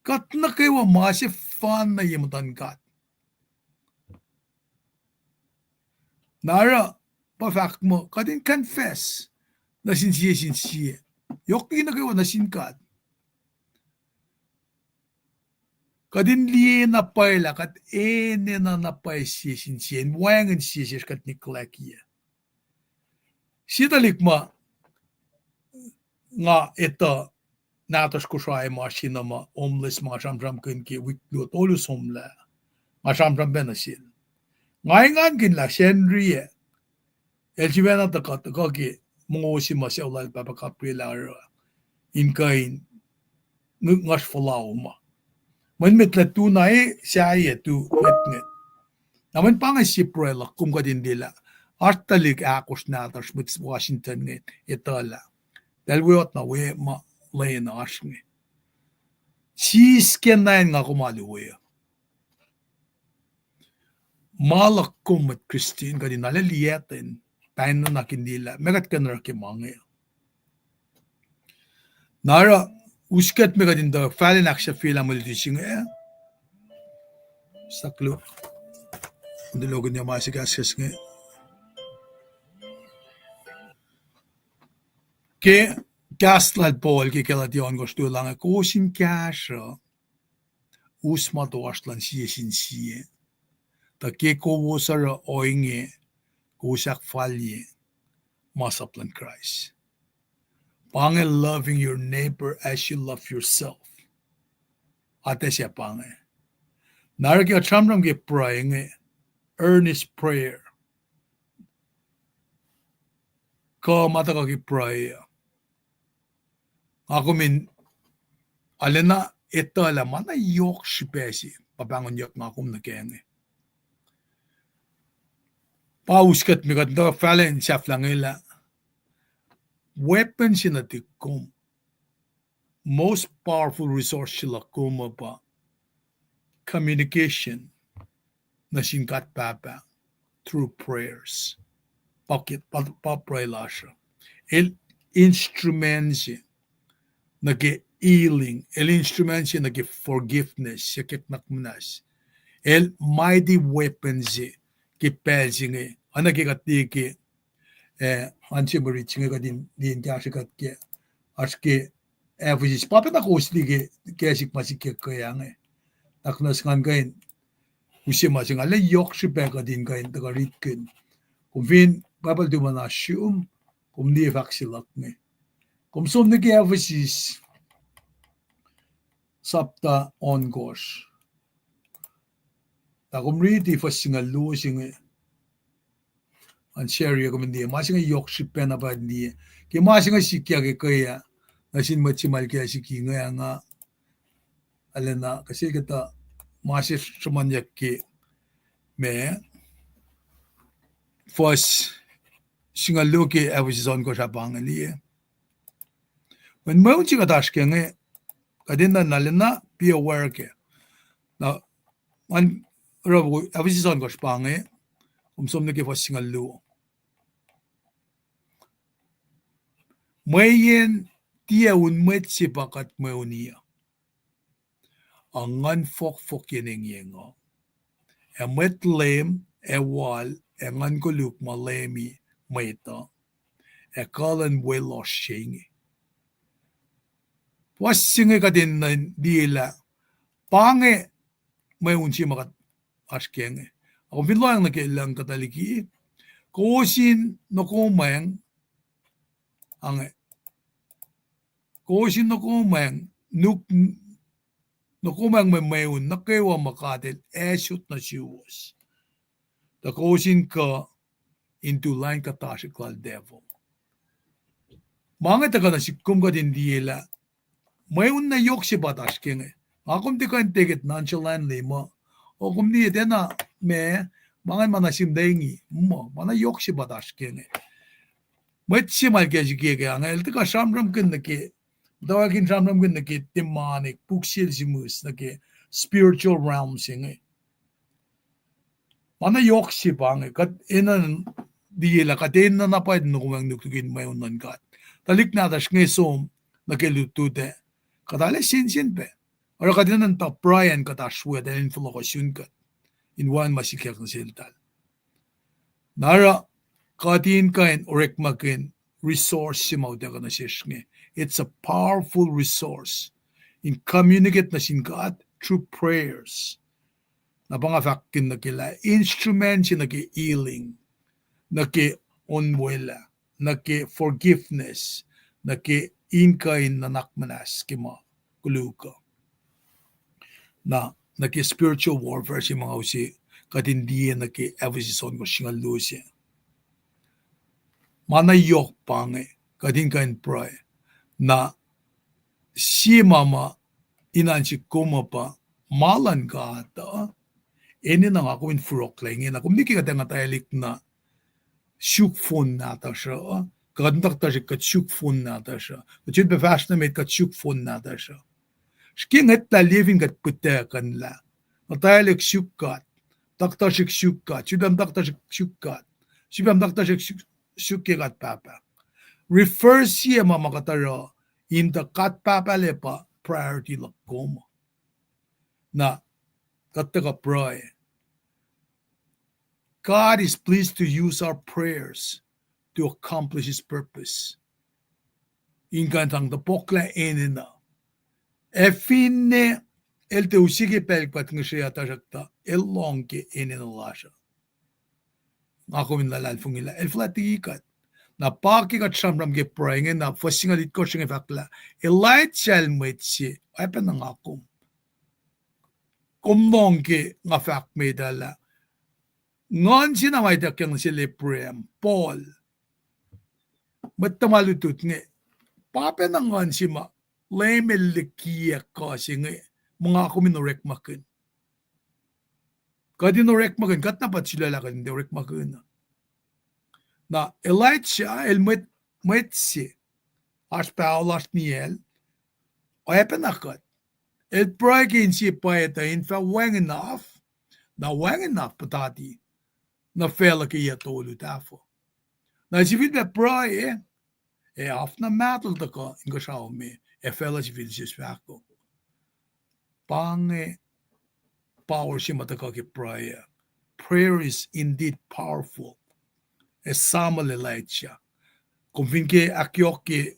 Kuht nuh kwewa ma sefanna ye muhtuhn God. Na oruh, pa fahk muh kuht in confess nuh sin sie sin sie, yohk liki nuh kwewa nuh sin God. Kuht in liye na pwacye lah kuht enenuh na pwacye sie sin sie, in wacngihn sie sesr kuht neglect-iyac. Sie tuhlihk ma nga etuh nahtuhsr Kosrae ma oasr se na ma homeless ma nga sramsramkihn ke wik luo tolu somlah, nga sramsram pac nuh sel. Nga engankihn lah Sacnri ah, el sifacna tuhkuh, tuhkuh ke mongo se ma sucu lal Pahpah Gabriel ah oruh, in kuh in ngu-, nguhsr fohlohk ma. Mweyen met lah tu na e sahyac tu ngwetngwet. Na mweyen pa inge sie pruhe luhk kom kuht in liye lah oasr tuhlihk ahkosr nahtuhsr mwet Washington inge etuh lah eltahl weot na we ma lwen oasr inge. Sis ke na in nga kom alu we. Ma luhk kom mwet Christian kuht in arlac liyacten, pain nuhnak in liye lah meac kuht kuh in oruh ke ma inge. Na oruh, us kuht me kuht in tuh fahlen ahksahfyelah mwe luti se inge. Saklu. Untulokin ya ma se kahskahs inge. Ke kahs lal Paul ke Galatia ohnkohsr tolu inge, kowos in kahsruh us ma toasr luhn sie sin sie. Tuh ke kowos oruh ohinge, kowos ahkfalye masap luhn Kraist. Pa inge loving your neighbor as you love yourself. Atac se pa inge. Na oruh ke kuht sramsram ke pruhe inge, earnest prayer. kuh ma tuhkuh ke pruhe uh. Nga kom in arulacna etuh lah ma na yohk srihpac se pa pahngonyuck nga kom nuh kac inge. Pa us kuht me kuht in tuh fahlen sahflah inge lah weapon se nuhtihk kom, most powerful resource se luhk kom uh pa communication nuh sin God Pahpah through prayers. Pa ke, pa, pa pruhe lasr uh. El instrument se nuh ke healing, el instrument se nuh ke forgiveness, se ke nuhnak muhnahs. El mighty weapon se ke pacl se inge, oacna ke kuht liye ke, eh, an se mwe rit se inge kuht in liye in kahsrwe kuht ke, oasr ke Ephesus, pa pacna kowos liye ke, ke sik ma sikyak ke inge. Nuhnak muhnahs ngan kuh in use ma se inge, lah yohk srihpac kuht in kuh in tuhkuh ritkihn. Kom fin Bible tuhmana sum, kom liye fahk se luhk inge. Kom som nuh ke Ephesus sapta ohnkohsr. Na kom riti fuhs singucul luo se inge. An sari kom in liye ma se inge yohk srihpac na pa in liye. Ke ma se inge sikyak ke ah, nuh sin mwet se ma el ke siki inge nga, arulacna kuh sel kuhtuh ma se sruhmuhnyuck ke, ma, fuhs singucul luo ke Ephesus ohnkohsr ah pa inge liye. Mweyen mweun se kuht oasr ke inge, kuht enenuh na arulacna be aware kac. Na, ngan, oruh Ephesus ohnkohsr pa inge, kom som nuh ke fuhs singucul luo. Mweyen tiac un mwet se pa kuht mweuni uh, a nguhn fohkfohk yen engyeng uh, ac mwet leum, ac wal, ac nguhn koluk ma leumi mwet uh, ac kuh luhn weluhl se inge. Fuhs se inge kuht enenuh in liye lah pa inge mweun se ma kuht oasr ke inge. Ac kom fin lohacng nuh ke lucng kuhtuh liki, kowos in nokomwacng, ange, kowos in nokomwacng, nuk, nokomwacng mwe mweun nuh kwewa ma God El asot nuh suwos, tuh kowos in kuh in tu lain kuhtasrihk lal devil. Ma inge tuhkuh nuh sihk kom kuht in liye lah mweun na yohk se pa oasr ke inge. Nga kom tiac kuh in take it nonchalantly muh, o kom liye tiacna, ma, ma ingacn ma na sihmlac inge, muh ma na yohk se pa oasr ke inge. Mwet se ma el ke siki ke inge, el tuhkuh sramsramkihn nuh ke, muhtwacwacack in sramsramkihn nuh ke demonic, puk se el sihmihs nuh ke spiritual realm se inge. Ma na yohk se pa inge, kuht enenuh in liye lah kuht enenuh na pwacye nokomwacng nuknuk in mweun luhn God. Tuhlihk nahtuhsr inge som nuh ke lutlut ah, kuht arlac sensen pac. Oruh kuht enenuh in tuh pruhe an kuht oasr we, tuh in fohlohkoh sun kuht in wacngihn ma sikyak nuh seltahl. Na oruh kuht in kuh in orekmakihn resource se ma utuckuh nuh sesr inge. It's a powerful resource in communicate nuh sin God through prayers. Na pa nga fahkkihn nuh ke lah instrument se nuh ke healing, nuh ke onwelah, nuh ke forgiveness, nuh ke in kuh in nuhnak muhnahs ke ma koluk uh. Na, nuh ke spiritual warfare se ma nga use kuht in liye nuh ke Ephesus ohnkohsr singucul luo se. Ma na yohk pa inge, kuht in kuh in pruhe. Na sie ma ma in an sihk kom uh pa, ma luhn God uh enenuh nga kom in forlah inge, na kom nike kuht ac nguhtwaclihk na suk fon nahtuhsr uh, kuht in taktuhsrihk kuht suk fon nahtuhsr uh, kuht sifilpac fahsr nuh met kuht suk fon nahtuhsr uh. Srihke ngwetlah liye fin kuht pihtuckuhnlah. Nguhtwaclihk suk God, taktuhsrihk suk God, sifilpac taktuhsrihk suk God, sifilpac taktuhsrihk suk, suk ke God Pahpah. Refer sie ma ma kuht oruh in tuh God Pahpah lac pa priority luhk kom. Na kuht tuhkuh pruhe. God is pleased to use our prayers to accomplish His purpose. In kuh in sang tuh pohklah enenuh. Ac finne El tiac use ke pacl kuht ngihsre uh, tuhsruhktuh El lohng ke enenuh lasr uh. Nga kom in luhlahlfongi lah El fuhlwact liki kuht. Na pa ke kuht sramsram ke pruhe inge, na fuhs singucul itkohsr inge fahk lah Elijah el mwet se, oacpacna nga kom. Kom lohng ke nga fahk met ah lah nguhn se na ma ituckyang nuh sel Abraham, Paul, mwet tuhma lutlut inge, pa pacna nguhn se ma Leum El likiyac kuh se inge, ma nga kom in orekmakihn. Kuht in orekmakihn, kuht na pa sulaclah kuht in tiac orekmakihn. Na Elijah el mwet, mwet se, oasr paho lasr niyacl, oacpacna kuht. El pruhe ke inse pwacye tuh in fah wacngihn af, na wacngihn af puhtati nuh facluh ke yac tolu tahfuh. Na sifilpac pruhe, ac af na mahtuhl tuhkuh inkuhsrao me, ac facluh sifil sis fahko. Pa inge power se ma tuhkuh ke pruhe. Prayer is indeed powerful. Ac samuhl Elijah. Kom fin ke ahkyohkye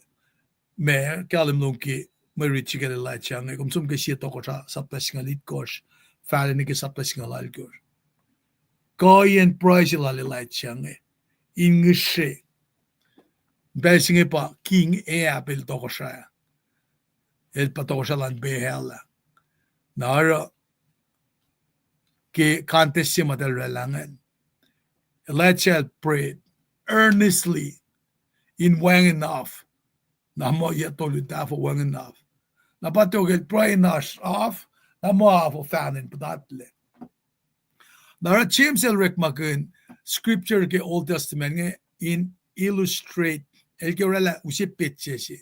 ma kahlwem lom ke mwe rit se kacl Elijah inge, kom som ke sie Tohkohsrah sapta singucul itkohsr, fahlac nuh ke sapta singucul alkohsr. Kuhiyacn pruhe se lal Elijah inge, in ngihsre. Pacl se inge pa King Ahab el tohkohsrah. El pa tohkohsrah luhn Baal ah. Na oruh ke contest se ma eltahl oraclah ingacn, Elijah el prayed earnestly in wacngihn af. Na muh yac tolu tahfuh wacngihn af. Na pa tok el pruhe in oasr af, na muh af uh fahna in puhtatlac. Na oruh James el orekmakihn scripture ke Old Testament inge in illustrate, el ke oraclah use petsac se.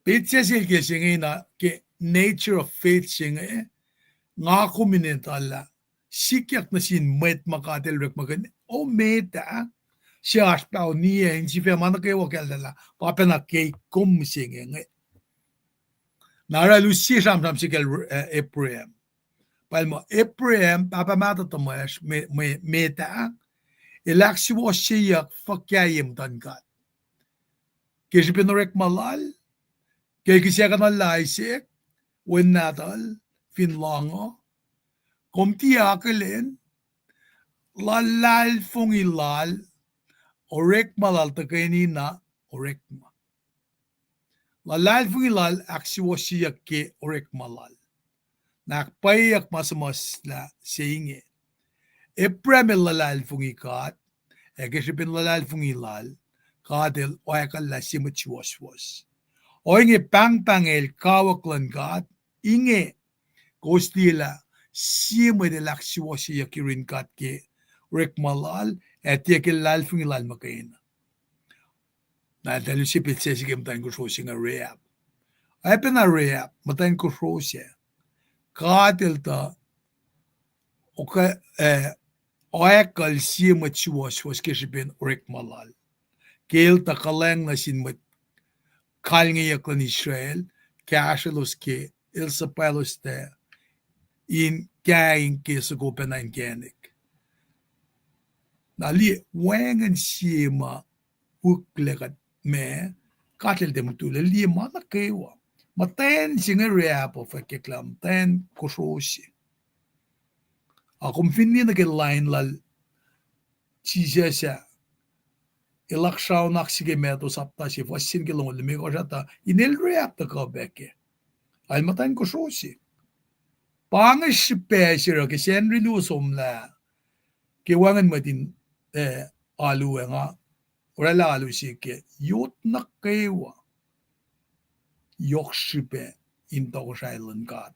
Petsac se el ke se inge na ke nature of faith se inge, nga kom in etuh lah sikyak nuh sin mwet ma God el orekmakihn, o met ah, se oasr paho niyac, insifac, ma nuh kwewa, kacltalah pa pacna keik kom mihsenge inge. Na oruh el use sramsram se kacl, eh, Abraham. Pa el muh Abraham, pahpah mahtuh tuhmwacsr, me, me, met ah, el ahksuwohsyeyuck fuhkah ye muhtuhn God. Ke srihpen orekma lal, ke el kihsackuhnuhl lah Isaac, wen nahtuhl, fin lohng uh, kom tiac akihlen, luhlahlfongi lal, orekma lal tuhkweni na orekma. Luhlahlfongi lal ahksuwohsyeyuck ke orekma lal. Na ahkpwacyeyuck ma suhmuhslah se inge. Abraham el luhlahlfongi God, ac ke srihpen luhlahlfongi lal, God el oakwucklah sie mwet suwohswohs. Ohinge pahngpahng el kawuck luhn God, inge kowos liye lah sie mwet el ahksuwohsyeyuck yurin God ke orekma lal, ac tiac ke luhlahlfongi lal muhkwena. Na eltahl use petsac se ke muhtwacn kosro se inge Rahab. Oacpacna Rahab, muhtwacn kosro se. God el tuh oka-, eh, oakwucki sie mwet suwohswohs ke srihpen orekma lal. Ke el tuh kuhlwacng nuh sin mwet kalngeyuck luhn Israel, kahsrwelos ke el suhpwaclos tuh in kaing ke soko pacna inkacnek. Na liye, wacngihn sie ma wihklac kuht ma, God el tiac mutul, el liye ma nuh kwewa. Muhtwacn se inge Rahab uh fwackyuck lah muhtwacn kosro se. A kom fin liye nuh ke lain lal Jisus ah, el ahksraonak srihke Matthew sapta se fuhs se nuh ke longoul limekohsr ah, tuh inel Rahab tuhkuh pac kac. El muhtwacn kosro se. Pa inge srihpac se oruh ke Sacnri luo somlah, ke wacngihn mwet in, eh, alu ah, nga oraclah alu se ke yot nuh kwewa yohk srihpac in tohkohsrahi luhn God.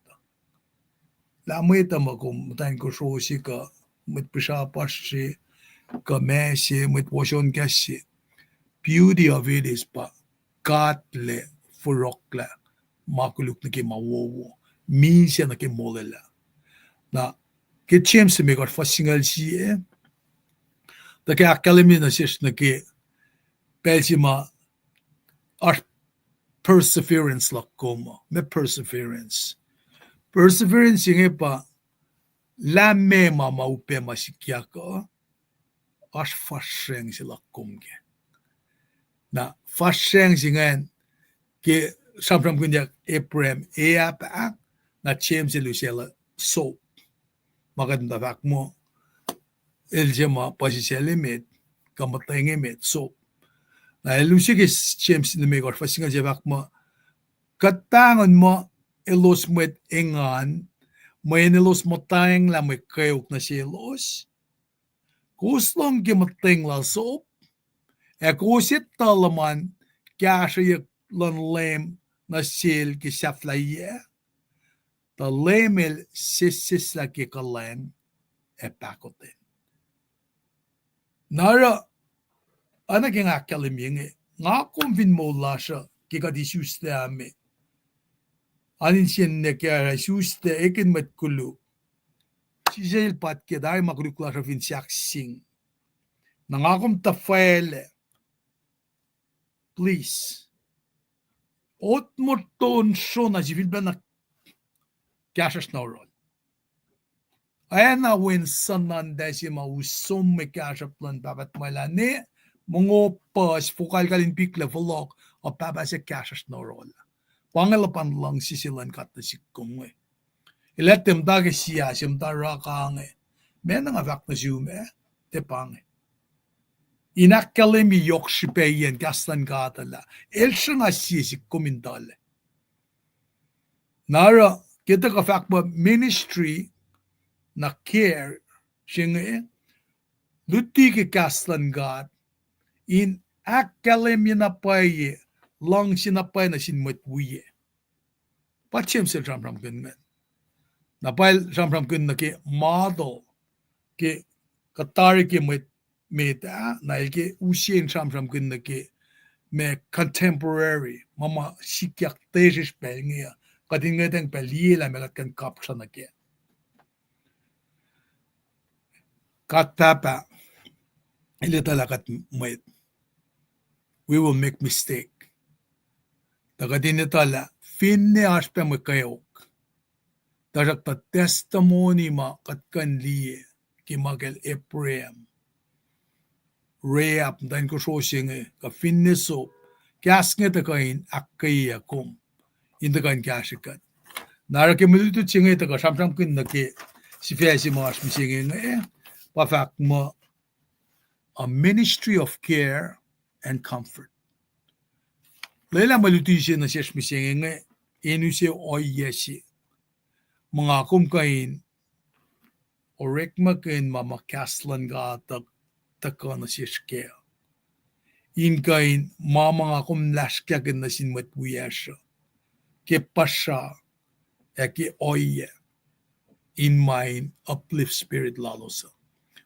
Lah mwet uh muh kom muhtwacn kosro se kuh mwet pisrapasr se kuh ma se mwet woson kahs se. Beauty of it is pa God lac fohlohklah ma koluk nuh ke ma wowo, misac nuh ke molwelah. Na ke James limekohsr fuhs singucul sie, tuh ke ahkkahlwemye nuh sesr nuh ke pacl se ma oasr perseverance luhk kom uh, ma perseverance. Perseverance inge pa lah meac ma ma upac ma sikyak uh, oasr fahsracng se luhk kom kac. Na fahsracng se ingacn ke sramsramkihnyuck Abraham, Ahab ah, na James el usaclah sop. Ma kuht muhta fahk muh, el se ma puhsisacl emet, kuh muhtweng emet, sop. Na el use ke James limekohsr fuhs singucul se fahk muh, kuht pahngon muh elos mwet engan, mweyen elos muhtwacnglah mwe kweok nuh selos. Kowos lohng ke muhtweng lal sop, Ac kowos etuh luhman kahsrweyuck luhn Leum nuh sel ke sahflahiyac, tuh Leum el sesseslah ke kuhlwacng ac pahkotwen. Na oruh, oacna ke nga ahkkahlwemye inge, nga kom fin moul lasr uh ke kuht isuslac me, an insiyacn nwe ke isuslac ekihn mwet koluk, Jisus el paht ke tari ma koluk lasr uh fin sahkseng. Na nga kom tuhfwaclac, please, otmotton srona sifilpacna kahsruhsr na oruhl. Oacna wen suhnuhntac se ma us som mwe kahsruhp luhn pahpah tuhmwacl ah, ne mongo puhs fokalkal in piklac fohlohk, uh pahpah se kahsruhsr na oruhl. Pa inge luhpan luhngse se luhn God nuh sihk kom inge. El ac tiac muhta ke sia se muhta oruh ka inge. Ma na nga fahk nuh sum ah, tiac pa inge. In ahkkahlwemye yohk srihpac iyacn kahs luhn God uh lah el sruhnga sie sihk kom in tuhlac. Na oruh, ke tuhkuh fahk muh ministry na care se inge, luti ke kahs luhn God in ahkkahlwemye na pwacye, luhngse na pwacye nuh sin mwet wiyac. Pa James el sramsramkihn ingacn. Na pa el sramsramkihn nuh ke model, ke kuht tari ke mwet met ah, na el ke use in sramsramkihn nuh ke ma contemporary, ma ma sikyak tesrisr pacl inge uh, kuht in ngwetacng pac liye lah ma kuht kuh in kapsra nuh kac. God Pahpah, el etuh lah kuht mwet, we will make mistake. Tuh kuht in etuh lah finne oasr pac mwe kweok, tuhsruhktuh testimony ma kuht kuh in liye ke ma kacl Abraham, Rahab, muhtwacn kosro se inge, kuh finne sop, kahs inge tuhkuh in ahkkweye kom in tuhkuh in kahsrwe kuht. Na oruh ke mwe lutlut se inge tuhkuh sramsramkihn nuh ke sifac se ma oasr mihsenge inge, pa fahk muh a ministry of care and comfort. Lwelah mwe luti se nuh sesr mihsenge inge in use ohiyac se ma nga kom kuh in orekmakihn ma ma kahs luhn God uh tuhkuh nuh sesr kac, in kuh in ma ma nga kom lasrkakihn nuh sin mwet wiyacsr uh ke puhsra ac ke ohiyac in ma in uplift spirit lalos uh.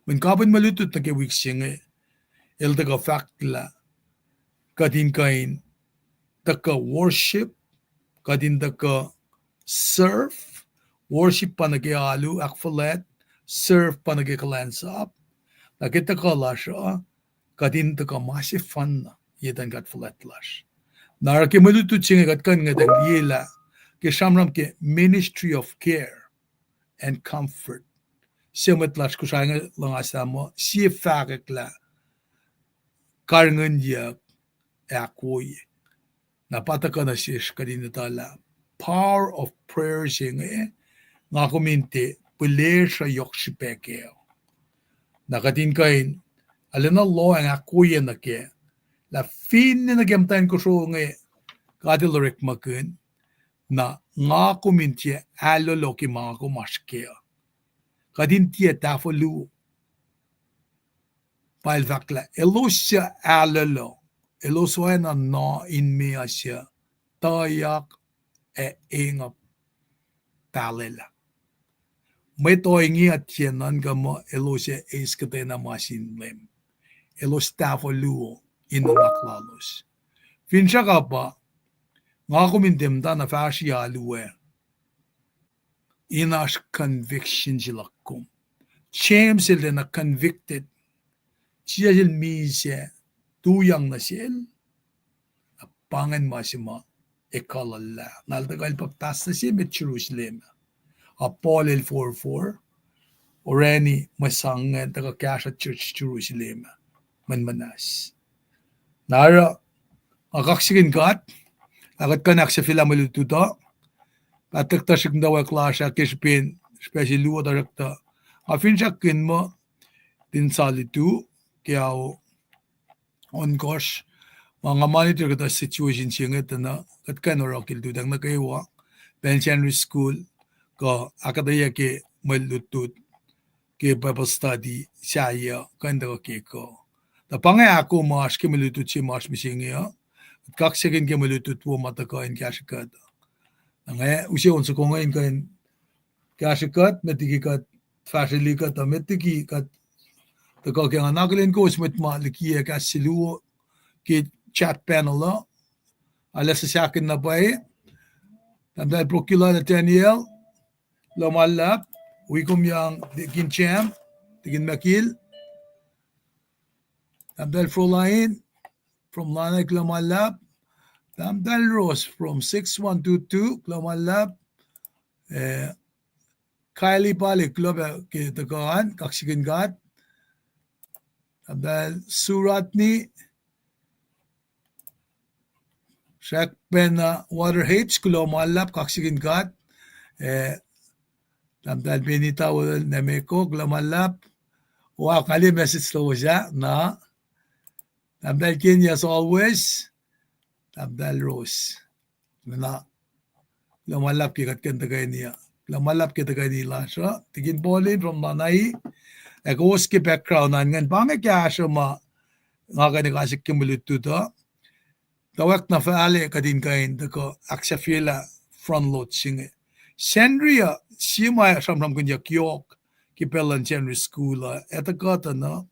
Mweyen kapihn mwe lutlut nuh ke wik se inge, el tuhkuh fahk lah kuht in kuh in tuhkuh worship, kuht in tuhkuh serve, worship pa nuh ke alu ahkfuhlwact, serve pa nuh ke kuhlwacnsap, na ke tuhkuh lasr uh, kuht in tuhkuh ma sefanna ye muhtuhn God fuhlwact lasr. Na oruh ke mwe lutlut se inge kuht kuh in ngwetacng liye lah ke sramsram ke ministry of care and comfort, sie mwet lasr Kosrae inge luhngaslah muh sie fahkwack lah karihngihnyuck ac ahkwoye. Na pa tuhkuh nuh sesr kuht in etuh lah power of prayer se inge, nga kom in tiac pihlesruh yohk srihpac kac. Na kuht in kuh in arulacna lohacng ahkwoye nuh kac lah finne nuh ke muhtwacn kosro inge God el orekmakihn, na nga kom in tiac ahlolo ke ma nga kom oasr kac. Kuht in tiac tahfuhluo. Pa el fahk lah elos suc ahlolo, elos oacna noa in meoa suc tuyak ac enguh pahlwelah. Mwet ohinge uh tiac nuhnkuh muh elos ac eis kuhtwena ma sin Leum. Elos tahfuhluo in nuhnak lalos. Finsrak uh pa, nga kom in tiac muhtana fahsri alu ac in oasr conviction se luhk kom. James el tiacna convicted. Jisus el misac, tuyak nuh sel, na pa ingacn ma se ma ekuhllah. Na el tuhkuh el baptize nuh se met Jerusalem ah. A Paul el forfor, orani mwe sang ingacn tuhkuh kahsruh church Jerusalem ah, mwe muhnahs. Na oruh, nga kaksakihn God, lah kuht kuh in ahksahfyelah mwe lutlut uh, pahtlac tuhsruhk muhtwacwacack lasr ah ke srihpen, srihpac se luo tuhsruhktuh, nga finsrakkihn muh, tin sa lutu, ke ao ohnkohsr, ma nga monitor kuhtuh situation se inge tuh na kuht kuh in oruh ke lututacng nuh kwewa, pacl Sacnri School, kuh ahkuhtweyac ke mwe lutlut, ke Bible study sahyac kuh in tuhkuh ke kuh. Tuh pa inge ahkoo ma oasr ke mwe lutlut se ma oasr mihsenge uh. Kuht kaksakihn ke mwe lutlut wo ma tuhkuh in kahsrwe kuht. Na nga use on soko inge in kuh in kahsrwe kuht, met liki kuht fahsrwelihk uh, tuh met liki kuht tuhkuh ke nga na akihlen kowos mwet ma likiyac kahs se luo ke chat panel uh. Arlac sahkihn na pwacye. Tahmtahel Procula Nathaniel, kuloh ma luhlahp. Wi kom yang, Tikin Jam, Tikin Makil. Tahmtahel Frolain from Lanai, kuloh ma luhlahp. Tahmtahel Rose from six one two two, kuloh ma luhlahp. Eh, Kylie Palik, kuloh pac ke tuhkuh an, kaksakihn God. Tahmtahel Suratni, srack pacna Water H, kuloh ma luhlahp, kaksakihn God. Eh, Tahmtahel Benita Welel Nemeko, kuloh ma luhlahp. Wa, nga liye message lowos ah, na. Tahmtahel Kenny as always. Tahmtahel Rose. Na, kuloh ma luhlahp ke kuht kuh in tuhkweni uh. Kuloh ma luhlahp ke tuhkweni lasr uh. Tikin Pauline from Lanai. Ac kowos ke background an ingacn, pa inge kahsruh ma nga kuh in ekasik ke mwe lutlut uh. Tuhwack na fahlac kuht in kuh in tuhkuh ahksahfyelah front load se inge. Sacnri uh, sie ma sramsramkihnyuck yohk ke pacl luhn Sacnri School uh, etuh kuhtuh na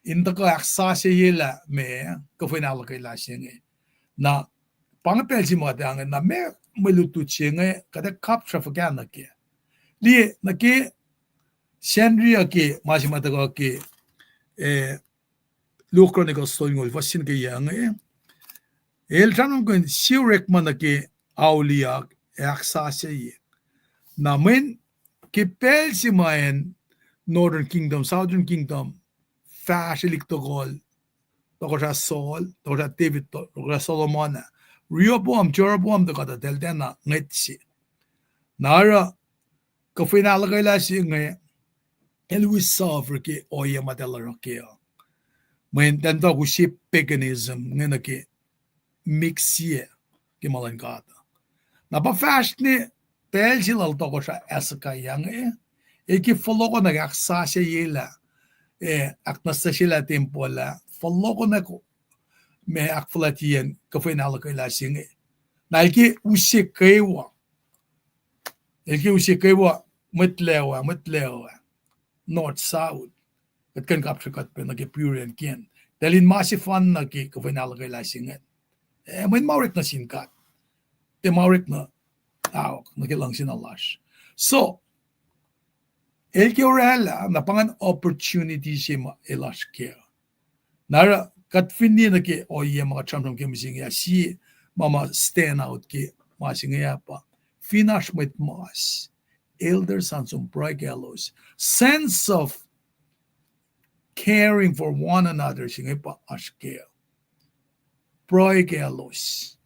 in tuhkuh ahksasucyelah ma kuhfa in ahluhkwelah se inge. Na pa inge pacl se ma kuht ac inge, na ma mwe lutlut se inge kuht ac kapsra fuhkah nuh kac. Liye nuh ke Sacnri uh ke ma se ma tuhkuh ke, eh, Luo Chronicles tolngoul, fuhs singucul ke yac inge. El sramsramkihn sie orekma nuh ke auliyak ac ahksasucye. Na mweyen ke pacl se ma acn Northern Kingdom, Southern Kingdom fahsrwelihk tohkohl, tohkohsrah Saul, tohkohsrah David, tohkohsrah Solomon ah, Rehoboam, Jeroboam tuhkuh tuh eltahl tiacna ngwet se. Na oruh kuhfa in ahluhkwelah se inge, el wi suffer ke ohiyac ma eltahl oruh kac uh. Mweyen eltahl tuh use paganism inge nuh ke mix sie ke ma luhn God uh. Na pa fahsr ne pacl se lal tohkohsrah Hezekiah inge, el ke fohlohkohnak ahksasucyelah, eh, ahknwacsnwacsyelah tempuhl ah, fohlohkohnak ma ahkfuhlwactyeyacn kuhfa in ahluhkwelah se inge. Na el ke use kwewa, el ke use kwewa, mwet Lewi, mwet Lewi, north, south. Kuht kuh in kapsre kuht pac nuh ke Puritan kacn, eltahl in ma sefanna ke kuhfa in ahluhkwelah se ingacn. Eh, mweyen ma orek nuh sin God, tiac ma orek nuh, ahok, nuh ke luhngse na lasr. So, el ke oraclah, na pa ingacn opportunity se ma el oasr kac. Na oruh kuht fin liye nuh ke ohiyac ma kuht sramsram ke mihsenge ah, sie ma ma stand out ke ma se inge ah pa, fin oasr mwet mas, elders an som pruhe kaclos, sense of caring for one another se inge pa oasr kac. Pruhe kaclos.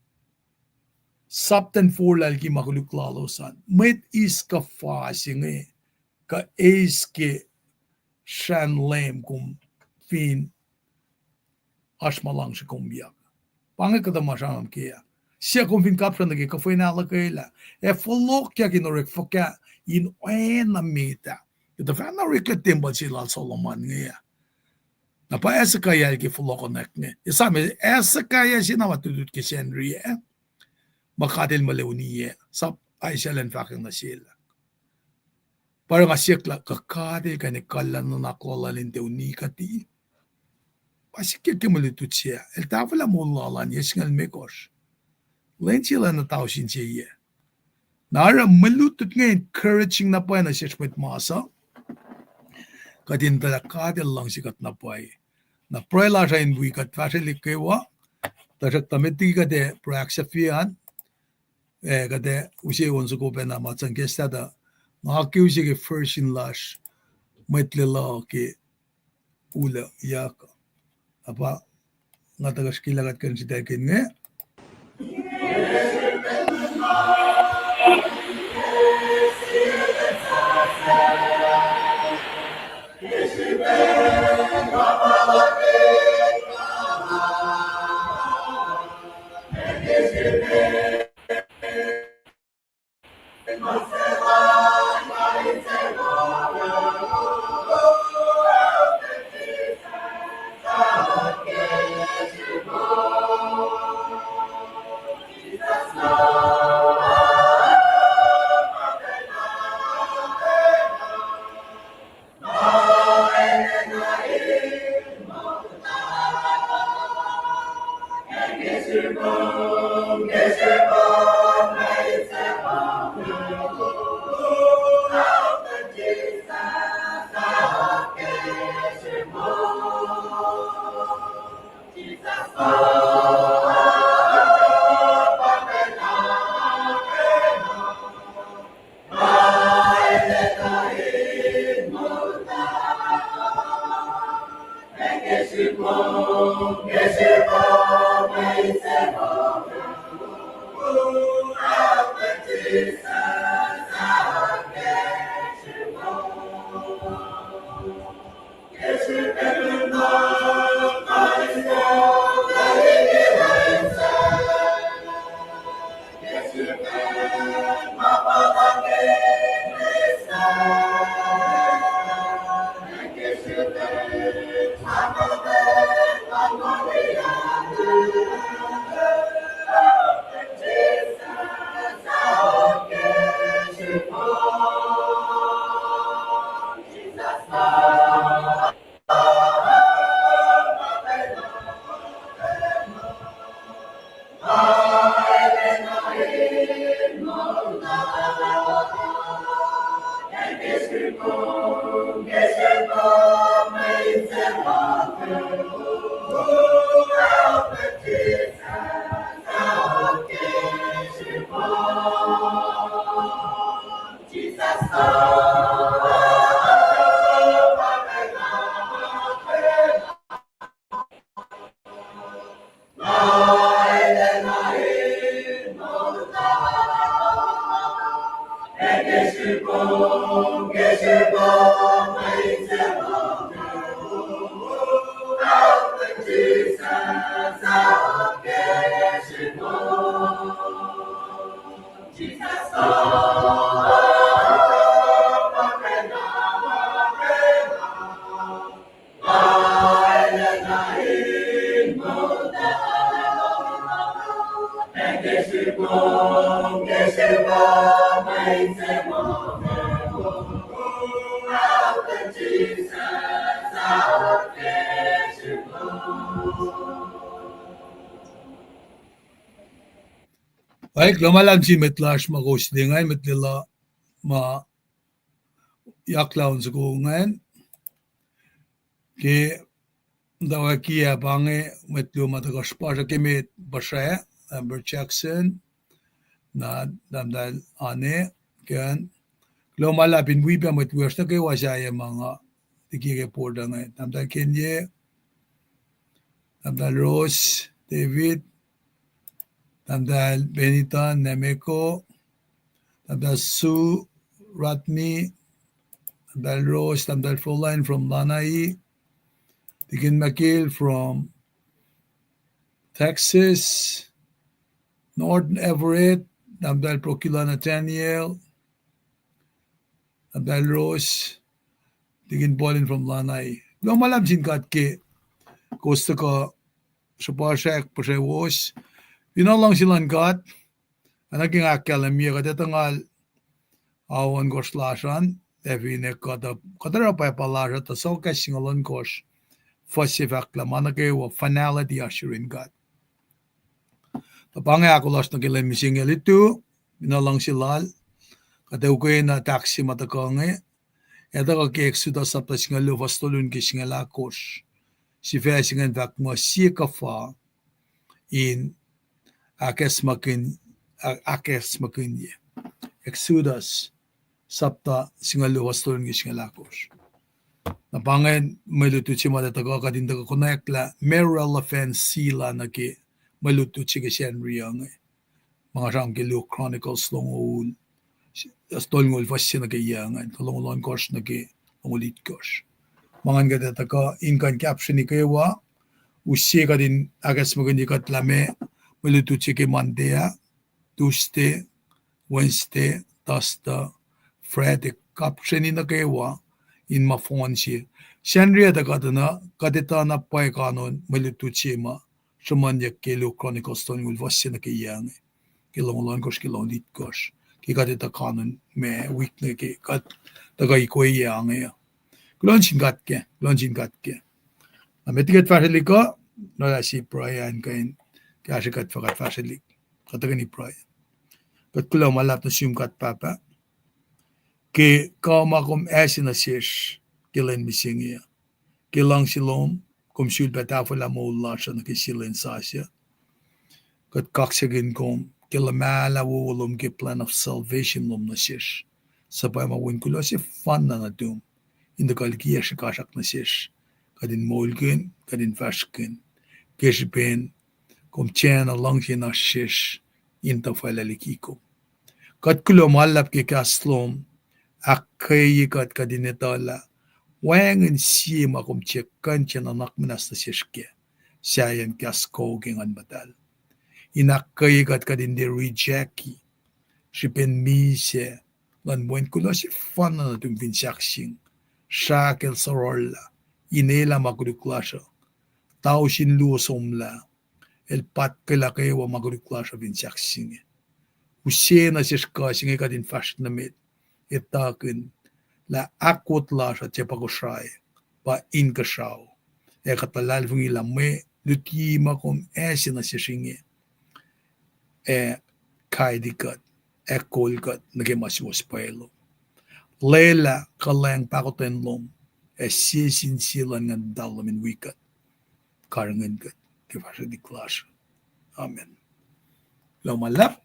Sapta forlah liki ma koluk lalos an, mwet eis kuhfa se inge, kuh eis ke srahn Leum kom fin oasr ma luhngse kom yak. Pa inge kuhtuh ma sramsram kac ah. Suc kom fin kapsra nuh ke kuhfa in ahluhkwelah, ac fohlohkyak in orek fuhkah in oacna met ah. Kuhtuh fahna oreklac tempuhl se lal Solomon inge ah. Na pa Hezekiah el ke fohlohkohnak inge. Esam, Hezekiah se na ma lutlut ke Sacnri ah, ma God El muh leweniyac, sap Isaiah elan fahkwack nuh sel ah. Pa oruh nga siyuck lah kuh God El kuh in ekuhllah nuhnak lal in tiac uni kuht? Pa sikyak ke mwe lutlut se ah, El tahfwelah moul lal an yac singucul limekohsr, lwen se lacna tausin se yac. Na oruh mwe lutlut inge encouraging na pwacye nuh sesr mwet mas uh. Kuht in etuh lah God El luhngse kuht na pwacye. Na pruhe lasr uh in wi kuht fahsrwelihk kwewa, tuhsruhktuh met liki kuht ac pruhe ahksahfye an, ac kuht ac use on soko pacna ma sang kahs tuh, nga ke use ke version lasr, mwet Leluh ke uliyuck. Na pa nga tuhkuh srihkelah kuht kuh in sritaclkihn inge. Ac kuloh ma luhlahp sin mwet lasr ma kowos liye ingacn, mwet lwelah ma yaklah on soko ingacn. Ke muhtwacwacack ah pa inge, mwet luo ma tuhkuh srihpasr ke met, Pastor Amber Jackson, na tahmtahel Ane, ke kuloh ma luhlahp in wi pac mwet wiyacsr nuh kwewa sahyac ma nga liki ke board uh inge. Tahmtahel Kenye, tahmtahel Rose, David, tahmtahel Benita, Nemeko, tahmtahel Sue, Rodney, tahmtahel Rose, tahmtahel Froline from Lanai, Deacon McGill from Texas, Norton Everett, tahmtahel Procula Nathaniel, tahmtahel Rose, Deacon Paulin from Lanai. Kuloh ma luhlahp sin God ke kowos tuhkuh srihpasrak puhsrewos. Fin luhngse luhn God, oacna ke nga ahkkahlwemye, kuht etuh ngal ao ohnkohsr lasr an, ac finne kuht, kuht oruh pwapa lasr uh tuh sokwack singucul ohnkohsr fuhs se fahk lah ma nuh kwewa finality oasr yurin God. Tuh pa inge ahkolah lasr nuh ke lwen mihsenge lutu, fin luhngse Lal, kuht ac ukwe na tahk se ma tuhkuh inge, ac tuhkuh ke Exodus sapta singucul luo fuhs tolu nuh ke singucul ahkosr. Sifac se ingacn fahk muh sie kuhfa in ahkacsmakihn, ahkacsmakihn ye. Exodus sapta singucul luo fuhs tolu nuh ke singucul ahkosr. Na pa ingacn mwe lutlut se ma tuhkuh, kuht in tuhkuh konwacack lah meac relevancy lal nuh ke mwe lutlut se ke Sacnri uh inge. Ma nga sramsram ke luo Chronicles longoul, tolngoul fuhs se nuh ke yac ingacn, kuh longoul ohnkohsr nuh ke longoul itkohsr. Ma ingacn kuht ac tuhkuh in kuh in captioni kwewa, use kuht in ahkacsmakihn ye kuht lah meac mwe lutlut se ke Monday ah, Tuesday, Wednesday, Thursday, Friday, captioni nuh kwewa in ma fohn se. Sacnri ah tuh kuht etuh na, kuht etuh na pwacye kanon mwe lutlut se ma sruhmuhnyuck ke luo Chronicles tolngoul fuhs se nuh ke yac inge, ke longoul ohnkohsr, ke longoul itkohsr, ke kuht etuh kanon ma wik nuh ke kuht tuhkuh ikweye inge. Kuloh nuh sin God ke, kuloh nuh sin God ke. Na met liki kuht fahsrwelihk uh, na lah sie pruhe an kuh in Kahsrwe kuht fah kuht fahsrwelihk. Kuht tuhkweni pruhe. Kuht kuloh ma luhlahp nuh sum God Pahpah, ke kuh ma kom ase nuh sesr ke lwen mihsenge uh. Ke luhngse lom, kom sulpac tahfwelah moul lasr uh nuh ke sie lwen sasuc. Kuht kaksakihn kom ke luhmahlah wowo lom ke plan of salvation lom nuh sesr, suc pa ma wen kuloh sefanna nuhtum in tuhkuh likiyac srihkasrak nuh sesr, kuht in moulkihn, kuht in fahsrkihn, ke srihpen kom tiacna luhngse in oasr sesr in tuhfahlah liki kom. Kuht kuloh ma luhlahp ke kahs lom, ahkkweye kuht, kuht in etuh lah wacngihn sie ma kom tiac kuh in nuhnak muhnahs nuh sesr kac, sahyacn kahs kok ke Nguhn Muhtahl. In ahkkweye kuht, kuht in tiac reject-i srihpen misac luhn wen kuloh sefanna nuhtum fin sahkseng, srahk el sororlah, inelah ma koluk lasr uh, tausin luo somlah, el patkwelah kwewa ma koluk lasr uh fin sahkseng inge. Use nuh sesr kuh se inge kuht in fahsr nuh met, etuhkihn lah ahkwot lasr uh tiac pa Kosrae, pa inkuhsrao. Ac kuht luhlahlfongi lah mwe luti ma kom ase nuh sesr inge ac kaiti kuht, ac kol kuht nuh ke ma suwohs pwacye lom. Lwelah kuhlwacng pahkotwen lom, ac sie sin sie luhn Nguhn Muhtahl lom in wi kuht, karihngihn kuht ke fahsrwelihk lasr. Amen. Kuloh ma luhlahp.